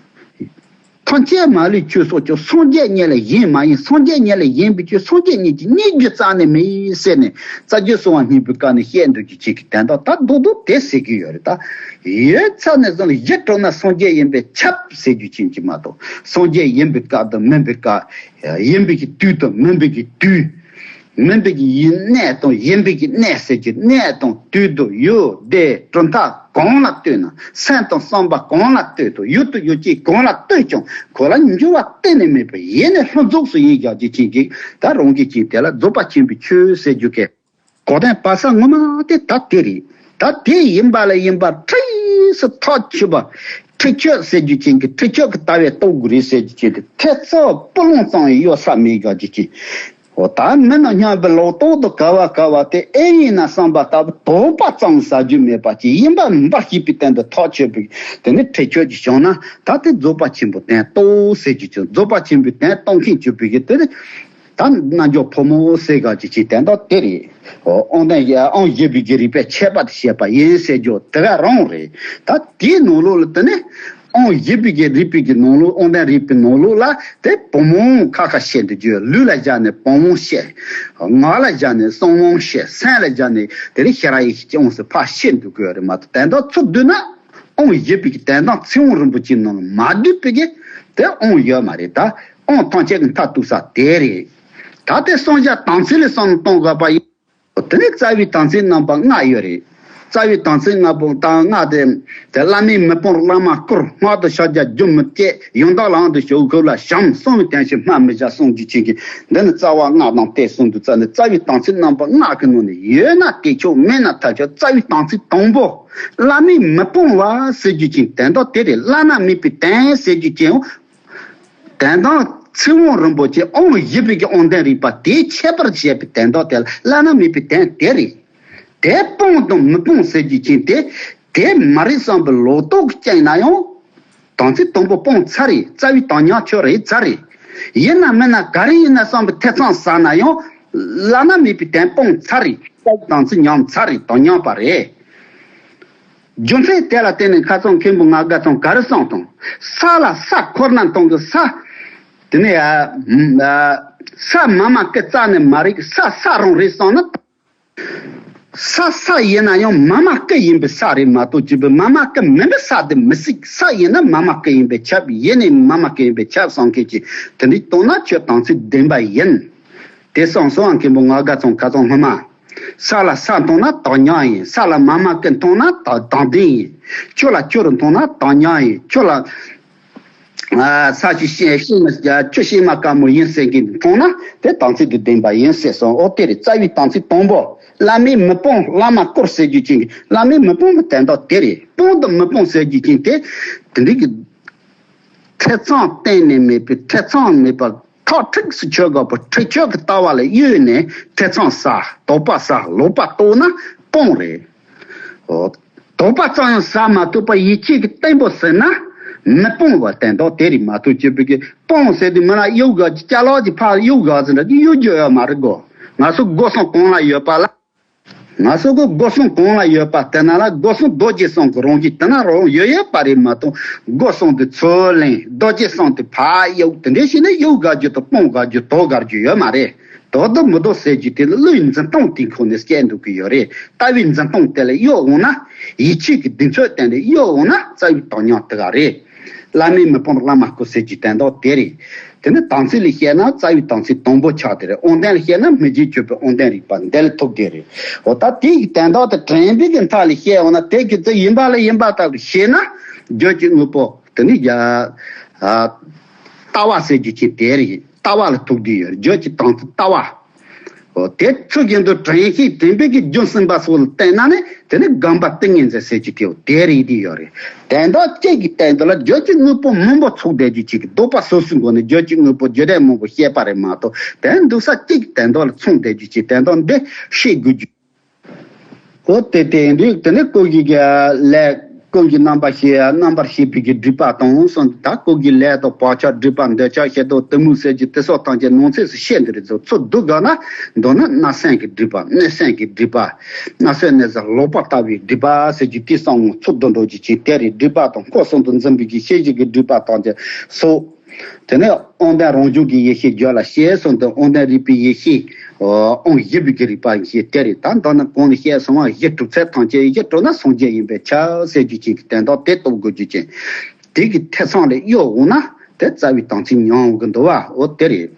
ཐམས་ཅད་མ་ལུས་ཆོས་སོགས་ཀྱང་། སངས་རྒྱས་ཉིད་ལས་གཞན་མ་ཡིན། སངས་རྒྱས་ཉིད་ལས་གཞན་པའི་ཆོས། སངས་རྒྱས་ཉིད་ཀྱི་རྙེད་རྒྱུ་རྩ་ནས་མེད་ཟེར་ནས་རྩ་རྒྱུད་གསང་བ་སྙིང་པོའི་སྐབས་ནས་བཤད་འདུག་རྒྱུ་ཅིག་གི་དོན་དག་ད་རྡོག་རྡོག་དེ་ཟེར་གྱི་ཡོད་རེད། ད་ཡོད་ཚད་ནས་བཟུང་ལ་གཞི་གྲུབ་ན་སངས་རྒྱས་ཡིན་པས་ཁྱབ་ཟེར་རྒྱུ་ཅན་གྱི་མ་གཏོགས། སངས་རྒྱས་ཡིན་པའི་སྐབས་དང་མིན་པའི་སྐབས། ཡིན་པའི་གི་དུས་དང་མིན་པའི་གི་དུས། མིན་པའི་གི་ཡིན་གནས་དང་ཡིན་པའི་གི་གནས་ཟེར་གྱི་གནས་དང་དུས་དང་ཡུལ་སྡེ་གྲུབ་མཐའ་གང་ལ་ལྟོས་ན། སེམས་དང་བསམ་པ་གང་ལ་ལྟོས་དང་ཡུལ་དང་ཡུལ་ཅན་གང་ལ་ལྟོས་ཀྱང་གོ་ལ་འགྱུར་བ་གཏན་ནས་མེད་པར་ཡེ་ནས་ལྷུན་རྫོགས་སུ་ཡིན་བཞག་རྒྱུ་ཅན་གྱི་ད་རང་རྒྱུད་ཅན་དེ་ལ་རྫོགས་པ་ཆེན་པོའི་ཆོས་ཟེར་རྒྱུ་གི་གོ་དོན་བབས་ས་ངོ་མ་དེ་ད་དེ་རེད། ད་དེ་ཡིན་པ་ལ་ཡིན་པ་ཁྲིགས་སུ་ཐག་ཆོད་པ། ཁྲིག་ཆོད་ཟེར་རྒྱུ་ཅན་གྱི་ཁྲིག་ཆོད་ཀྱི་ལྟ་བས་རྟོགས་དགོས་རེད་ཟེར་རྒྱུ་ཅན་དེ་ཐེ་ཚོམ་སྤུ་ལོང་ཙམ་ཡང་གཡོ་ས་མེད་བཞག་རྒྱུ་ཅན། འོ་ད་མི་རྣམས་སྙམ་པའི་ལོག་རྟོག་ཏུ་ག་བ་ག་བ་དེ་ཨེ་ཡིན་ན་བསམ་པ་ལྟ་བུ་དོགས་པ་ཙམ་ཟ་རྒྱུ་མེད་པ་ཅིག་ཡིན་པ་མིན་པ་ཤེས་པའི་སྟེང་དུ་ཐག་ཆོད་པའི་དེ་ནི་ཁྲིག་ཆོད་ཅིག་བྱུང་ན། ད་དེ་རྫོགས་པ་ཆེན་པོའི་དོན་རྟོགས་ཟེར་རྒྱུ་ཅན། རྫོགས་པ་ཆེན་པོའི་དོན་རྟོགས་མཁན་གྱུར་པའི་གི་དེ་ནི་ད་རྣལ་འབྱོར་ཕོ་མོ་ཟེར་ག་ཅིག་ཅིག་དོན་དག་དེ་རེད། འོ་དབང་ལྡན་དབང་བཞི་པའི་གི་རིག་པའི་ཁྱད་པར་དུ་བཤད་པ་ཡིན་ཟེར་རྒྱུ་དེ་ག་རང་རེད། ད་དེའི་ནང་ལོགས་ལ་དེ་ནི་དབང་བཞི་པའི་གི་རིག་པའི་གི་ནང་ལོགས། དབང་ལྡན་རིག་པའི་ནང་ལོགས་ལ་དེ་བུམ་དབང་ཁ་ཁ་བཤད་འདུག་རྒྱུ། ལུས་ལ་བཞག་ནས་བུམ་དབང་བཤད། ངག་ལ་བཞག་ནས་གསང་དབང་བཤད། སེམས་ལ་བཞག་ནས་དེ་ནི་ཤེས་རབ་ཡེ་ཤེས་ཀྱི་དབང་ཟེར་ཕར་བཤད་འདུག་གི་ཡོད་རེད་མ་གཏོགས། དོན་དག་ཚུར་བསྡུས་ན། དབང་བཞི་པའི་གི་དོན་དམ་ཚིག་དབང་རིན་པོ་ཆེའི་ནང་ལ་མ་འདུས་པའི་གི་དེ་དབང་ཡོད་མ་རེད། ད་དབང་ཐམས་ཅད་ཀྱི་མཐར་གཏུགས་ས་དེ་རེད། ད་དེ་གསང་བྱ་དམ་ཚིག་ལ་བསམ་བློ་གཏོང་དགོས་པ་ཡིན། དེ་ནས་རྩ་བའི་དམ་ཚིག་རྣམ་པ་ལྔ་ཡོད་རེད། རྩ་བའི་དམ་ཚིག་ལྔ་པོ་དང་ལྔ་དེ། དེ་བླ་མའི་མི་སྤོང་བླ་མ་བསྐུར། སྔགས་དང་ཕྱག་རྒྱ་རྒྱུན་མི་བཅད། ཡང་དག་ལམ་དུ་ཞུགས་དགོས་ལ་བྱམས། གསང་བའི་དོན་བྱེད་སྨྲ་མི་བྱ་གསུང་རྒྱུ་ཅན་གྱི་འདི་ནི་རྩ་བ་ལྔ་དང་སྟེ་གསུམ་དུ་རྩ་ནས། རྩ་བའི་དམ་ཚིག་རྣམ་པ་ལྔ་གི་ནང་ནས་ཡོད་ན་དེ་ཆོག་མེད་ན་ཐབས་ཆག་རྩ་བའི་དམ་ཚིག་དང་པོ། བླ་མའི་མི་སྤོང་བ་ཟེར་རྒྱུ་ཅན་དོན་དག་དེ་རེད། བླ་ན་མེད་པའི་དོན་ཟེར་རྒྱུ་ཅན། དོན་དམ་ ཚེ་དབང་རིན་པོ་ཆེ་དབང་བཞི་པའི་གི་དབང་ལྡན་རིག་པ་དེའི་ཁྱད་པར་བྱས་པའི་དོན་དག་དེ་ལ་བླ་ན་མེད་པའི་དོན་དེ་རེད། དེ་སྤོང་དང་མི་སྤོང་ཟེར་རྒྱུ་ཅན་དེ། དེ་མ་རེད་བསམ་པའི་ལོག་རྟོག་གི་རྐྱེན་ན་ཡང་། དམ་ཚིག་དང་པོ་སྤོང་ཚར་རེད། རྩ་བའི་དམ་ཉམས་ཆོད་རེད་ཚར་རེད། ཡིན་ན་མིན་ན་ག་རེ་ཡིན་ན་བསམ་པའི་ཐེ་ཚོམ་ཟ་ན་ཡང་། བླ་ན་མེད་པའི་དོན་སྤོང་ཚར་རེད། རྩ་བའི་དམ་ཚིག་ཉམས་ཚར་རེད། དམ་ཉམས་པ་རེད། རྒྱུ་མཚན་དེ་ལ་བརྟེན་ནས་ཁ་སང་མཁན་པོ་ང་དགའ་ཚང་ག་རེ་གསུངས་དང་། ས་ལ་ས་འཁོར་ན་མཐོང་གི་ས། དེ་ནས་ཨ། ཨ། ས་མ་མ་ཀི་རྩ་ནས་མ་རེད། ས་ས་རང་རེད་བསམ་ན། ས་ས་ཡིན་ན་ཡང་མ་མ་ཀི་ཡིན་པའི་ས་རེད་མ་གཏོགས་ཅི་བས་མ་མ་ཀི་མིན་པའི་ས་དེ་མི་སྲིད། ས་ཡིན་ན་མ་མ་ཀི་ཡིན་པས་ཁྱབ། ཡིན་ནས་མ་མ་ཀི་ཡིན་པས་ཁྱབ་བསམ་མཁན་གྱིས་དེ་འདྲ་བཏང་ན་ཁྱོད་དམ་ཚིག་བདེན་པ་ཡིན། དེ་སོང་སོང་མཁན་པོ་ང་དགའ་ཚང་ག་ཚང་སྔོན་མ། ས་ལ་ས་མཐོང་ན་དམ་ཉམས་ཡིན། ས་ལ་མ་མ་ཀི་མཐོང་ན་དམ་དམ་ལྡན་ཡིན། ཆུ་ལ་ཆུ་རུ་མཐོང་ན་དམ་ཉམས་ཡིན། ཆུ་ལ། ཨ། ས་ཆུ་ཤེས་ཤེས་མི། ཆུ་ཤེས་མ་དཀར་མོ་ཡིན་ཟེར་མཁན་མཐོང་ན་དེ་དམ་ཚིག་དེ་བདེན་པ་ཡིན་ཟེར་སོང་། ཨོ་དེ་རེད། རྩ་བའི་དམ་ཚིག་དང་པོ། བླ་མས་མི་སྤོང་བླ་མ་བསྐུར་ཟེར་རྒྱུ་ཅན་གྱི་བླ་མས་མི་སྤོང་གི་དོན་དག་དེ་རེད། སྤོང་དང་མི་སྤོང་ཟེར་རྒྱུ་ཅན་དེ་དེ་འདྲའི་གི་ཐེ་ཚོམ་གཏན་ནས་མེད་པའི་ཐེ་ཚོམ་མེད་པར་ཐག་ཁྲིག་སུ་ཆོད་དགོས་པ། ཁྲིག་ཆོད་ཀྱི་ལྟ་བ་ལ་གཡོལ་ནས་ཐེ་ཚོམ་ཟ། དོགས་པ་ཟ། ལོག་པ་རྟོགས་ན་སྤོང་རེད། ཨོ། དོགས་པ་ཙམ་ཡང་ཟ་མ་ཐུབ་པ་ཡིད་ཆེས་ཀྱི་བརྟན་པོ་ཟིན་ན་མི་སྤོང་བ་དོན་དག་དེ་རེད་མ་གཏོགས་ཅི་བས་ཀྱི་སྤོང་ཟེར་དུས་མི་ལ་གཡོ་དགའ་ཅི་ཅ་ལག་ཅིག་ཕར་གཡོ་དགའ་ཟེར་འདྲ་ཅིག་གཡོ་རྒྱུ་ཡོད་མ་རེད་གོ། ང་ཚོ་སྒོ་གསུམ་གང་ལ་ཡོད་པ་ལ། ང་ཚོ་གི་སྒོ་གསུམ་གང་ལ་ཡོད་པ་དེ་ན་ལ་སྒོ་གསུམ་རྡོ་རྗེ་གསུམ་གྱི་རང་བཞིན་དེ་ན་རང་ཡོད་ཡོད་པ་རེད་མ་གཏོགས་སྒོ་གསུམ་དེ་ཚུར་ལེན། རྡོ་རྗེ་གསུམ་དེ་ཕར་གཡུག་དེ་འདྲ་བྱས་ནས་གཡུག་དགའ་རྒྱུ་དང་སྤོང་དགའ་རྒྱུ་དོགས་དགའ་རྒྱུ་ཡོད་མ་རེད། དོགས་དང་མི་དོགས་ཟེར་རྒྱུ་དེ་ལ་བློའི་འཛིན་སྟངས་དེ་ཁོ་ནས་སྐྱེ་འདུག་གི་ཡོད་རེད། ལྟ་བའི་འཛིན་སྟངས་དེ་ལ་གཡོལ་འོང་ན། ཡིད་ཆེས་ཀྱི་གདེང་ཚོད་བསྟན་ནས་གཡོལ་འོང་ན་རྩ་བའི་དོན་ཉམས་དེ་ག་རེད། བླ་མས་མི་སྤོང་བླ་མ་བསྐུར་ཟེར་རྒྱུ་དོན་དག་དེ་རེད། དེ་ནི་དམ་ཚིག་ལ་བཤད་ན་རྩ་བའི་དམ་ཚིག་དང་པོ་ཆགས་དེ་རེད། དབང་ལྡན་ལ་བཤད་ན་མི་བརྗེད་གྱུར་པའི་དབང་ལྡན་རིག་པ་འདི་ལ་ཐུག་དེ་རེད། འོ་ད་དེ་ཡི་དོན་དག་དེ་དྲན་པའི་གི་མཐའ་ལ་བཤད་འོང་ན་དེ་གི་ཚེ་ཡིན་པ་ལ་ཡིན་པ་ལྟ་བུ་ཤེས་ན་རྒྱུད་ཀྱི་དངོས་པོ་དེ་ནི་རྒྱ། ཨ། ལྟ་བ་ཟེར་རྒྱུ་ཅིག་དེ་རེད། ལྟ་བ་ལ་ཐུག་དེ་ཡོད་རྒྱུད་ཀྱི་དམ་ཚིག་ལྟ་བ། འོ་དེ་ཚུལ་བཞིན་དུ་དྲན་ཤེས་དྲན་པའི་གི་རྒྱུན་བསྲིངས་པ་སོགས་ལ་བརྟེན་ན་ནི་དེ་ནི་སྒོམ་པ་ཏིང་ངེ་འཛིན་ཟེར་གྱི་དེའོ་དེ་རེད་དེ་ཡོད་རེད། དོན་དག་གཅིག་གི་སྟེང་དུ་ལ་རྒྱུད་ཀྱི་དངོས་པོ་མང་པོ་ཚུགས་བསྡད་རྒྱུ་གཅིག་གི་ལྡོག་པ་སོ་སོའི་སྒོ་ནས་རྒྱུད་ཀྱི་དངོས་པོ་རྒྱུད་ལྡན་མང་པོ་བཤད་པ་རེད་མ་གཏོགས་དོན་འདུག་ས་གཅིག་གི་དོན་དག་ལ་མཚུངས་བསྡད་རྒྱུ་གཅིག་དོན་དག་འདི་ཤེས་དགོས་རྒྱུ། འོ་དེ་དེ་འདྲའི་དེ་ནི་ཀུན་གཞི་གི་ལས་ཀུན་གཞི་རྣམ་པར་ཤེས་རྣམ་པར་ཤེས་པའི་གི་སྒྲིབ་པ་དང་གསུམ། ད་ཀུན་གཞི་ལས་དང་བག་ཆགས་སྒྲིབ་པ་འདོད་ཆགས་ཞེ་སྡང་གཏི་མུག་ཟེར་གྱི་དེ་སོགས་ཐམས་ཅད་ནང་གསེས་སུ་བཤད་འདི་རེད་ཚོ། ཚུར་བསྡུ་དགོས་ན་མདོར་ན་བརྣབ་སེམས་ཀྱི་སྒྲིབ་པ། གནོད་སེམས་ཀྱི་སྒྲིབ་པ། བརྣབ་སེམས་གནོད་བྱ་ལོག་པར་ལྟ་བའི་སྒྲིབ་པ་ཟེར་གྱི་དེ་གསུམ་ཚུར་བསྡུ་འགྲོ་རྒྱུ་ཅིག་དེ་རེད། སྒྲིབ་པ་དང་འཁོར་གསུམ་དུ་འཛིན་པའི་གི་ཤེས་བཞིན་གྱི་སྒྲིབ་པ་ཐམས་ཅད་སོགས། དེ་ནས་དབང་ལྡན་རང་བྱུང་གི་ཡེ་ཤེས་རྒྱུད་ལ་སྐྱེས་གསུངས་ཏེ་དབང་ལྡན་རིག་པའི་ཡེ་ཤེས། དབང་བཞི་པའི་གི་རིག་པ་ཡེ་ཤེས་དེ་རེད། ད་མདོར་ན་གོང་ནས་བཤད་སོང་བ་གཞི་གྲུབ་ཚད་ཐམས་ཅད་གཞི་གྲུབ་ན་སངས་རྒྱས་ཡིན་པས་ཁྱབ་ཟེར་རྒྱུ་ཅིག་གི་དོན་དག་དེ་རྟོགས་དགོས་རྒྱུ་ཅན། དེ་གི་ཐེ་ཚོམ་ལས་གཡོལ་འོང་ན་དེ་རྩ་བའི་དམ་ཚིག་ཉམས་འོང་གི་འདུག་བ། འོ་དེ་རེད།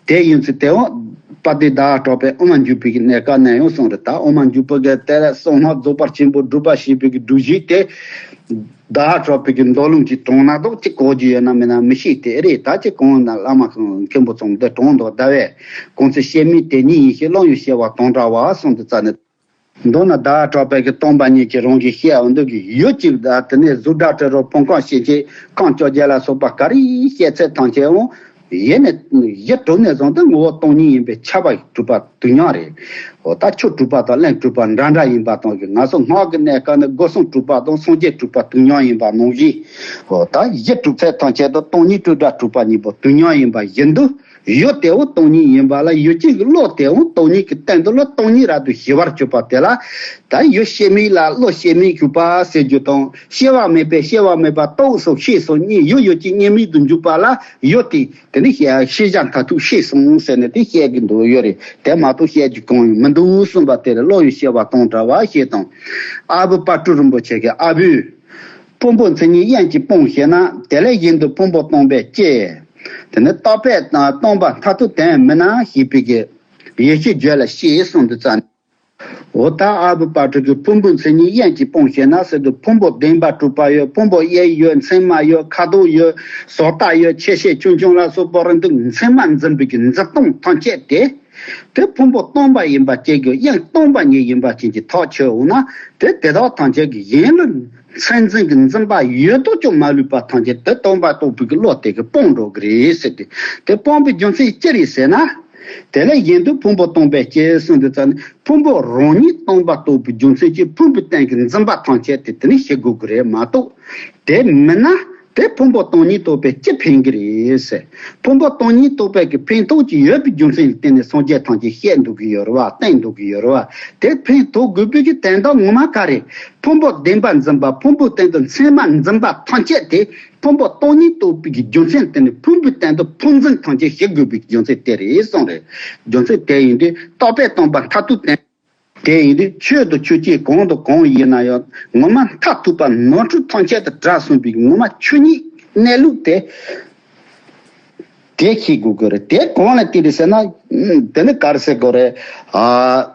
དེ་ཡིན་ཚུལ་དེའང་དཔལ་ལྡན་ཟླ་བ་གྲགས་པས་དབུ་མ་འཇུག་པའི་གི་གནས་སྐབས་ནས་ཡང་གསུངས་རེད། ད་དབུ་མ་འཇུག་པའི་གི་དེ་ལ་གསང་སྔགས་རྫོགས་པ་ཆེན་པོ་སྒྲུབ་པ་ཞེས་པའི་གི་སྒྲུབ་གཞི་དེ། ཟླ་བ་གྲགས་པའི་གི་མདོ་ལུང་གི་དྲུང་ན་དོག་ཅིག་གོ་རྒྱུ་ཡོད་ན་མེད་ན་མི་ཤེས་དེ་རེད། ད་ཅི་གོང་ན་བླ་མ་མཁན་པོ་ཚང་འདི་དྲུང་དུ་ཟླ་བས་གོང་ཚེ་སྐྱེ་མེད་དེ་ཉིད་ཡིན་ཞེས་བློ་ཡི་སྐྱེ་བ་དང་འདྲ་བ་གསུངས་ཏེ་རྩ་ནས། མདོར་ན་ཟླ་བ་གྲགས་པའི་གི་སྟོང་པ་ཉིད་ཀྱི་རང་གི་ཤེས་འོ་འདུག་གི་ཡུལ་གཅིག་དང་དེ་ནས་གཟུགས་སྒྲ་དྲི་རོ་ཕུང་ཁམས་ཤེས་བྱེད་ཁམས་བཅོ་བརྒྱད་ལ་སོགས་པ་ག་རེ་ཤེས་ཚད་ཐམས་ཅད་འོང་། ཡེ་ནས་ཡེ་གྲུབ་ནས་བཟུང་སྟེ་ངོ་བོ་སྟོང་ཉིད་ཡིན་པས་ཁྱབ་པ་གྲུབ་པ་དུས་མཉམ་རེད། འོ་ད་ཆོས་གྲུབ་པ་དང་གླེང་གྲུབ་པ་འདྲ་འདྲ་ཡིན་པ་དང་གི་ང་ཚོ་སྔགས་ཀྱི་གནས་སྐབས་ནི་སྒོ་གསུམ་གྲུབ་པ་དང་སངས་རྒྱས་གྲུབ་པ་དུས་མཉམ་ཡིན་པ་ནང་བཞིན། འོ་ད་ཡེ་གྲུབ་ཚད་ཐམས་ཅད་དང་སྟོང་ཉིད་སྤྲོས་བྲལ་གྲུབ་པ་གཉིས་པོ་དུས་མཉམ་ཡིན་པ་བཞིན་དུ། ཡུལ་དེའང་སྟོང་ཉིད་ཡིན་པ་ལ་ཡུལ་ཅན་གྱི་བློ་དེའང་སྟོང་ཉིད་ཀྱི་སྟེང་དུ་ལ་སྟོང་ཉིད་རབ་ཏུ་ཞི་བར་གྱུར་པ་དེ་ལ། ད་ཡུལ་སྐྱེ་མེད་ལ་བློ་སྐྱེ་མེད་གྱུར་པ་ཟེར་རྒྱུ་དང་སྐྱེ་བ་མེད་པས་སྐྱེ་བ་མེད་པ་རྟོགས་སོ་ཤེས་སོ་གཉིས་ཡུལ་ཡུལ་ཅན་གཉིས་མེད་དུ་འཇུག་པ་ལ་ཡུལ་དེ་དེ་ནི་ཤེས་ཤེས་བྱ་མཐར་ཐུག་ཤེས་སོང་ཟེར་ནས་དེ་བཤད་ཀྱི་འདུག་ཡོད་རེད། དེ་མ་གཏོགས་བཤད་རྒྱུ་གང་ཡང་མི་འདུག་གསུངས་པ་དེར་བློ་ཡི་སྐྱེ་བ་དང་འདྲ་བ་ཞེས་དང་། ཨ་བུ་དཔལ་སྤྲུལ་རིན་པོ་ཆེ་གིས་ཨ་བུས། ཕུང་པོ་མཚན་ཉིད་དབྱིངས་ཀྱིས་སྤོང་ཞེ་ན། དེ་ལས་གཞན་དུ་ཕུང་པོ་སྟོང་པས་སྐྱེ། དེ་ནི་རྟག་པས་སྟོང་པ་མཐར་ཐུག་དོན་མིན་ན་ཞེས་པའི་གི་ཡེ་ཤེས་རྒྱུད་ལ་སྐྱེས་གསུངས་དུས་ཙམ། འོ་ད་ཨ་བུ་དཔལ་སྤྲུལ་གྱིས་ཕུང་པོ་མཚན་ཉིད་དབྱིངས་ཀྱིས་སྤོང་ཞེ་ན་ཟེར་དུས་ཕུང་པོ་བདེན་པ་གྲུབ་པ་ཡོད། ཕུང་པོ་དབྱིབས་ཡོད། མཚན་མ་ཡོད། ཁ་དོག་ཡོད། བཟོ་ལྟ་ཡོད། ཆེ་ཆེ་ཆུང་ཆུང་ལ་སོགས་པ་རིང་དུ་མཚན་མ་འཛིན་པའི་གི་འཛིན་སྟངས་ཐམས་ཅད་དེ། དེ་ཕུང་པོ་སྟོང་པ་ཡིན་པ་ཅན་གྱི་དབྱིངས་སྟོང་པ་ཉིད་ཡིན་པ་ཅན་གྱི་ཐག་ཆོད་འོང་ན་དེ་དེ་དག་ཐམས་ཅད་ཀྱི་གཞན་ལ་ མཚན་འཛིན་གྱི་འཛིན་པ་ཡོད་དོ་ཅོག་མ་ལུས་པ་ཐམས་ཅད་དེ་སྟོང་པ་རྟོགས་པའི་གི་བློ་དེ་གིས་སྤངས་འགྲོ་གི་རེད་ཟེར་ཏེ། དེ་སྤངས་པའི་རྒྱུ་མཚན་ཅི་རེད་ཟེར་ན། དེ་ལས་གཞན་དུ་ཕུང་པོ་སྟོང་པའི་སྤྱི་གསུངས་དུས་ཙམ་ནས། ཕུང་པོ་རང་ཉིད་སྟོང་པ་རྟོགས་པའི་རྒྱུ་མཚན་གྱིས་ཕུང་པོའི་སྟེང་གི་འཛིན་པ་ཐམས་ཅད་དེ་དེ་ནི་ཞི་དགོས་ཀྱི་རེད་མ་གཏོགས། དེ་མིན་ན་དེ་ཕུང་པོ་སྟོང་ཉིད་རྟོགས་པའི་སྤྱི་ཕན་གྱི་རེད་ཟེར། ཕུང་པོ་སྟོང་ཉིད་རྟོགས་པའི་གི་ཕན་ཐོགས་ཀྱི་ཡོད་པའི་རྒྱུ་མཚན་ལ་བརྟེན་ནས་སངས་རྒྱས་ཐམས་ཅད་བཤད་འདུག་གི་ཡོད་རེད་བ། བསྟན་འདུག་གི་ཡོད་རེད་བ། དེ་ཕན་ཐོགས་དགོས་པའི་གི་དོན་དག་ངོ་མ་ག་རེ། ཕུང་པོ་བདེན་པ་འཛིན་པ། ཕུང་པོའི་སྟེང་དུ་མཚན་མ་འཛིན་པ་ཐམས་ཅད་དེ། ཕུང་པོ་སྟོང་ཉིད་རྟོགས་པའི་གི་རྒྱུ་མཚན་དེ་ནི། ཕུང་པོའི་སྟེང་དུ་ཕུང་འཛིན་ཐམས་ཅད་ཞི་དགོས་པའི་རྒྱུ་མཚན་དེ་རེད་གསུངས་རེད། རྒྱུ་མཚན་དེ་ཡིན་དུས་རྟོག་པས་སྟོང་པ་མཐར་ཐུག་བསྟན། དེ་ཡིན་དུས་ཆོས་དང་ཆོས་ཅན་གང་དང་གང་ཡིན་ན་ཡང་ངོ་མ་མཐར་ཐུག་པ་ནོར་འཁྲུལ་ཐམས་ཅད་དུ་བྲལ་སོང་བའི་ངོ་མ་ཆོས་ཉིད་གནས་ལུགས་དེ། དེ་ཤེས་དགོས་ཀྱི་རེད། དེ་གང་ལ་བརྟེན་རེད་ཟེར་ན། ཨུམ། དེ་ནི་ག་རེ་ཟེར་དགོས་རེད། ཨ།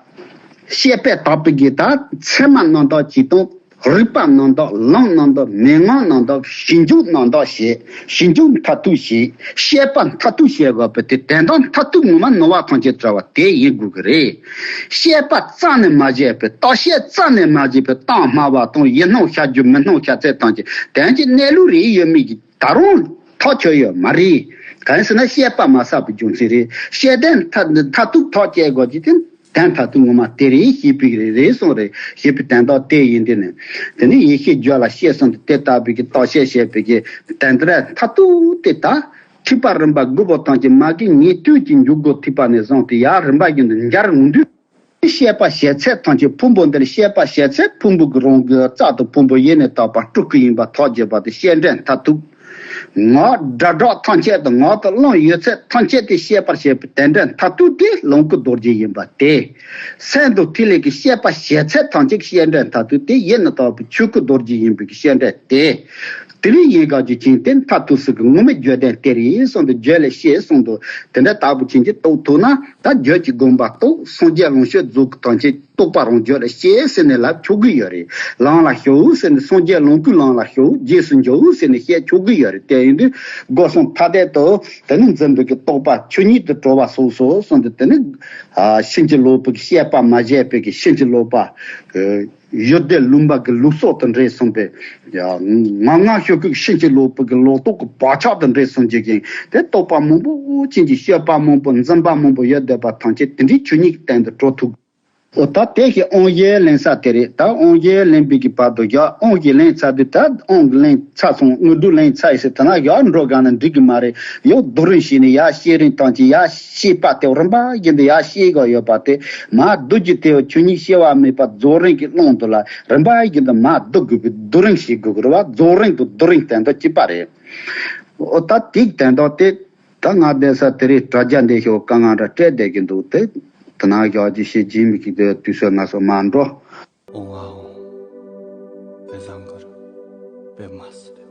བཤད་པས་དག་པའི་གི་ད་མཚན་མ་རྣམ་དག་ཅིག་དང་། རིགས་པ་རྣམ་དག། ལམ་རྣམ་དག། མན་ངག་རྣམ་དག། ཞི་འཇུག་རྣམ་དག་བྱས། ཞི་འཇུག་མཐར་ཐུག་བྱས། བཤད་པ་མཐར་ཐུག་བྱས་པ་དེ་དོན་དག་མཐར་ཐུག་ངོ་མ་ནོར་བ་ཐམས་ཅད་བྲལ་བ་དེ་ཡིན་དགོས་ཀྱི་རེད། བཤད་པ་རྩ་ནས་མ་བྱས་པའི། རྟོག་བཤད་རྩ་ནས་མ་བྱས་པའི་རྟགས་སྨྲ་བ་དང་། ཡིད་སྣང་བྱ་རྒྱུ་མི་སྣང་བྱ་ཚད་ཐམས་ཅད་དོན་གྱི་གནས་ལུགས་རེད་ཡོད་མེད་ཀྱི། ད་རུང་ཐག་ཆོད་ཡོད་མ་རེད། གང་ཡིན་ཟེར་ན་བཤད་པ་མ་བསགས་པའི་རྒྱུ་མཚན་རེད། བཤད་དོན་མཐར་མཐར་ཐུག་ཐག་བཅད་དགོས་ཀྱི་དེ་དོན་མཐར་ཐུག་ངོ་མ་དེ་རེད་ཞེས་པའི་རེད་རེད་གསུངས་རེད། ཞེས་པའི་དོན་དག་དེ་ཡིན་དེ་ནི། དེ་ནི་ཡེ་ཤེས་སྦྱོར་ལ་བཤད་གསུངས་ཏེ། དེ་ལྟ་བུའི་གི་རྟོག་བཤད་བཤད་པའི་གི་དོན་དེ་མཐར་ཐུག་དེ་ད་ཐེག་པ་རིམ་པ་དགུ་པོ་ཐམས་ཅད་མ་གི་ཉན་ཐོས་ཀྱི་འཇུག་སྒོ་ཐེག་པ་ནས་བཟུང་སྟེ་ཡར་རིམ་པ་བཞིན་དུ་སྦྱར་འོང་དུས། བཤད་པ་བྱེད་ཚད་ཐམས་ཅད་ཕུང་པོ་འདིར་བཤད་པ་བྱེད་ཚད་ཕུང་པོ་གི་རང་གི་རྩ་དང་ཕུང་པོ་ཡེ་ནས་དག་པ་སྤྲུལ་སྐུ་ཡིན་པ་ཐག་བཅད་པ་དེ་བཤད་འབྲས་མཐར་ཐུག་ངག་སྒྲ་སྒྲོགས་ཐམས་ཅད་དང་ངག་དང་རླུང་ཡོད་ཚད་ཐམས་ཅད་དེ་བཤད་པར་བྱེད་པའི་དོན་འབྲས་མཐར་ཐུག་དེ་ལོངས་སྐུ་རྡོ་རྗེ་ཡིན་པ་སྟེ། སེམས་དང་ཐིག་ལེ་གི་བཤད་པ་བྱེད་ཚད་ཐམས་ཅད་བཤད་འབྲས་མཐར་ཐུག་དེ་ཡེ་ནས་དག་པའི་ཆོས་སྐུ་རྡོ་རྗེ་ཡིན་པའི་བཤད་འབྲས་ཏེ། དེ་རིང་ཡིན་ག་རྒྱུ་ཅན་དེ་མཐར་ཐུག་ས་གི་ངོ་མའི་བརྗོད་དོན་དེ་རེད་གསུངས་ཏེ། བརྗོད་ལས་ཤེས་གསུངས་འདུག་དེ་འདྲ་ལྟ་བུ་ཅན་གྱི་རྟོགས་ཐུབ་ན། ད་བརྗོད་ཀྱི་དགོངས་པ་རྟོགས། སངས་རྒྱས་ལོངས་སྤྱོད་རྫོགས་སྐུ་ཐམས་ཅད་རྟོགས་པ་རང་རྒྱུད་ལ་སྐྱེས་ཟེར་ནས་ལབ་ཆོག་གི་ཡོད་རེད། ལམ་ལ་ཞུགས་ཟེར་ནས། སངས་རྒྱས་ལོངས་སྐུའི་ལམ་ལ་ཞུགས། རྗེས་སུ་འཇུག་ཟེར་ནས་བཤད་ཆོག་གི་ཡོད་རེད། དེ་ཡིན་དུས་སྒོ་གསུམ་ཐ་དད་དུ་དེ་ནི་འཛིན་པའི་གི་རྟོག་པ་ཆོས་ཉིད་དུ་གྲོལ་བ་སོགས་སོ་གསུངས་ཏེ། དེ་ནི་ཕྱིན་ཅི་ལོག་པའི་གི་བཤད་པ་མ་བྱས་པའི་གི་ཕྱིན་ཅི་ལོག་པ། ཡོན་ཏན་ལུང་པ་གི་ལུགས་སྲོལ་དང་འབྲེལ་སོང་པས། ཡ། ངང་ངམ་ཤོག་གུ་ཕྱིན་ཅི་ལོག་པའི་གི་ལོག་རྟོག་གི་བག་ཆགས་དང་འབྲེལ་སོང་བྱེད་ཀྱིན། དེ་རྟོག་པ་མང་པོ་ཅན་གྱི་བཤད་པ་མང་པོ། འཛིན་པ་མང་པོ་ཡོད་བསྡད་པ་ཐམས་ཅད་དེ་འདྲའི་ཆོས་ཉིད་ཀྱི་སྟེང་དུ་གྲོལ་ཐུབ། འོ་ད་དེ་ཞིག་དབང་བཞི་ལེན་ས་དེ་རེད། ད་དབང་བཞི་ལེན་པའི་གི་བར་དུ་བཞག་དབང་ཞིག་ལེན་ཚར་དུས། ད་དབང་གི་ལེན་ཚར་སོང་། དངོས་གྲུབ་ལེན་ཚར་ཡིན་ཟེར། དེ་ན་ཡར་འགྲོ་དགོས་ན་འགྲིག་གི་མ་རེད། ཡང་རྡོ་རིང་བྱས་ནས་ཡར་བཤད་རིང་ཐམས་ཅད་ཡར་བཤད་པ་དེ་རིམ་པ་བཞིན་དུ་ཡར་བཤད་དགོས་ཡོད་པ་དེ། མར་བསྡུ་རྒྱུ་དེ་ཆོས་ཉིད་སྐྱེ་བ་མེད་པ་རྫོགས་རིམ་གྱི་ཀློང་དུ་ལ་རིམ་པ་བཞིན་དུ་མར་བསྡུ་དགོས་པའི་རྡོ་རིང་བྱེད་དགོས་ཀྱི་རེད་བ། རྫོགས་རིམ་གྱི་རྡོ་རིང་དོན་དག་གཅིག་པ་རེད། འོ་ད་དེའི་དོན་དག་དེ། ད་ང་བསྡད་ས་དེ་རིང་དྲ་རྒྱ་འདི་ཞོག་དཀའ་ངལ་འདྲ་སྤྲད་བསྡད་ཀྱི་འདུག་དེ་དེ་ན་ཞོག་ཅིག་བྱེད་ཀྱི་མི་ཀྱི་དུས་ཚོད་ང་ཚོ་མ་འགྲོ། ཨོང་ཨ་ཨོང་། པེ་ཟང་གར་པེ་མ་སི་རེ།